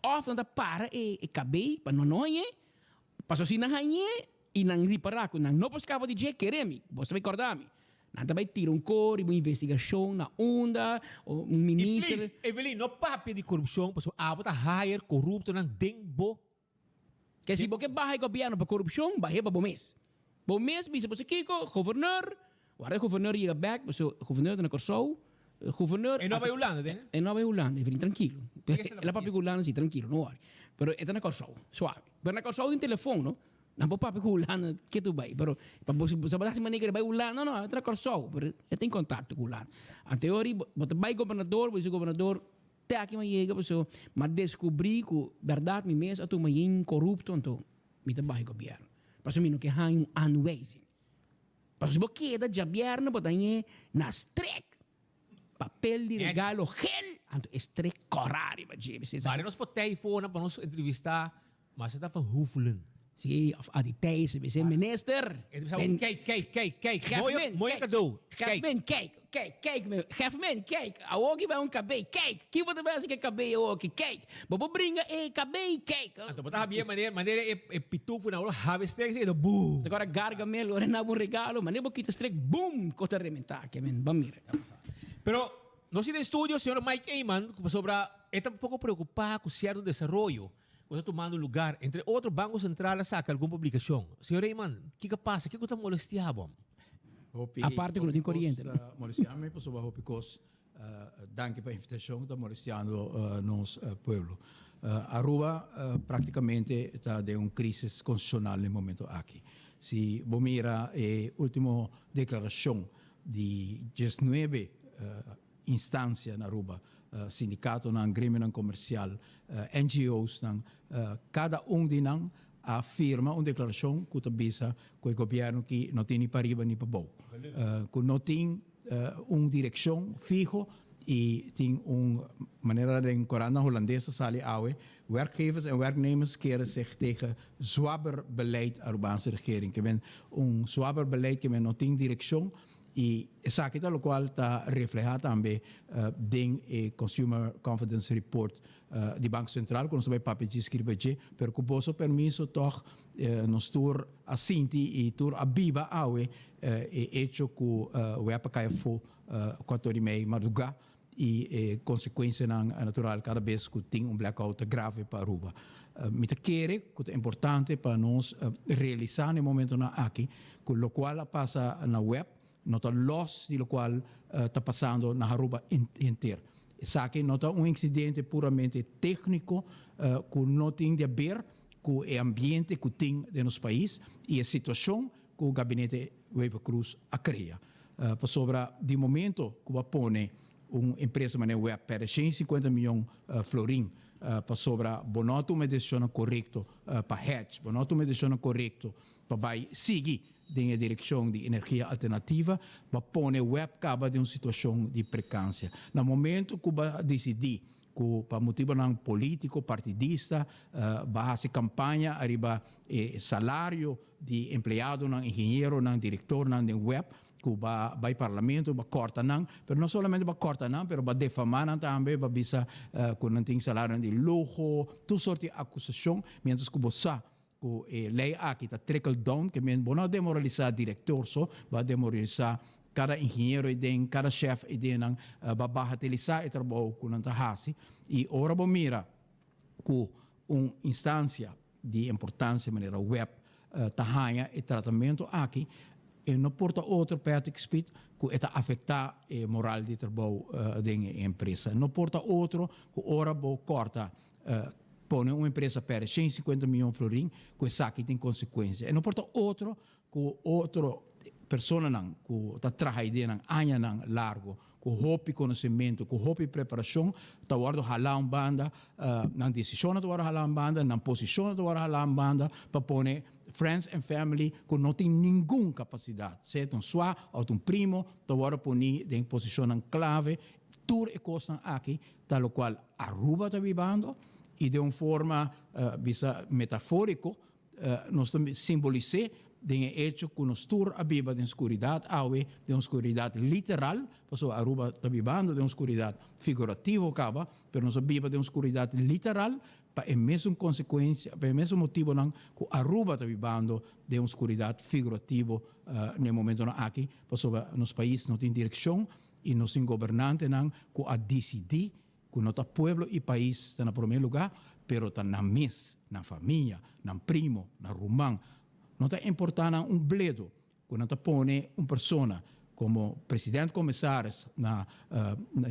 Of nan ta para e kabei pa no no hañ'e, pasobra si nan hañ'e y nan ripara cu nan no por scapa di dje, kere mi, bo ta bay corda mi. Nan ta bay tira un cor riba un investigacion na unda, o un Y minister. please, Evelyn, no papia di corupcion pasobra abo ta hire coruptonan den bo. Ke si bo ke baha e gobierno pa corupcion, bah'e pa bo mes. Bo mes bisa bo sa kico, governor, warda e governor yega bek, pasobra governor ta na Corsou, governor. E no a bay Hulanda, den? E no a bay Hulanda, Evelyn, trankilo. El a papia cu Hulanda si, trankilo, no worry. Pero e ta na Corsou, suave. Pero na Corsou tin telefon, no? Nan por papia cu Hulanda ke tu bay, pero pa bo sa bo ta haci manera ke bay Hulanda, no, no, e ta na Corsou, pero e tin contacto cu Hulanda. Anteori bo ta bay gobernador, bo bisa gobernador, Te aki mi a yega pasobra mi a descubri cu berdad mi mes a tuma yin corupto anto mi ta baha e gobierno. Pasobra mi no ke haña un aanwijzing. Pasobra si bo keda djabièrnè bo ta hañ'é na strek. Papel di regalo gel anto e strek kòrá riba dje. Mari nos por tei fonan pa nos entrevistá Mas e ta van Hoevelen. Sí, of Adi Thijssen, we zijn minister. Kijk, kijk, kijk, kijk. Mooie, mooie cadeau. Kijk. Kijk, kijk, kijk, Gefmin, kijk. Awoki bij un KB, kijk. Ki bo ta besi ke KB awoki, kijk. Bo por bringa e KB, kijk. Anto bo ta habie manera, manera e, e pitufo na ora habe strek, e boom. Te ora Gargamel ora na un regalo, manera bo kita strek, boom, kos ta rementa, ke men, ban mira. Pero, nos tin den studio señor Mike Eman, pasobra e ta un poco preocupa cu cierto desaroyo. Ku ta tumando lugar. Entre otro, Banko Sentral a saka algun publikashon. Señor Reyman, kiko a pasa? Kiko ta molestia bo? Hopi, Aparte ku no hopi tin kos koriente. ta molestia mi pasobra hopi kos, danki pa invitashon, ta molestiando nos pueblo. Aruba praktikamente ta den un krisis konstitushonal na e momento aki. Si bo mira e ultimo deklarashon di diesnuebe instancia na Aruba, sindicatonan, gremionan comercial, NGOsnan, cada un di nan a firma un declaracion cu ta bisa cu e gobierno aki no tin ni pariba ni pabou, cu no tin un direccion fiho y tin un manera den corantnan Holandes ta sali awe, werkgevers en werknemers keren zich tegen zwabberbeleid Arubaanse regering, ke men un zwabberbeleid ke men no tin direccion. I esaki ta lokual ta reflehá tambe den e Consumer Confidence Report di Banko Sentral ku nos ta bai papia dje skirbi dje, pero ku boso permiso tòg nos tur a sinti i tur a biba awe e echo ku web a kai afó kuator i mei mardugá i e konsekuensianan natural kada bes ku tin un blackout ta grave pa Aruba. Mi ta kere ku ta importante pa nos realisá na e momentonan aki ku lokual a pasa na web no ta lòs di lokual ta pasando na Aruba henter. Esaki no ta un insidente puramente tékniko ku no tin di aber ku e ambiente ku tin den nos pais i e situashon ku gabinete Wever-Croes a krea. Pasobra di momento ku bo a pone un empresa manera web perde 150 miyon florin pasobra bo no a tuma e desishonnan korekto pa hedge, bo no a tuma e desishonnan korekto pa bai sigui den e direkshon di energia alternativa, bo a pone web kaba den un situashon di prekansia. Na momento ku bo a disidí ku pa motibonan politico, partidista, ba hasi campaña ariba e salario di empleadonan, ingenieronan, directornan den web, ku ba bai parlamento, ba corta nan, pero no solamente ba corta nan, pero ba defama nan tambe, ba bisa ku nan tin salarionan di luho, tur sort di acusacion, mientras ku bo sa Ku e lei aki ta trickle down, ke men bo no a demoralisá direktor so, bo a demoralisá kada ingeniero ei den, kada shèf ei den nan, bo a bagatelisá e trabou ku nan ta hasi. I ora bo mira ku un instansia di importansia manera web ta haña e tratamentu aki, e no por ta otro, Patrick Speed, ku e ta afektá e moral di trabou den e empresa. No por ta otro ku ora bo kòrta Pone un empresa perde 150 miyon florin ku esaki tin konsekuensia. E no por ta otro ku otro personanan ku ta traha ideanan añanan largo, ku hopi konosementu, ku hopi preparashon ta wòrdu halá un banda, nan desishonnan ta wòrdu halá un banda, nan posishonnan ta wòrdu halá un banda pa pone friends and family ku no tin ningun kapasidat, sea ta un swa òf ta un primo, ta wòrdu poni den posishonnan klave. Tur e kosnan aki ta lokual Aruba ta bibando i den un forma bisa metafóriko nos ta simbolis'é. den e echo ku nos tur a biba den skuridat awe, den un skuridat literal, pasobra Aruba ta bibando den un skuridat figurativo kaba, pero nos a biba den un skuridat literal pa e mesun konsekuensia, pa e mesun motibonan ku Aruba ta bibando den un skuridat figurativo na e momentonan aki, pasobra nos pais no tin direkshon i nos tin gobernantenan ku a disidí ku no ta pueblo i pais ta na promé lugá, pero ta nan mes, nan famia, nan primo, nan ruman. No ta importá nan un bledo ku nan ta pone un persona komo president komisaris na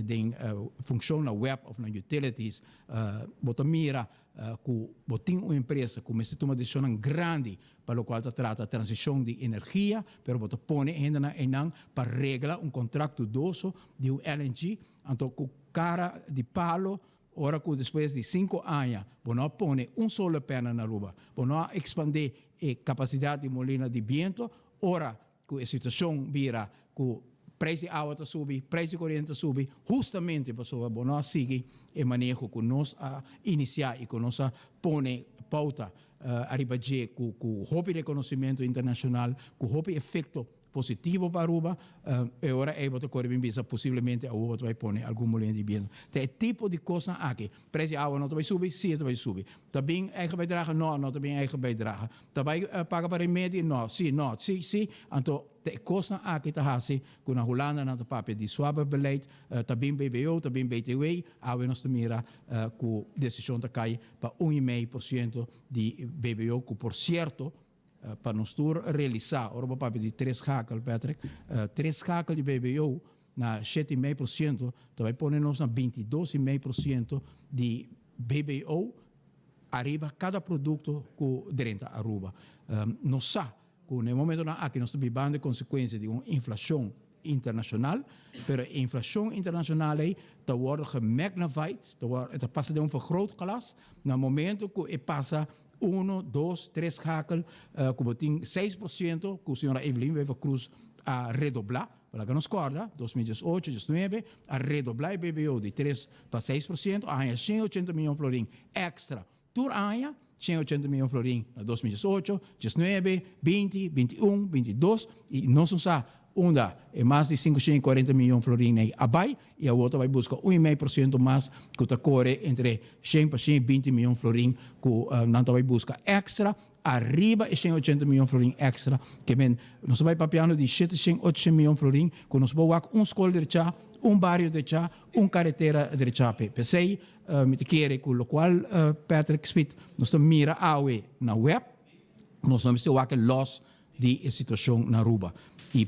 den funkshon na web òf na utilities, bo ta mira ku bo tin un empresa ku mester tuma desishonnan grandi pa lokual ta trata transishon di energia, pero bo ta pone hendenan einan pa regla un kontrakt dudoso di un LNG, anto ku kara di palo ora ku despues di sinku aña bo no a pone un solo pèna na Aruba, bo no a ekspandé e kapasidat di molina di biento, ora ku e situashon bira ku preis di awa ta subi, preis di koriente ta subi, hustamente pasobra bo no a sigui e maneho ku nos a inisiá i ku nos a pone pouta ariba dje ku ku hopi rekonosimentu internashonal, ku hopi efekto positivo pa Aruba, e ora ei bo ta kore bin bisa posiblemente Aruba ta bai pone algun molina di biento. Ta e tipo di kosnan aki. Preis di awa no ta bai subi? Si e ta bai subi. Ta bin eigen bijdrage? No, no ta bin eigen bijdrage. Ta bai paga pa remedi? No. Si, no. Si, si. Anto ta e kosnan aki ta hasi ku na Hulanda nan ta papia di zwaberbeleid, ta bin BBO, ta bin BTW, awe nos ta mira ku desishon ta kai pa un i mei por siento di BBO ku por sierto pa nos tur realisá ora bo papia di tres schakel Patrick, tres schakel di BBO na shete i mei por siento ta bai pone nos na bintidos i mei por siento di BBO ariba kada produkto ku drenta Aruba. Nos sa ku na e momentonan aki nos ta bibando e konsekuensia di un inflashon internashonal, pero e inflashon internashonal ei ta wòrdu gemagnified, ta wòrdu, e ta pasa den un vergrootglas na momento ku e pasa uno, dos, tres schakel, ku bo tin 6% ku señora Evelyn Wever-Croes a redoblá. Laga nos kòrda, 2018, 19, a redoblá e BBO di 3 pa 6%, a haña 180 mion florin èkstra tur aña, 180 mion florin na 2018, 19, 20, 21, 22, i nos no sa unda e mas di 540 mion florin ei a bai, i awor ta bai buska un i mei por siento mas ku ta kore entre 100 pa 120 mion florin ku nan ta bai buska èkstra Ariba e shen ochenta miyon florin extra ke men nos ta bai papiando di shete shen ocho shen miyon florin ku nos por wak un skol drechá, un bario drechá, un karetera drechá p'e. P'esei mi ta kere ku lokual Patrick Smit nos ta mira awe na web nos no mester wak e lòs di e situashon na Aruba. I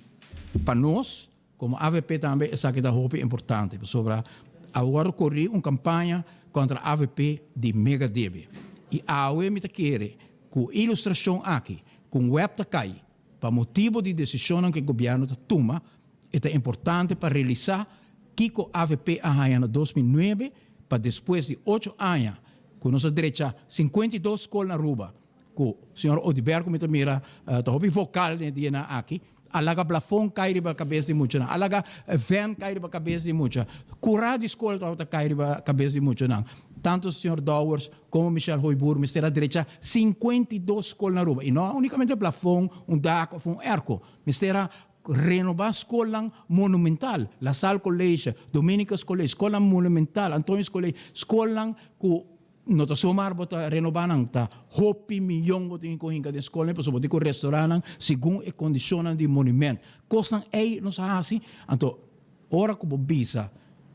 pa nos Komo avp tambe esaki ta hopi importante pasobra a wòrdu korí un kampaña kontra avp di mega debe i awe mi ta kere ku e ilustrashon aki ku un web ta kai pa motibu di desishonnan ku e gobièrnu ta tuma e ta importante pa realisá kiko avp a haña na 2009 pa despues di ocho aña ku nos a drecha 52 skol na Aruba Ku señor Oduber ku mi ta mira ta hopi vokal den e dianan aki, a laga blafon kai riba kabes di muchanan, a laga vèn kai riba kabes di mucha, kurá di skol tabata kai riba kabes di muchanan. Tantu señor Dowers komo Michel Hooyboer mester a drecha 52 skol na Aruba, i no únikamente blafon, un dak òf un èrko. Mester a renobá skolnan monumental, La Salle College, Dominicus College, skolnan monumental, Antonius College, skolnan ku No ta somar bo ta renoba nan, ta hopi miyon bo tin ku hinka den skolnan pasobra bo tin ku restorá nan segun e kondishonnan di monument. Kosnan ei nos a hasi, anto ora ku bo bisa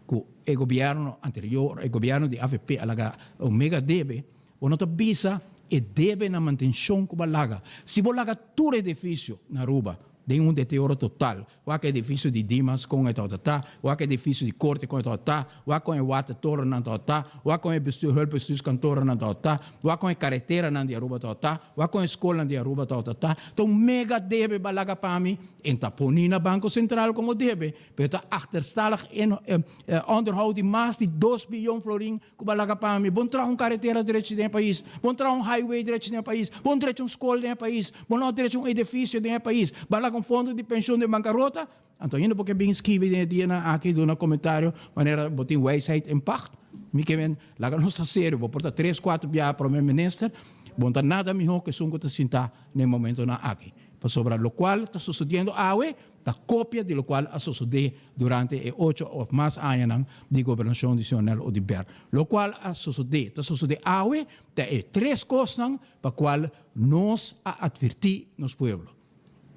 ku e gobièrnu anterior, e gobièrnu di avp a laga un mega debe, bo no ta bisa e debe na mantenshon ku bo a laga. Si bo laga tur edifisio na Aruba den un deterioro total, Wak edifisio di Dimas kon e tabata ta, wak edifisio di Korte kon e tabata ta, wak kon e watertorennan tabata ta, wak kon e bestuur hulpbestuurskantorennan tabata ta, wak kon e kareteranan di Aruba tabata ta, wak kon e skolnan di Aruba tabata ta. Ta un mega debe balaga pa mi, en ta poni na Banko Sentral komo debe, pero ta achterstallig in onderhoud di mas di dos biyon florin Ku ba laga pa mi. Bon traha un karetera drechi den e pais. Bon traha un highway drechi den e pais. Bon drecha un skol den e pais. Bon no drecha un edifisio den e pais. Ba laga un fondo di penshon den bankarota. Anto ainda bo ke bin skibi den e dianan aki duna komentario manera bo tin wijsheid en pacht. Mi ke men laga nos ta serio. Bo por ta tres kuater biaha prome minister. Bo no ta nada miho ku esun ku ta sinta na e momentonan aki. Pasobra locual ta sucediendo awe ta copia di locual a sucede durante e ocho of mas añanan di gobernacion di señor Nel Oduber. Locual a sucede, ta sucede awe ta e tres cosnan pa cual nos a adverti nos pueblo.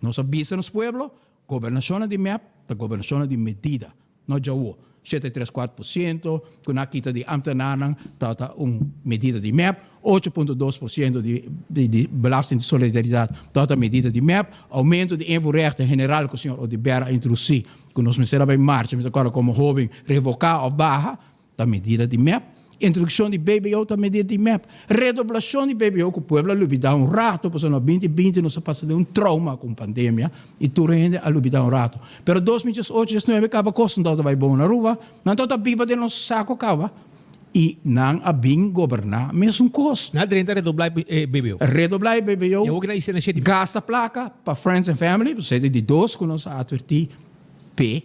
Nos a bisa nos pueblo, gobernacionnan di mep ta gobernacionnan di medida. No djawo, 7 i tres kuart por siento ku nan a kita di ambtenarnan tabata un medida di mep, 8.2% di di belasting di solidaridat tabata medida di mep, oumento di invoerrechten general ku señor Oduber a introdusí ku nos mester a bai marcha, mi ta kòrda komo hóben, revoká òf baha. Ta medida di mep. Introduccion di BBO ta medida di mep. Redoblacion di BBO cu pueblo a lubida un rato pasobra na binti binti nos a pasa den un trauma cu un pandemia y tur hende a lubida un rato. Pero 2018, 19 caba cos no tabata bay bon na Aruba. Nan tabata biba den nos saco caba y nan a bin goberna mesun cos. Nan a drenta redobla e BBO. Redobla e BBO. Y awor ki nan isena sheti. Gasta placa pa friends and family, pasobra di dos cu nos a adverti p'e.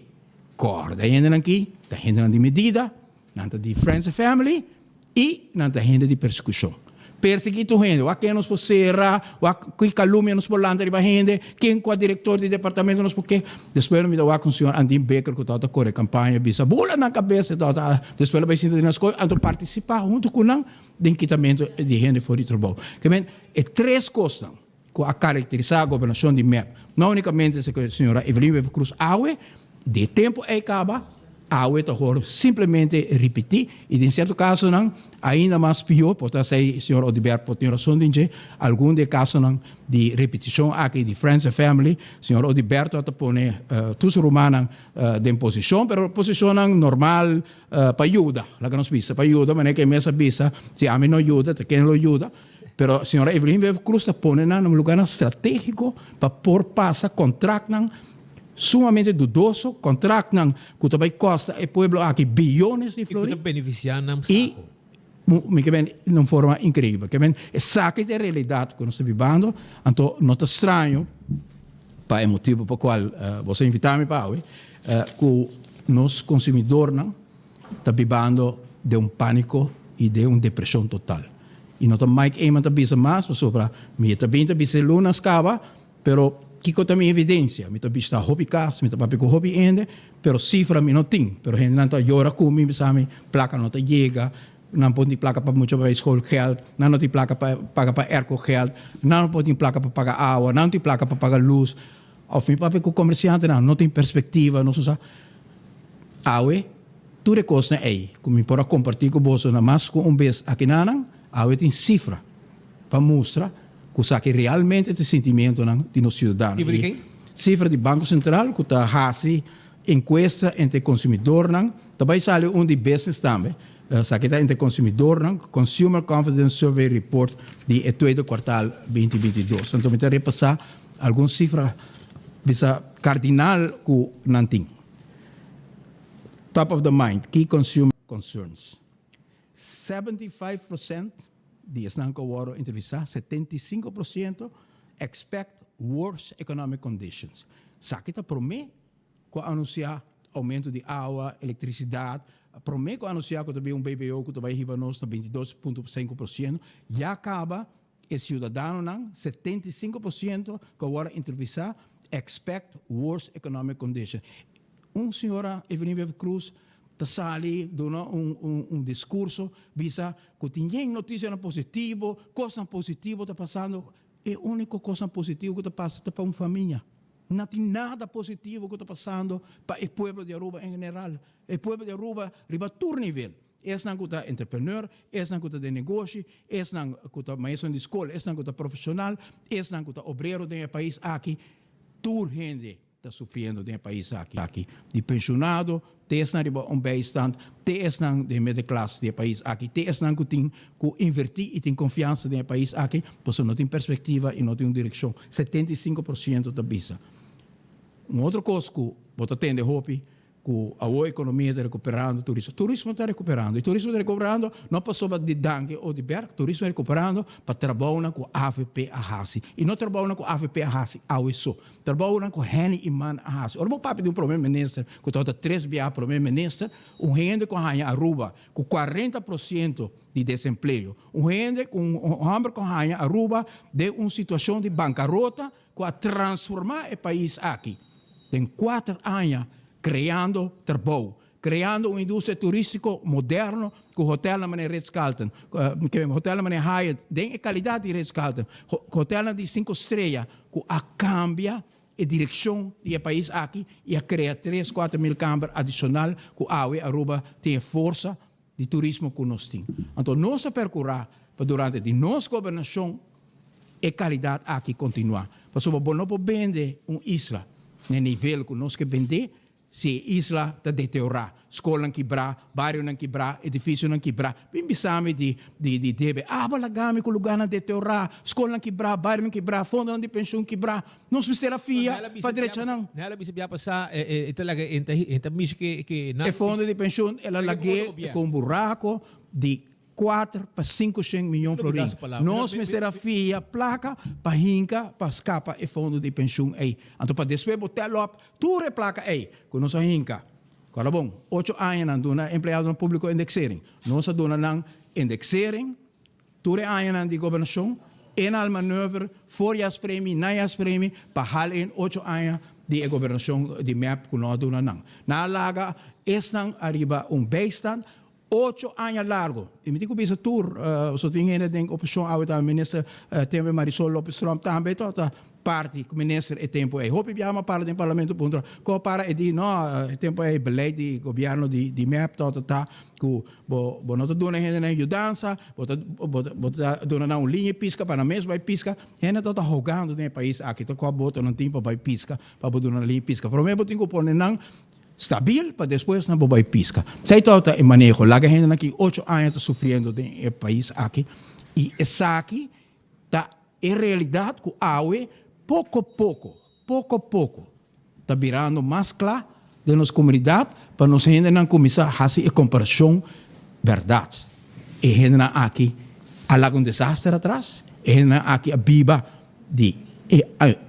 Kòrda e hendenan aki ta hendenan di medida, nan ta di friends and family i nan ta hende di persekushon. Persegui tur hende, wak ken nos por sera, wak ki kalumia nos por lanta riba hende, ken kua direktor di departamento nos por ke. Despues mi ta wak un señor Andin Becker ku tabata kore kampaña bisa bula nan kabes, e tabata despues lo bai sinta den nan skol anto partisipá huntu ku nan den kitamentu di hende for di trabou. Ke men e tres kosnan. ku a karakterisá gobernashon di mep. No únikamente señora Evelyn Wever-Croes awe, di e tempu ei kaba, awe ta hor simplemente ripití i den sierto kasonan ainda mas pió, por ta esei señor Oduber por tin rason den dje, algun di e kasonan di ripitishon aki di friends and family, señor Oduber ta pone tur su rumannan den posishon, pero posishonnan normal pa yuda, laga nos bisa, pa yuda, manera ku e mes a bisa, si ami no yuda, ta ken lo yuda? Pero señora Evelyn Wever Croes ta pone nan na un lugarnan strategico pa por pasa contractnan sumamente dudoso, contractnan cu ta bay costa e pueblo aki biyones di florin. Y cu ta beneficia nan saco. Y mi ke ben na un forma increibel. Ke ben esaki ta e realidad cu nos ta bibando, anto no ta straño pa e motibo pa cual boso a invita mi pa awe, cu nos consumidornan ta bibando den un panico y den un depresion total. Y no ta Mike Eman ta bisa mas pasobra mi ta bin ta bisa e lunas caba, pero kico ta mi evidencia? Mi ta bishita hopi cas, mi ta papia cu hopi hende, pero cifra mi no tin. Pero hendenan ta yora cu mi, bisa mi placa no ta yega, nan por tin placa pa mucha bay school geld, nan no tin placa pa paga pa airco geld, nan no por tin placa pa paga awa, nan no tin placa pa paga luz. Of mi papia cu comerciantenan no tin perspectiva, nos no sa. Awe, tur e kosnan ei ku mi por a kompartí ku boso na mas ku un bes akinanan, awe tin sifra pa mustra ku esaki realmente ta e sentimientonan di nos siudadano. Sifra di ken? Sifra di Banko Sentral ku ta hasi enkuesta entre konsumidornan. Ta bai sali un di business tambe. Esaki ta entre konsumidornan, Consumer Confidence Survey Report di e tweede kwartaal 2022. Anto mi ta repasá algun sifra bisa kardinal ku nan tin. Top of the mind, key consumer concerns. 75% di esnan ku a wòrdu entrevistá, 75%, expect worse economic conditions. Esaki ta promé ku a anunsiá oumento di awa, elektrisidat, promé ku a anunsiá ku ta bin un BBO ku ta bai hiba nos na 22.5%, ya kaba E ciudadanonan, 75% cu a worde entrevista, expect worse economic condition. Un señora Evelyn Wever Croes ta sali duna un un un discurso bisa cu tin yen noticianan positivo, cosnan positivo ta pasando. E unico cosnan positivo cu ta pasa ta pa un famia. No tin nada positivo cu ta pasando pa e pueblo di Aruba en general. E pueblo di Aruba riba tur nivel. Esnan ku ta entrepreneur, esnan ku ta den negoshi, esnan ku ta maestronan di skol, esnan ku ta profeshonal, esnan ku ta obrero den e pais aki, tur hende ta sufriendo den e pais aki. Di penshonado te esnan riba un bijstand, te esnan den middenklas di e pais aki, te esnan ku tin ku invertí i tin konfiansa den e pais aki, pasobra no tin perspektiva i no tin un direkshon. 75% ta bisa. Un otro kos ku bo ta tende hopi Ku awor ekonomia ta rekuperando, turismo. Turismo ta rekuperando. I turismo ta rekuperando no pasobra di Danke o di Berg. Turismo ta rekuperando pa trabounan ku avp a hasi. I no trabounan ku avp a hasi awe so. Trabounan ku Henny Eman a hasi. Ora bo papia di un prome minister ku tabata tres biaha prome minister, un hende ku a haña Aruba ku 40% di desempleo, un hende ku un hòmber ku a haña Aruba den un situashon di bankarota. ku a transformá e pais aki den kuater aña kreando trabou, kreando un industria turístiko moderno ku hotelnan manera Ritz-Carlton, hotelnan manera Hyatt den e kalidat di Ritz-Carlton, hotelnan di sinku strea ku a kambia e direkshon di e pais aki i a krea tres, 4000 kamber adishonal ku awe Aruba tin e forsa di turismo ku nos tin. Anto nos a perkurá pa durante di nos gobernashon e kalidat aki kontinuá. Pasobra bo no por bende un isla na e nivel ku nos ke bend'é si e isla ta deteorá, skolnan kibrá, barionan kibrá, edifisionan kibrá. Bin bisa mi di di debe, abo laga mi ku lugánan deteorá, skolnan kibrá, barionan kibrá, fondonan di penshun kibrá. Nos mester a fia pa drecha nan. Nel a bisa bia pasá e ta laga e ta mishi ke ke nan. E fondo di penshun el a lag'é ku un buraco di kuater pa sinkoshen miyon florin. Nos mester a fia plaka pa hinka pa skapa e fondo di penshun ei. Anto pa despues bo tel op tur e plaka ei ku nos a hinka. Kòrda bon, ocho aña nan duna empleadonan públiko indexering. Nos a duna nan indexering. Tur e añanan di gobernashon, e al manoeuvre, voorjaarspremie, najaarspremie, pa hal in ocho aña di e gobernashon di mep ku no a duna nan. Nan a laga esnan ariba un bijstand ocho aña largo. I mi tin ku bisa tur, so tin hende den oposishon awe tambe, minister tembe Marisol Lopez Tromp tambe tabata parti ku minister e tempu ei. Hopi biaha mi a para den parlamento puntra kon a para e di no e tempu ei beleid di gobierno di mep tabata ta ku Bo bo no ta duna hendenan yudansa, bo ta bo ta bo ta duna nan un liña pisca pa nan mes bai pisca. Hende ta ta hogando den e pais aki, ta kua botonan tin pa bai pisca, pa bo duna nan liña pisca. Prome bo tin ku pone nan stabil pa despues nan por bai pisca. Esei tabata e maneho. Laga hendenan ki ocho aña ta sufriendo den e pais aki i esaki ta e realidat ku awe poko poko, poko poko ta birando mas kla den nos komunidat pa nos hendenan kuminsá hasi e komparashon bèrdat. E hendenan aki a laga un desaster atras, e hendenan aki a biba di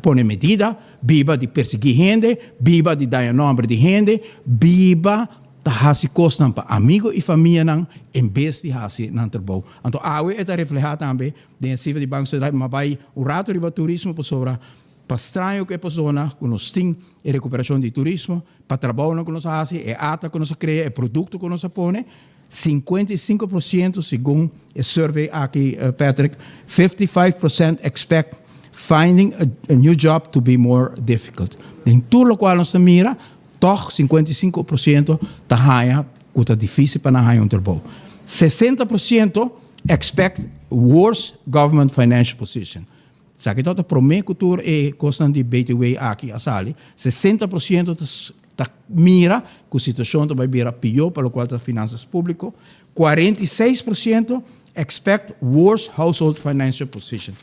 pone medida, biba di persiguí hende, biba di daña nòmber di hende, biba ta hasi kosnan pa amigo i famianan en bes di hasi nan trabou. Anto awe e ta reflehá tambe den e sifra di Banko Sentral. Mi a bai un rato riba turismo pasobra pa straño ku e persona ku nos tin e rekuperashon di turismo, pa trabounan ku nos a hasi, e ata ku nos a krea, e produkto ku nos a pone, 55% segun e survey aki Patrick, 55% expect finding a new job to be more difficult. Den tur lokual nos ta mira, tòg 55% ta haña ku ta difísil pa nan haña un trabou. 60% expect worse government financial position. Esaki tabata promé ku tur e kosnan di BTW aki a sali. 60% ta ta mira ku situashon ta bai bira pió pa lokual ta finansas públiko. 46% expect worse household financial position.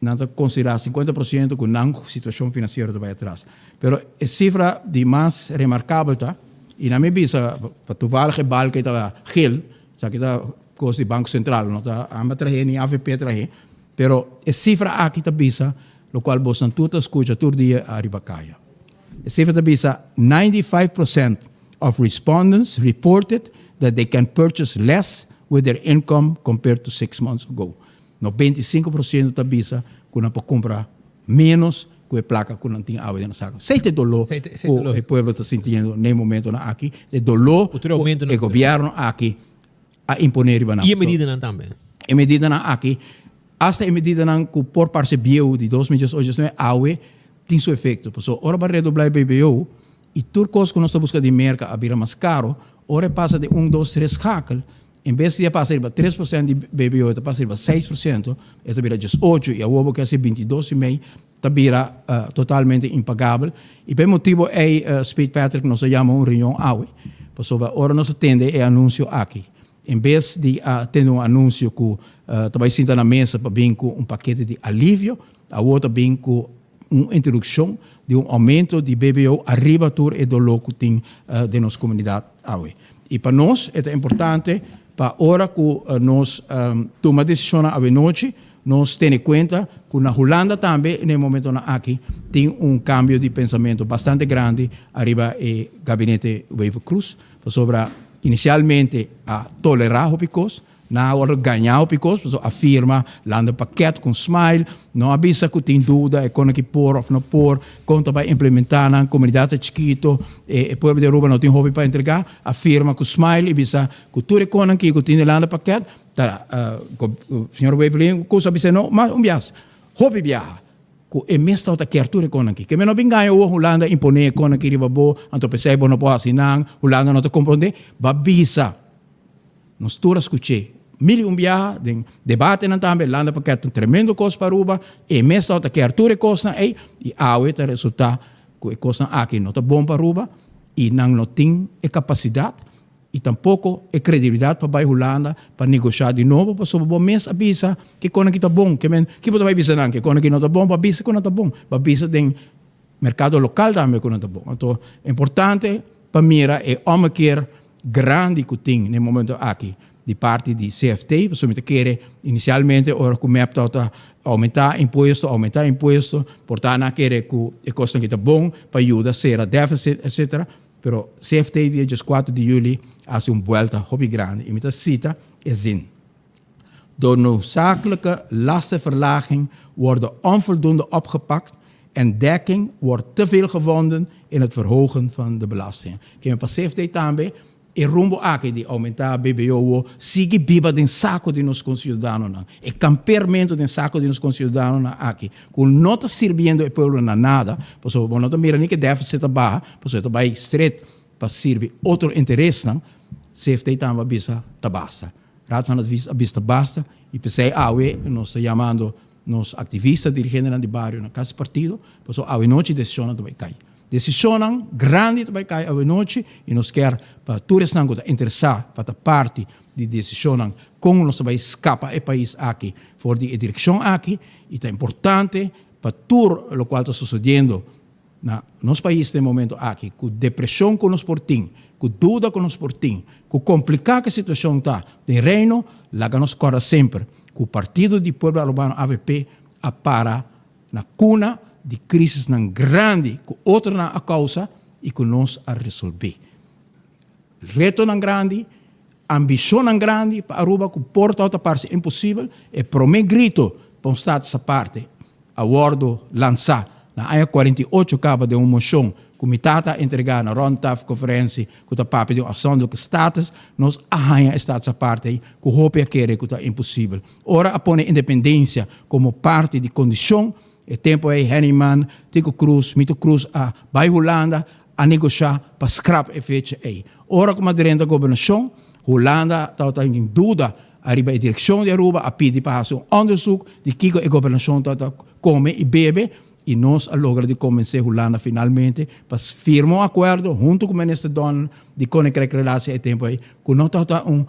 Nan ta konsiderá 50% ku nan situashon finansiero ta bai atras. Pero e sifra di mas remarkabel ta, i nan mi bisa pa toevallig e balk ei ta gel, esaki ta kos di Banko Sentral, no ta amba trah'é ni avp trah'é, Pero e sifra aki ta bisa lokual bosnan tur ta skucha tur dia ariba kaya. E sifra ta bisa 95% of respondents reported that they can purchase less with their income compared to 6 months ago. 95% ta bisa ku nan por kumpra ménos ku e plaka ku nan tin awe den nan sako. Esei ta e doló ku e pueblo ta sintiendo na e momentonan aki. E doló ku e gobièrnu aki a imponé riba nan. I e medidanan tambe. E medidanan aki, asta e medidanan ku por parse bieu di 2018, awe tin su efekto. Pasobra ora bo a redoblá e BBO i tur kos ku nos ta buska di Merka a bira mas karo, ora e pasa di un, dos, tres schakel, en bes di a pasa riba 3% di BBO e ta pasa riba 6%, e ta bira 18 i awor bo ke hasi 22 i mei, ta bira totalmente impagabel. I pa e motibu ei, Speed Patrick, nos a yama un reunion awe, pasobra ora nos a tende e anunsio aki, en bes di a tende un anunsio ku ta bai sinta na mesa pa bin ku un pakete di alivio, awor ta bin ku un introdukshon di un oumento di BBO ariba tur e doló ku tin den nos komunidat awe. I pa nos e ta importante pa ora ku nos tuma desishonnan awe nochi, Nos tene cuenta cu na Hulanda tambe na e momentonan aki tin un cambio di pensamento bastante grandi ariba e gabinete Wever-Croes, pasobra inicialmente a tolera hopi cos. Nan a wòrdu gañá hopi kos, pasobra a firma landenpakket ku un smile, no a bisa ku tin duda e kon aki por òf no por, kon ta bai implementá nan, komunidat ta chikito, e pueblo di Aruba no tin hopi pa entregá, a firma ku smile i bisa ku tur e konnan ki ku tin den landenpakket ta señor Weverling ku a bisa no mas un bias, hopi biaha ku e mes tabata kier tur e konnan ki. Ke men no bin gaña awor Hulanda imponé e konnan ki riba bo, anto p'esei bo no por hasi nan, Hulanda no ta komprondé, bo a bisa. Nos tur a skuch'é mil i un biaha den debatenan tambe, Landenpakket ta un tremendo kos pa Aruba, e mes tabata kier tur e kosnan ei i awe ta resultá ku e kosnan aki no ta bon pa Aruba i nan no tin e kapasidat i tampoko e kredibilidat pa bai Hulanda pa negoshá di nobo pasobra bo mes a bisa ke kosnan ki ta bon, ke men ki bo ta bai bisa nan ke kosnan ki no ta bon, bo a bisa ku nan ta bon, bo a bisa den merkado lokal tambe ku nan ta bon. Anto importante pa mira e ommekeer grandi ku tin na e momento aki di parti di CFT, pasobra mi ta kere inisialmente ora ku mep tabata oumentá impuesto, oumentá impuesto, por ta nan a kere ku e kosnan aki ta bon pa yuda sera deficit etcetera, pero CFT dia dieskuater di juli a hasi un buelta hopi grandi i mi ta sita e zin. Door noodzakelijke lastenverlaging worden onvoldoende opgepakt en dekking wordt te veel gevonden in het verhogen van de belastingen. Ke pa CFT tambe e rumbo aki di oumentá BBO sigui biba den sako di nos konsiudadanonan. E kampermento den sako di nos konsiudadanonan aki ku no ta sirbiendo e pueblo na nada, pasobra bo no ta mira ni ke deficit ta baha, pasobra e ta bai stret pa sirbi otro interesnan, CFT tambe a bisa ta basta. Raad van Advies a bisa ta basta y p'esey awe nos ta yamando nos activista, dirigentenan di bario na Casa di Partido, pasobra awe nochi decisionnan ta bay cay. Decisionnan grandi ta bay cay awe nochi y nos kier pa tur esnan cu ta interesa pa ta parti di decisionnan con nos ta bay scapa e pais aki for di e direccion aki y ta importante pa tur locual ta sucediendo Na nos pais den momento aki, ku depreshon ku nos por tin, ku duda ku nos por tin, ku kompliká ku e situashon ta den Reino, laga nos kòrda semper ku Partido di Pueblo Arubano, avp, a para na kuna di krisisnan grandi ku otronan a kousa i ku nos a resolbé. Retonan grandi, ambishonnan grandi pa Aruba ku por tabata parse imposibel, e promé grito pa un status aparte a wordo lansa na aña 48 caba den un mocion cu mi tata a entrega na Rondtafelconferentie cu ta papia di un afzonderlijke status, nos a haña e status aparte ey cu hopi a kere cu ta imposibel. Ora a pone independencia como parti di condicion, e tempo ey Henny Mann, Tico Croes, Mito Croes a bay Hulanda a negosha pa scrap e fecha ey. Ora cu mi a drenta gobernacion, Hulanda tabata tin duda ariba e direccion di Aruba, a pidi pa haci un onderzoek di kico e gobernacion tabata come y bebe y nos a logra di convence Hulanda finalmente pa firma un acuerdo hunto cu Minister Donner di Koninkrijk Relatie e tempo ey cu no tabata un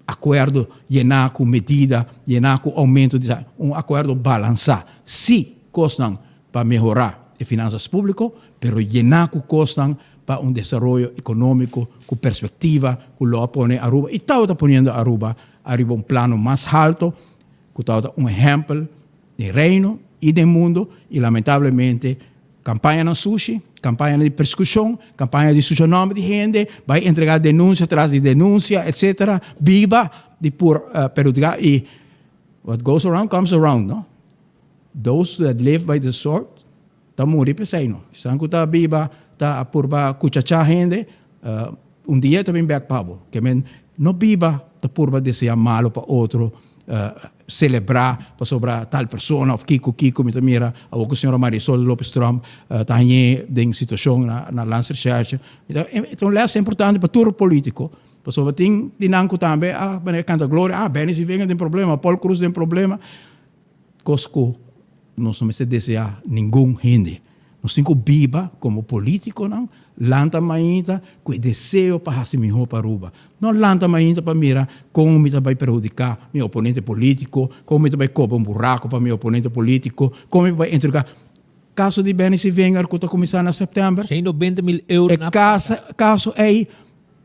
acuerdo yena cu medida, yena cu aumento di un acuerdo balansa. Si cosnan pa mehora e finanzas publico, pero yena cu cosnan pa un desaroyo economico cu perspectiva cu lo a pone Aruba y tabata poniendo Aruba ariba un plano mas halto cu tabata un ehempel den Reino y den mundo y lamentablemente campañanan sushi, campañanan di persecucion, campaña di susha nomber di hende, bay entrega denuncia tras di denuncia etc. Biba di por perhudica y what goes around comes around no. Those that live by the sword ta muri p'esei no. Esnan ku ta biba ta purba kuchachá hende, un dia e ta bin bèk pa bo. Ke men no biba ta purba deseá malu pa otro, selebrá pasobra tal persona òf kiko kiko. Mi ta mira awor ku señora Marisol Lopez Tromp ta hañ'é den situashon na Landsrecherche. E ta un lès importante pa tur polítiko, pasobra tin di nan ku tambe a kanta gloria, ah Benny Sivinga den problema, Paul Croes den problema. Kos ku nos no mester deseá ningun hende. Nos tin ku biba komo polítikonan, lanta mainta ku e deseo pa hasi mihó pa Aruba. No lanta mainta pa mira kon mi ta bai perhudiká mi oponente polítiko, kon mi ta bai koba un buraku pa mi oponente polítiko, kon mi bai entregá. Kaso di Benny Sivinger ku ta kuminsá na sèptèmber. 190 mil euro E na kaso ei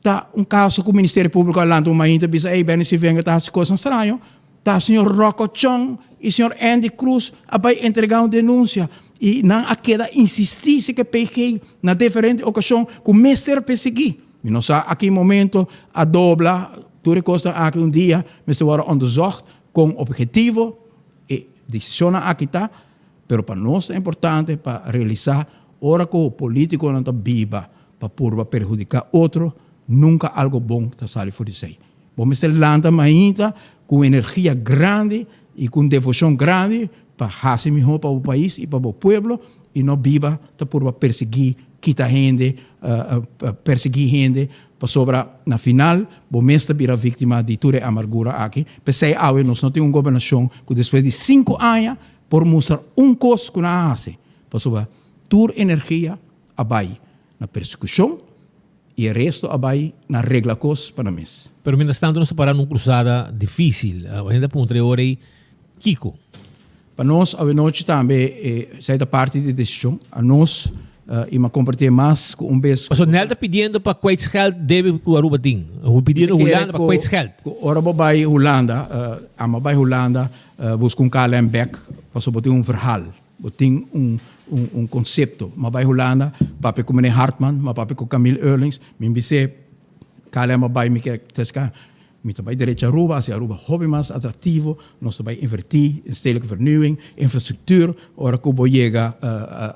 ta un kaso ku Ministerio Públiko a lanta un mainta bisa ei Benny Sivinger ta hasi kosnan straño. Ta señor Rocco Chong y señor Andy Croes a bay entrega un denuncia y nan a keda insisti si ke PG na diferente ocasion cu mester persegui. Mi no sa a ki momento a dobla. Tur e kosnan aki un dia mester wòrdu onderzocht kon objetivo e desishonnan aki ta, pero pa nos ta importante pa realisá ora ku polítikonan ta biba pa purba perhudiká otro, nunka algu bon ta sali for di esei. Bo mester lanta mainta ku un energia grandi i ku un devoshon grandi pa hasi mihó pa bo pais i pa bo pueblo i no biba ta purba persiguí kita hende, persiguí hende pasobra na final bo mes ta bira víktima di tur e amargura aki. P'esei awe nos no tin un gobernashon ku despues di sinku aña por mustra un kos ku nan a hasi pasobra tur energia a bai na persekushon i e resto a bai na regla kos pa nan mes. Pero mientras tanto nos ta para nun cruzada dificil. Hende a puntra e ora ei, Kico? Pa nos awenochi tambe esei ta parti di e decision. A nos i m'a compartié mas cu un bes. Pasobra Nel ta pidiendo pa kwijtscheld debe cu Aruba tin. Pidiendo Hulanda pa kwijtscheld. Ora bo bai Hulanda, ama bai Hulanda busca un KLM bek pasobra bo tin un verhaal. Bo tin un un concepto. M'a bai Hulanda, papia cu meneer Hartman, m'a papia cu Camille Eurlings, mi bis'é, KLM a bai mi ke teska, mi ta bai derecha Aruba, haci Aruba hopi mas atractivo, nos ta bai inverti in stedelijke vernieuwing, infrastructuur, ora cu bo yega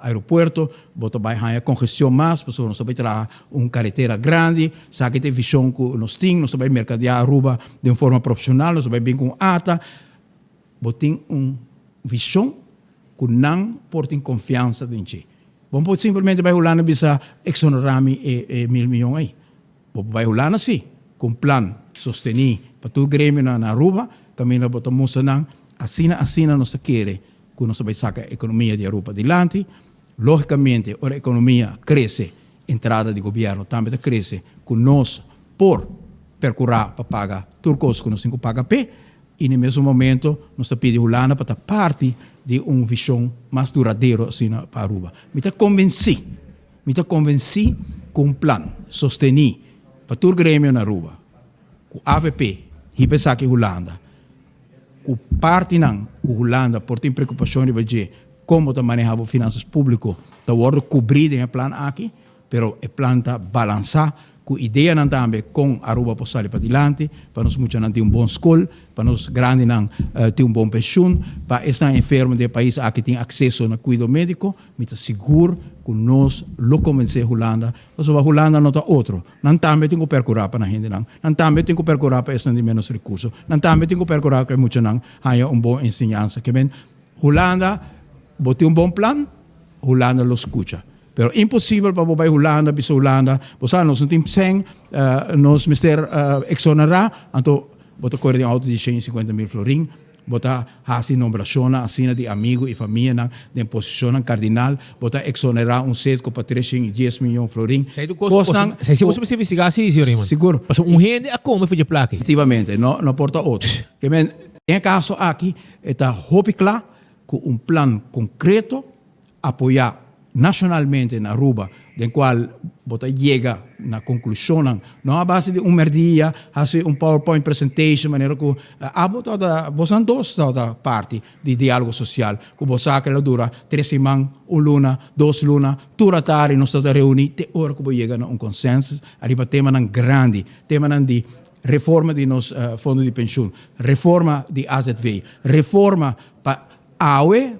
aeropuerto, bo ta bai haña congestion mas, pasobra nos ta bai traha un caretera grandi, esaki ta e vision cu nos tin, nos ta bai mercadea Aruba den un forma profesional, nos ta bai bin cu un ata. Bo tin un vision cu nan por tin confiansa den dje. Bo no por simplemente bay Hulanda bisa exonera mi e mil miyon ey. Bo por bay Hulanda si, cu un plan sosteni pa tur gremionan na Aruba, caminda bo ta mustra nan asina asina nos ta kere cu nos ta bay saca economia di Aruba dilanti. Logicamente ora economia crece, entrada di gobierno tambe ta crece cu nos por percura pa paga tur cos cu nos tin cu paga p'e. I na e mesun momento nos ta pidi Hulanda pa ta parti di un vision mas duradero asina pa Aruba. Mi ta konvensí, mi ta konvensí ku un plan sostení pa tur gremio na Aruba, ku avp hiba esaki Hulanda, ku partinan ku Hulanda por tin preokupashon riba dje kon bo ta maneha bo finansas públiko ta wòrdu kubrí den e plan aki. Pero e plan ta balansá ku ideanan tambe kon Aruba por sali padilanti, pa nos muchanan tin un bon skol, pa nos grandinan tin un bon penshun, pa esnan enfermo den e pais aki tin akseso na kuido médiko. Mi ta sigur ku nos lo konvensé Hulanda, pasobra Hulanda no ta otro. Nan tambe tin ku perkurá pa nan hendenan, nan tambe tin ku perkurá pa esnan di ménos rekurso, nan tambe tin ku perkurá ku e muchanan haña un bon enseñansa. Ke men, Hulanda, bo tin un bon plan, Hulanda lo skucha. Pero imposibel pa bo bai Hulanda, bisa Hulanda, bo sa nos no tin sèn, nos mester exonerá, anto bo ta kore den outo di shen i sinkuenta mil florin, bo ta hasi nombrashonnan asina di amigu i famianan den posishonnan kardinal, bo ta exonerá un setko pa tres shen i dies miyon florin. Kosnan ku. Si bo mester investigá si, señor Raymond. Sigur. Pasobra un hende a kome for dje plaka ei. Efectivamente, no no por ta otro. Ke men, den e kaso aki e ta hopi kla ku un plan konkreto apoyá nashonalmente na Aruba, den kual bo ta yega na konklushonnan, no a base di un mèrdia hasi un powerpoint presentation manera ku abo tabata, bosnan dos tabata parti di diálogo sosial, ku bo sa ku el a dura tres siman, un luna, dos luna, tur atardi nos tabata reuní te ora ku bo yega na un konsensus ariba temanan grandi, temanan di reforma di nos fondo di penshun, reforma di azv, reforma pa awe.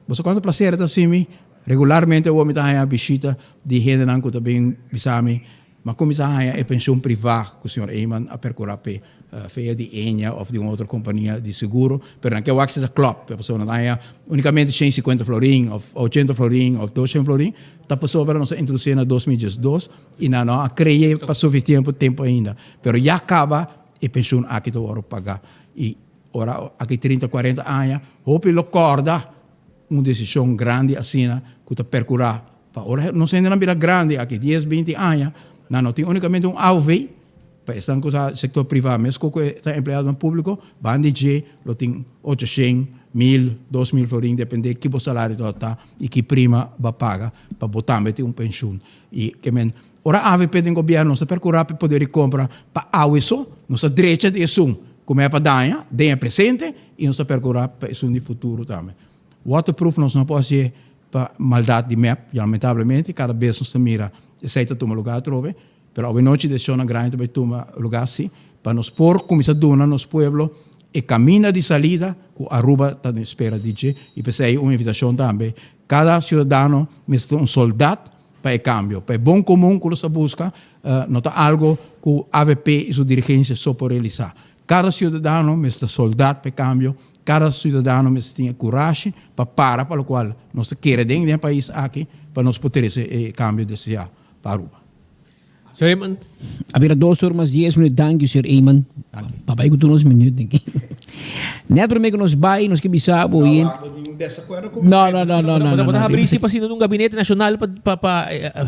Bo sa kuantu plaser ta hasi mi? Regularmente awor mi ta haña bishita di hendenan ku ta bin bisa mi, M'a kuminsá haña e penshun privá ku señor Eman a perkurá p'e, fea di Ennia òf di un otro kompania di seguro, pero nan ke wak si ta klòp, pasobra nan ta haña únikamente 150 florin òf 80 florin òf 200 florin, ta pasobra nos a introdusié na 2012 i nan no a kree pa sufisiente tempu ainda, pero ya kaba e penshun aki ta wòrdu pagá i Ora aki trinta, kuarenta aña, hopi lo kòrda un desishon grandi asina ku ta perkurá pa ora nos hendenan bira grandi aki dies, binti aña, nan no tin únikamente un AOV, pa esnan ku sa sektor privá meskos ku e ta empleadonan públiko, banda di dje lo tin ochoshen, mil, 2000 florin dependé ki bo salario ta ta i ki prima bo a paga pa bo tambe tin un penshun. I ke men ora avp den gobièrnu nos ta perkurá pa e poder di kompra pa awe so, nos ta drecha di esun ku mei pa daña den e presente i nos ta perkurá pa esun di futuro tambe. Waterproof nos no por hasié pa maldat di mep, lamentablemente kada bes nos ta mira esei ta tuma lugá atrobe, pero awenochi desishonnan grandi ta bai tuma lugá si. Pa nos por cuminsa duna nos pueblo e camina di salida cu Aruba ta den spera di dje y p'esey un invitacion tambe cada ciudadano mester un soldat pa e cambio, pa e bon comun cu los ta busca, no ta algo cu avp y su dirigencia so por realisa. Cada ciudadano mester soldat pa e cambio, cada ciudadano mester tin e curashi pa para pa locual nos ta kere den den e pais aki pa nos por trece e cambio desea pa Aruba. Señor Eman. A bira dos or mas dies minuut. Danki, señor Eman. Pa bai ku tur nos minuut aki. Net prome ku nos bai, nos ke bisa bo oyente. No, no, no, no, no, no. Bo ta habri si pa sinta un gabinete nacional pa pa pa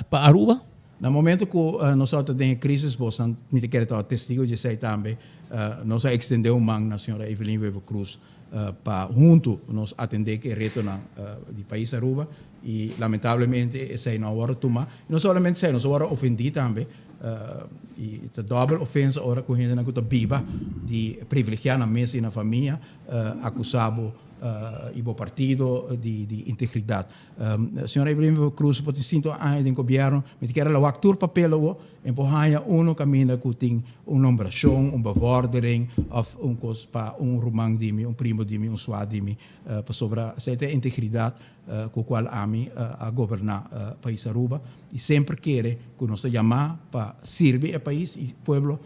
pa Aruba? Na momento ku nos tabata den e crisis bosnan mi ta kere tabata testigo di esei tambe, nos a extende un man na señora Evelyn Wever Croes pa huntu nos atende ku e retonan di pais Aruba y lamentablemente esei no a wòrdu tuma. Y no solamente esei, nos a wòrdu ofendí tambe y ta dòbel ofensa ora ku hendenan ku ta biba di privilegiá nan mes y nan famia akusá bo y bo partido di integridat. Señora Evelyn Cruz por tin sintu aña den gobierno, mi ta kere la wak tur papel awo en por haña uno kaminda ku tin un nombrashon, un bevordering of un kos pa un ruman di mi, un primo di mi, un swa di mi, pasobra esei ta e integridat ku kual ami a goberná pais Aruba i semper kere ku nos ta yamá pa sirbi e pais i pueblo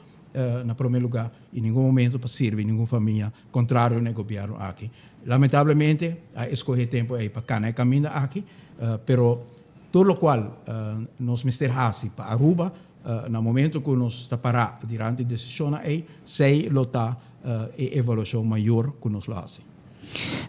na prome lugá i ningun momento pa sirbi ningun famia kontrario na e gobièrnu aki. Lamentablemente a eskohe e tempu ei pa kana e kaminda aki, pero tur lokual nos mester hasi pa Aruba na momento ku nos ta pará diranti e desishonnan ei, sei lo ta e evaluashon mayor ku nos lo hasi.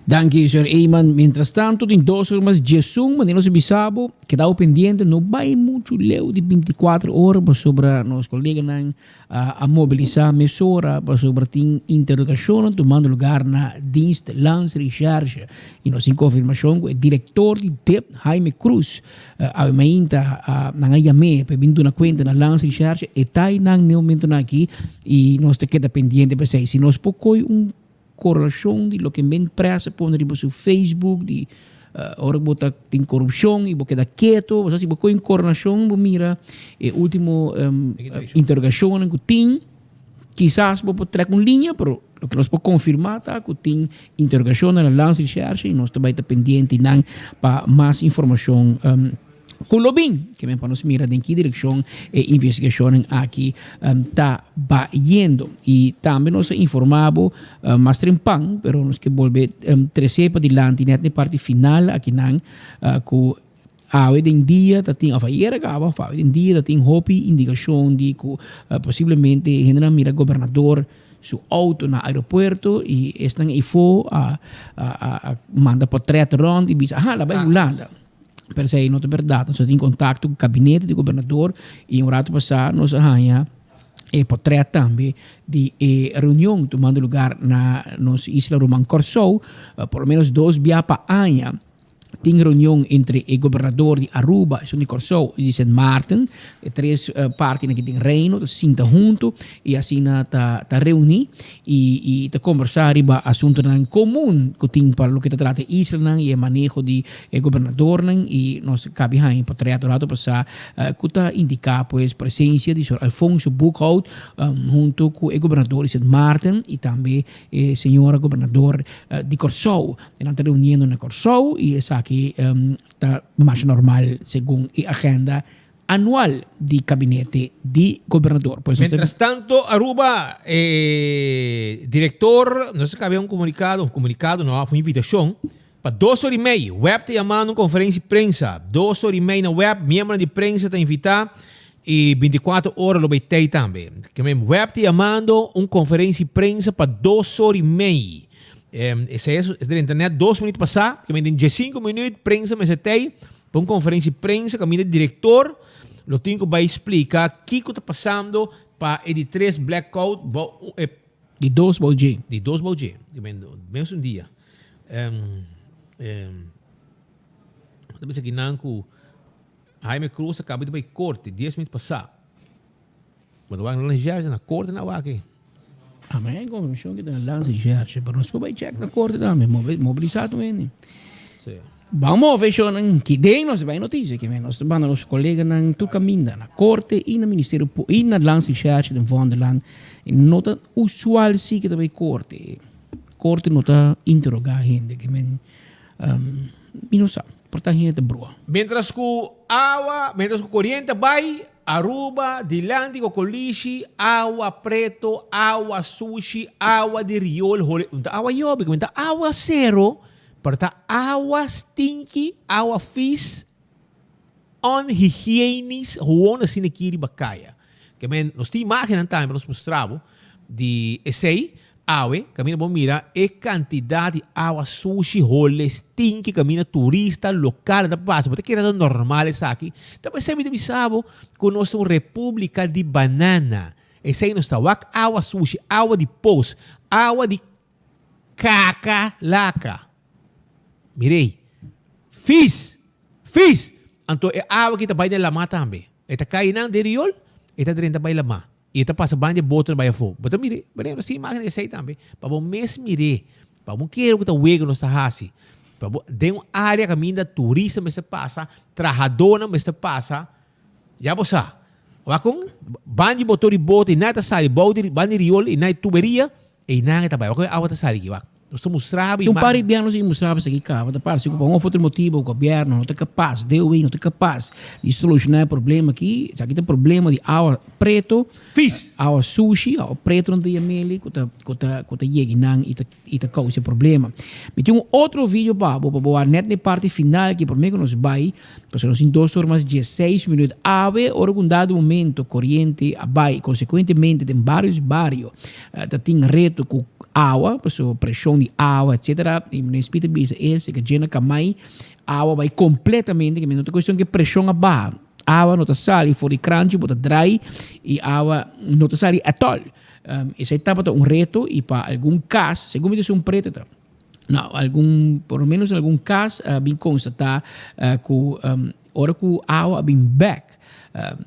Danki señor Eman. Mientras tanto tin dos or mas diesun manera nos a bisa bo keda bo pendiente no bai muchu leu di binticuatro ora pasobra nos coleganan a mobilisa mesora pasobra tin interrogacionnan tumando lugar na Dienst Landsrecherche y nos tin confirmacion cu e director di dip Jaime Cruz awe mainta nan a yam'e pa e bin duna cuenta na Landsrecherche e ta einan n'e momentonan aki y nos ta keda pendiente pa esey si nos por coy un Korelashon di loke men prensa pone riba su Facebook di ora bo ta tin korupshon i bo keda keto, bo sa si bo kohe un koronashon bo mira e ultimo interogashonnan ku tin, kisas bo por trek un liña pero loke nos por konfirmá ta ku tin interogashonnan na Landsrecherche i nos ta bai ta pendiente nan pa mas informashon. Ku lo bin, ke men pa nos mira den ki direkshon e investigashonnan aki ta bayendo. I tambe nos a informá bo mas trempan, pero nos ke bolbe tresé padilanti nèt na e parti final akinan ku awe den dia ta tin, òf ayer a kaba, òf awe den dia ta tin hopi indikashon di ku posiblemente hendenan mira gobernador su outo na aeropuerto i esnan eifó a manda potrèt rònt i bisa, aha, la bai Hulanda. Pero esei no ta berdad. Nos a tin contacto cu gabinete di gobernador y un rato pasa nos a haña e potret tambe di e reunion tumando lugar na nos isla ruman Kòrsou. Por lo menos dos bia pa aña tin reunion entre e gobernador di Aruba, esun di Kòrsou y di Sint Maarten. E tres partinan ki den Reino ta sinta hunto y asina ta ta reuni. I i ta kombersá riba asuntunan komun ku tin pa loke ta trata e islanan i e maneho di e gobernadornan i nos kabi haña portret un rato pasá ku ta indiká pues presensia di señor Alfonso Boekhoudt hunto ku e gobernador di Sint Maarten i tambe e señora gobernador di Kòrsou. Nan ta reuniendo na Kòrsou i esaki ta masha normal segun e agenda anual di kabinete di gobernador. Pues nos ta. Mientras tanto Aruba e director nos a cabia un comunicado, un comunicado no, un invitacion pa dos ora y mei. Web ta yamando un conferencia di prensa. Dos ora y mei na web, miembronan di prensa ta invita y binticuatro ora lo bay tey tambe. Ke men web ta yamando un conferencia di prensa pa dos ora y mei. Esey es drenta net dos minuut pasa, ke men den diescinco minuut prensa mester tey. Pa un konferensia di prensa kaminda e direktor lo tin ku bai splika kiko ta pasando pa e di tres blackout bou e Di dos bou dje. Di dos bou dje. Menos un dia. Ta bisa kinan ku Jaime Cruz a kaba di bai korte dies minüt pasá. Bo ta wak na Landsrecherche, na korte nan a wak ei. Ah, ma e konfirmashon ki ta na Landsrecherche, pero nos por bai chèk na korte tambe, mobilisá tur hende. Si. Ban move shownan ki den nos bai noticia ke men nos ta banda nos koleganan tur kaminda na korte i na ministerio pu i na landsrecherche den Vondelland i no ta usual si ke ta bai korte. Korte no ta interogá hende ke men mi no sa por ta hende ta brua. Mientras ku awa, mientras ku koriente bai Aruba, dilanti Cocolishi, awa preto, awa sushi, awa di riool hole, no ta awa yobe, ta awa sero, pero ta awa stinky, awa vies, onhygiënisch, gewoon asina aki riba kaya. Ke men, nos tin imagennan tambe pa nos mustra bo di esei. Awe, kaminda bo mira e kantidat di awa sushi, hole, stinky kaminda turista, lokal ta pasa. Bo ta kere ta normal esaki? Ta p'esei mi ta bisa bo ku nos ta un repúblika di banana. Esei nos ta wak awa sushi, awa di pos, awa di kaka laka. Mir'ei. Fis! Fis! Anto e awa aki ta bai den lamá tambe. E ta kai nan den riol, e ta drenta bai lamá. I e ta pasa banda e botonan bai afó. Bo ta mir'é? Bo nos tin imágen di esei tambe. Pa bo mes mir'é. Pa bo kere ku ta wega nos ta hasi. Pa bo den un área kaminda turista mester pasa, trahadónan mester pasa. Ya bo sa. Wak kon banda di motor di boto i nan ta sali bou di banda di riol i nan e tuberia. Einan e ta bai. Wak kon e awa ta sali aki? Wak. Nos ta mustra bo Un par imagen. di biaha nos a mustra bo esaki kaba. Ta parse ku pa un of otro motibo gobièrnu no ta kapas, DOW no ta kapas di solushoná e problema aki. Esaki ta problema di awa preto, Fis! awa sushi, awa preto nan ta yam'el ku ta ku ta ku ta yega einan i ta i ta kousa e problema. Mi tin un otro video pa bo pa bo wak nèt na e parti final aki promé ku nos bai, pasobra nos tin dos ora mas diesseis minüt. Awe ora ku un dado momento koriente a bai, konsekuentemente den barios bario Ta tin reto ku awa, pasobra preshon di awa etcetera. I meneer Smit a bisa es, e ka djena kamai, awa bai kompletamente, ke no ta kuestion ke preshon a baha. Awa no ta sali for di kranchi, bo ta drai i awa no ta sali at all. Esei tabata un reto i pa algun kas, segun mi ta esun preto ta, na algun, por lo menos algun kas a bin konstatá ku Ora ku awa a bin bek,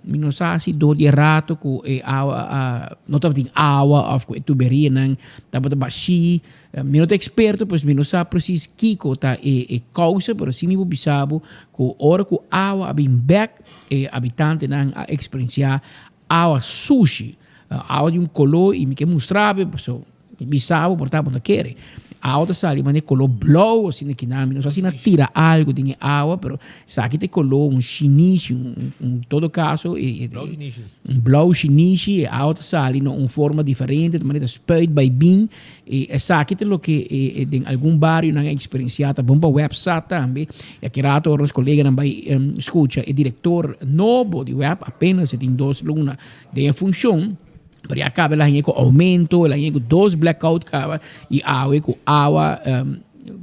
mi no sa si dor di e rato ku e awa a no tabatin awa òf ku e tuberianan tabata bashí. Mi no ta eksperto pues mi no sa presis kiko ta e e kousa, pero si mi por bisa bo ku ora ku awa a bin bek e abitantenan a eksperensiá awa sushi, awa di un koló i mi ke mustra bo pasobra Mi bisa bo por ta bo ta kere. Awa ta sali manera color blauw asina kinan. Mi no sa si nan tira algo den e awa pero esaki ta e color un shinishi un un todo caso e un blauw shinishi e awa ta sali na un forma diferente ta manera ta spuit bay bin y esaki ta loke e den algun bario nan a experiencia ta bon pa web sa tambe y aki rato ora nos coleganan bay scucha e director nobo di web apenas e tin dos luna den e funcion. Pero ya caba el a haña cu aumento, el a haña cu dos blackout caba y awe cu awa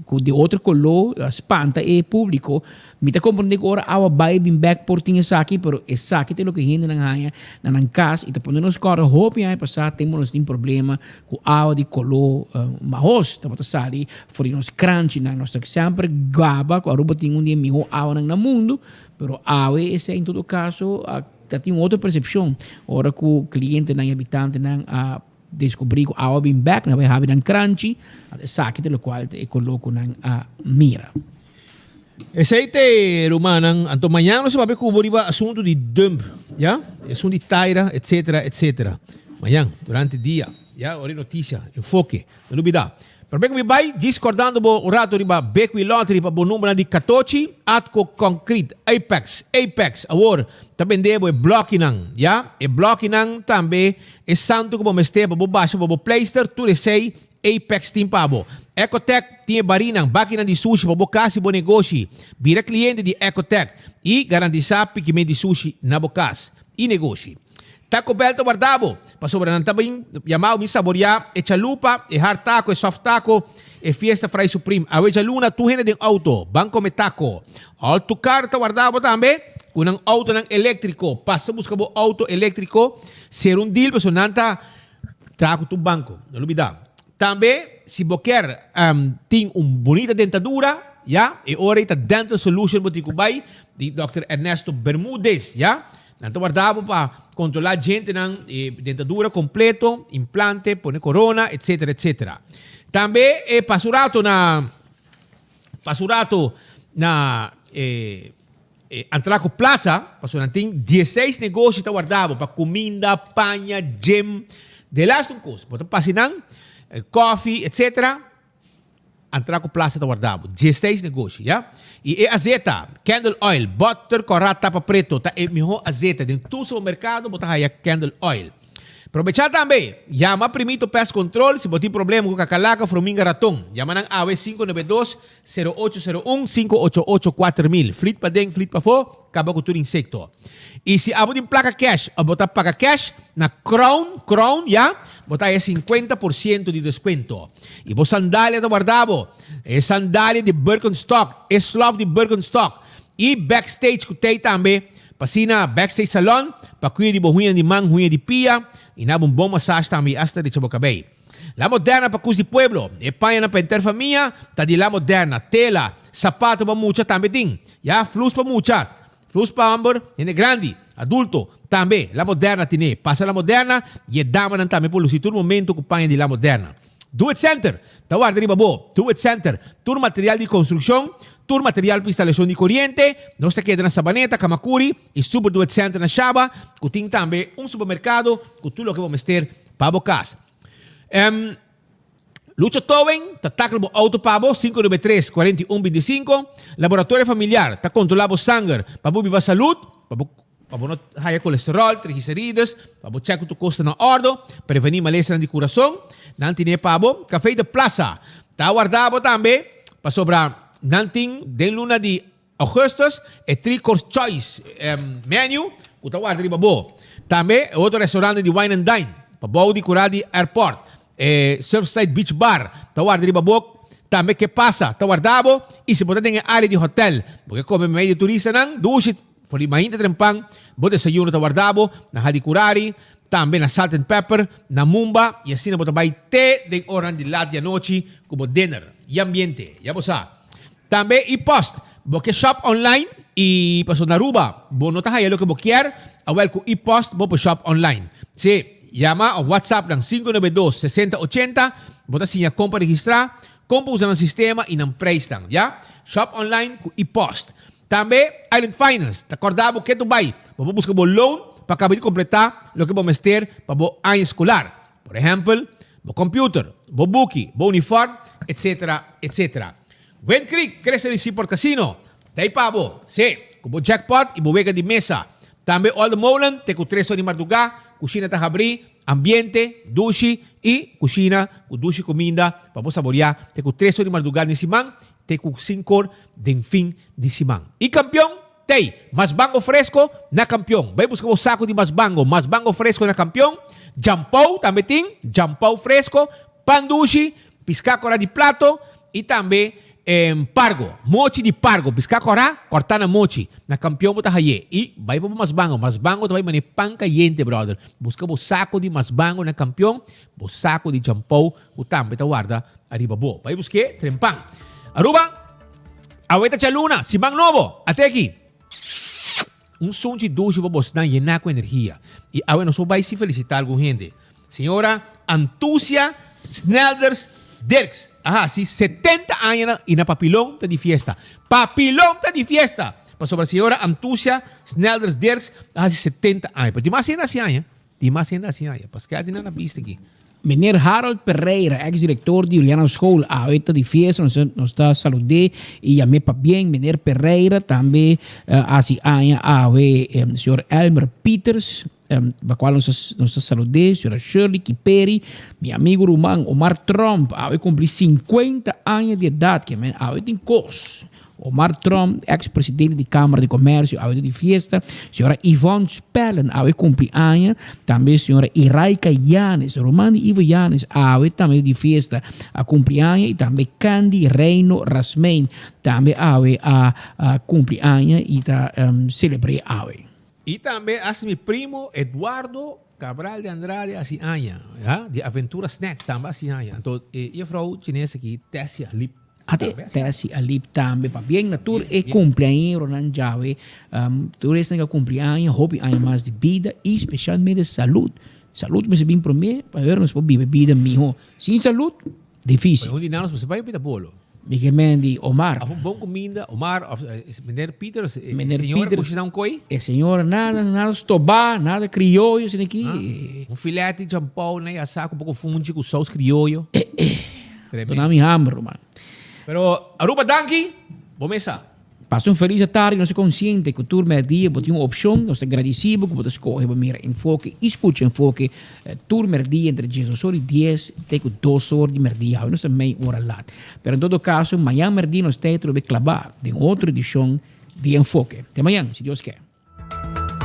cu di otro color a spanta e publico. Mi ta comprende cu ora awa bay bin bek por tin esaki, pero esaki ta loke hendenan haña na nan cas y ta pone nos corda hopi aña pasa tempo nos tin problema cu awa di color mahos tabata sali for di nos kranchinan. Nos ta semper gaba cu Aruba tin un di e miho awanan na mundo, pero awe esey en todo caso a. Ta tin un otro percepcion ora cu clientenan y habitantenan a descubri cu awa bin bek, nan a bay habi nan cranchi, esaki ta locual ta e color cu nan a mira. Esey te rumannan, anto mañana nos a papia cu bo riba asunto di dump, ya, esun di taira, etcetera, etcetera. Mañan, durante dia, ya, ora e noticia, enfoke. No lubida. Prome ku mi bai, djis kordando bo un rato riba Bekwee Lottery pa bo numbernan di katochi, Atco Concrete, Apex, Apex, awor ta bende bo e blòkinan, ya, e blòkinan tambe e santu ku bo mester pa bo basha bo bo pleister, tur esei Apex tin pa bo. Ecotec tin e barinan, bakinan di sushi pa bo kas i bo negoshi. Bira kliente di Ecotec i garantisá pikiment di sushi na bo kas i negoshi. Taco Bell ta warda bo, pasobra nan ta bin yama bo bin saboreá e chalupa, e hard taco, e soft taco, e Fiesta Fry Supreme. Awe djaluna tur hende den auto, ban come taco. All to Car ta warda bo tambe cu nan autonan electrico. Pasa busca bo auto electrico, cera un deal pasobra nan ta traha cu tur banco, no lubida. Tambe si bo kier tin un bunita dentadura, ya, e ora ei ta Dental Solution bo tin cu bay di Dòkter Ernesto Bermudez, ya. Nan ta warda bo pa kontrolá djentenan, e dentadura kompleto, implante, pone korona, etsetera, etsetera. Tambe e pasa un rato na pasa un rato na e e Antraco Plaza, pasobra nan tin dieseis negoshi ta warda bo pa kuminda, paña, gym, de laatste un kos. Bo ta pasa nan, kofi, etcetera. Antraco Plaza ta warda bo. Dieseis negoshi, ya. I e azeta, candle oil, butter, kòrá, tapa preto, ta e mihó azeta. Den tur supermerkado bo ta haya candle oil. Probechá tambe, yama Primito Pest Control si bo tin problema ku kakalaka, frominga, raton. Yama nan awe 592 0801 588 4000. Flit paden, flit pafó, kaba ku tur insekto. I si abo tin plaka cash òf bo ta paga cash, na Crown, Crown, ya, bo ta haya 50% di deskuento. I bo sandalia ta warda bo. E sandalia di Birkenstock, e slof di Birkenstock i backstage ku tei tambe pa asina backstage salon pa kuida di bo huña di man, huña di pia i na bo un bon massage tambe i asta drecha bo kabei. La Moderna pa kus di pueblo. E pañanan pa henter famia ta di La Moderna. Tela, sapato pa mucha tambe tin. Ya, flus pa mucha, flus pa homber, hende grandi, adulto, tambe. La Moderna tine. Pasa La Moderna i e damanan tambe por lusi tur momento ku paña di La Moderna. Do It Center ta warda riba bo. Do It Center, tur material di konstrukshon, tur material pa instalashon di koriente. Nos ta keda na Sabaneta, Kamakuri i Super Do It Center na Shaba ku tin tambe un supermerkado ku tur loke bo mester pa bo kas. Em, Lucho Towing ta takla bo auto pa bo, 593 41 25. Laboratorio Familiar ta kontrola bo sanger pa bo biba salud, pa bo pa bo no haya kolesterol, triglicerides, pa bo chek ku tur kos ta na ordo, preveni malesanan di kurason. Nan tine pa bo. Café de Plaza ta warda bo tambe pasobra nan tin den luna di Augustus, e Three Course Choice menu ku ta warda riba bo. Tambe e otro restaurante di Wine and Dine, pa bou di kura di airport. E Surfside Beach Bar ta warda riba bo. Tambe Ke Pasa ta warda bo. I si bo ta den e área di hotel, bo ke kome meimei di turistanan, dushi for di mainta trempan, bo desayuno ta warda bo na Hadi Kurari, tambe na Salt and Pepper, na Mumba, i asina bo ta bai te den oranan di lat di anochi ku bo dinner i ambiente. Ya bo sa. Tambe e post, bo ke shop online y paso na Aruba bo no ta haya loke bo kier, awel cu e post bo por shop online. Si, yama of WhatsApp nan 592 60 80, bo ta siña con pa registra, con pa usa nan sistema y nan prijsnan, ya. Shop online cu e post. Tambe Island Finance ta corda bo ke tu bay, bo por busca bo loan pa caba di completa loke bo mester pa bo aña escolar. Por ehempel, bo computer, bo buki, bo uniform, etc. Etc. Wind Creek, Crystal y Seaport Casino, ta ei pa bo. Sí, cu bo jackpot y bo wega di mesa. Tambe Olde Molen te cu tres or di mardugá, cushina ta habrí, ambiente, dushi y cushina cu dushi cuminda pa bo saboreá te cu tres or di mardugá den siman te cu cincor den fin di siman. Y campeon Tei, mas bango fresco na Campeon. Bai busca bo saco di mas bango, mas bango fresco na Campeon. Jampou tambe tin, jampou fresco, pan dushi, pisca cora di plato y tambe pargo, mochi di pargo, pisca cora, corta na mochi. Na Campeon bo ta haye. Y bai pa bo mas bango, mas bango ta bai mane pan cayente brother. Busca bo saco di mas bango na Campeon, bo saco di jampou cu tambe ta warda ariba bo. Bai busque tren pan. Aruba! Awe ta djaluna, siman nobo! Ate aki! Un sunchi dushi pa bosnan yená ku energia. I awe nos por bai sin felisitá algun hende. Señora Antusia Snelders Dirks a hasi 70 aña na i na Papilon ta di fiesta. Papilon ta di fiesta! Pasobra señora Antusia Snelders Dirks a hasi 70 aña. Pero tin mas hende hasi aña. Tin mas hende hasi aña. Paske di nan a bista aki. Meneer Harold Pereira, ex director di Juliana School, awe ta di fiesta, nos nos ta salud'é y yam'é pabien. Meneer Pereira tambe hasi aña awe señor Elmer Pieters, pa cual nos ta nos ta salud'é, señora Shirley Kiperi, mi amigo ruman Omar Tromp, awe cumpli 50 aña di edad, ke men awe tin cos. Omar Tromp, ex presidente di Cámara di Comercio, awe ta di fiesta. Señora Yvonne Spellen, awe cumpli aña. Tambe señora Iraika Yanes, ruman di Ivo Yanes, awe tambe ta di fiesta, a cumpli aña. Y tambe Candy Reino Rasmijn, tambe awe a cumpli aña y ta celebre awe. Y tambe hasta mi primo Eduardo Cabral de Andrade hasi aña, ya, di Aventura Snack tambe hasi aña. Anto e juffrouw chines aki, Tessia Lip. Ate Tessie Alip tambe pabien na tur e cumpleañeronan djawe. Tur esnan cu a cumpli aña, hopi aña mas di bida y specialmente salud. Salud mester bin prome pa ora nos por biba e bida miho. Sin salud, dificil. Pero un di nan nos mester bay bida bolo. Mi ke men di Omar. Of un bon kuminda, Omar of meneer Pieters, e Meneer señora Pieters, kushina un koi. E señora nada, nada stobá, nada krioyo asina aki. Un filet di champou na yasá ku poko funchi ku sous krioyo. Tremendo. Dona mi hamber, ruman. Pero Aruba danki, bo mesa. Pasa un felis atardi, nos ta konsiente ku tur mèrdia bo tin un opshon, nos ta gradisí bo ku bo ta skohe pa mira Enfoke i skucha Enfoke tur mèrdia entre diesdos or i dies te ku dos or di mèrdia, awe nos ta mei ora lat. Pero en todo kaso, mañan mèrdia nos ta e trobe klabá den otro edishon di Enfoke. Te mañan, si Dios ke.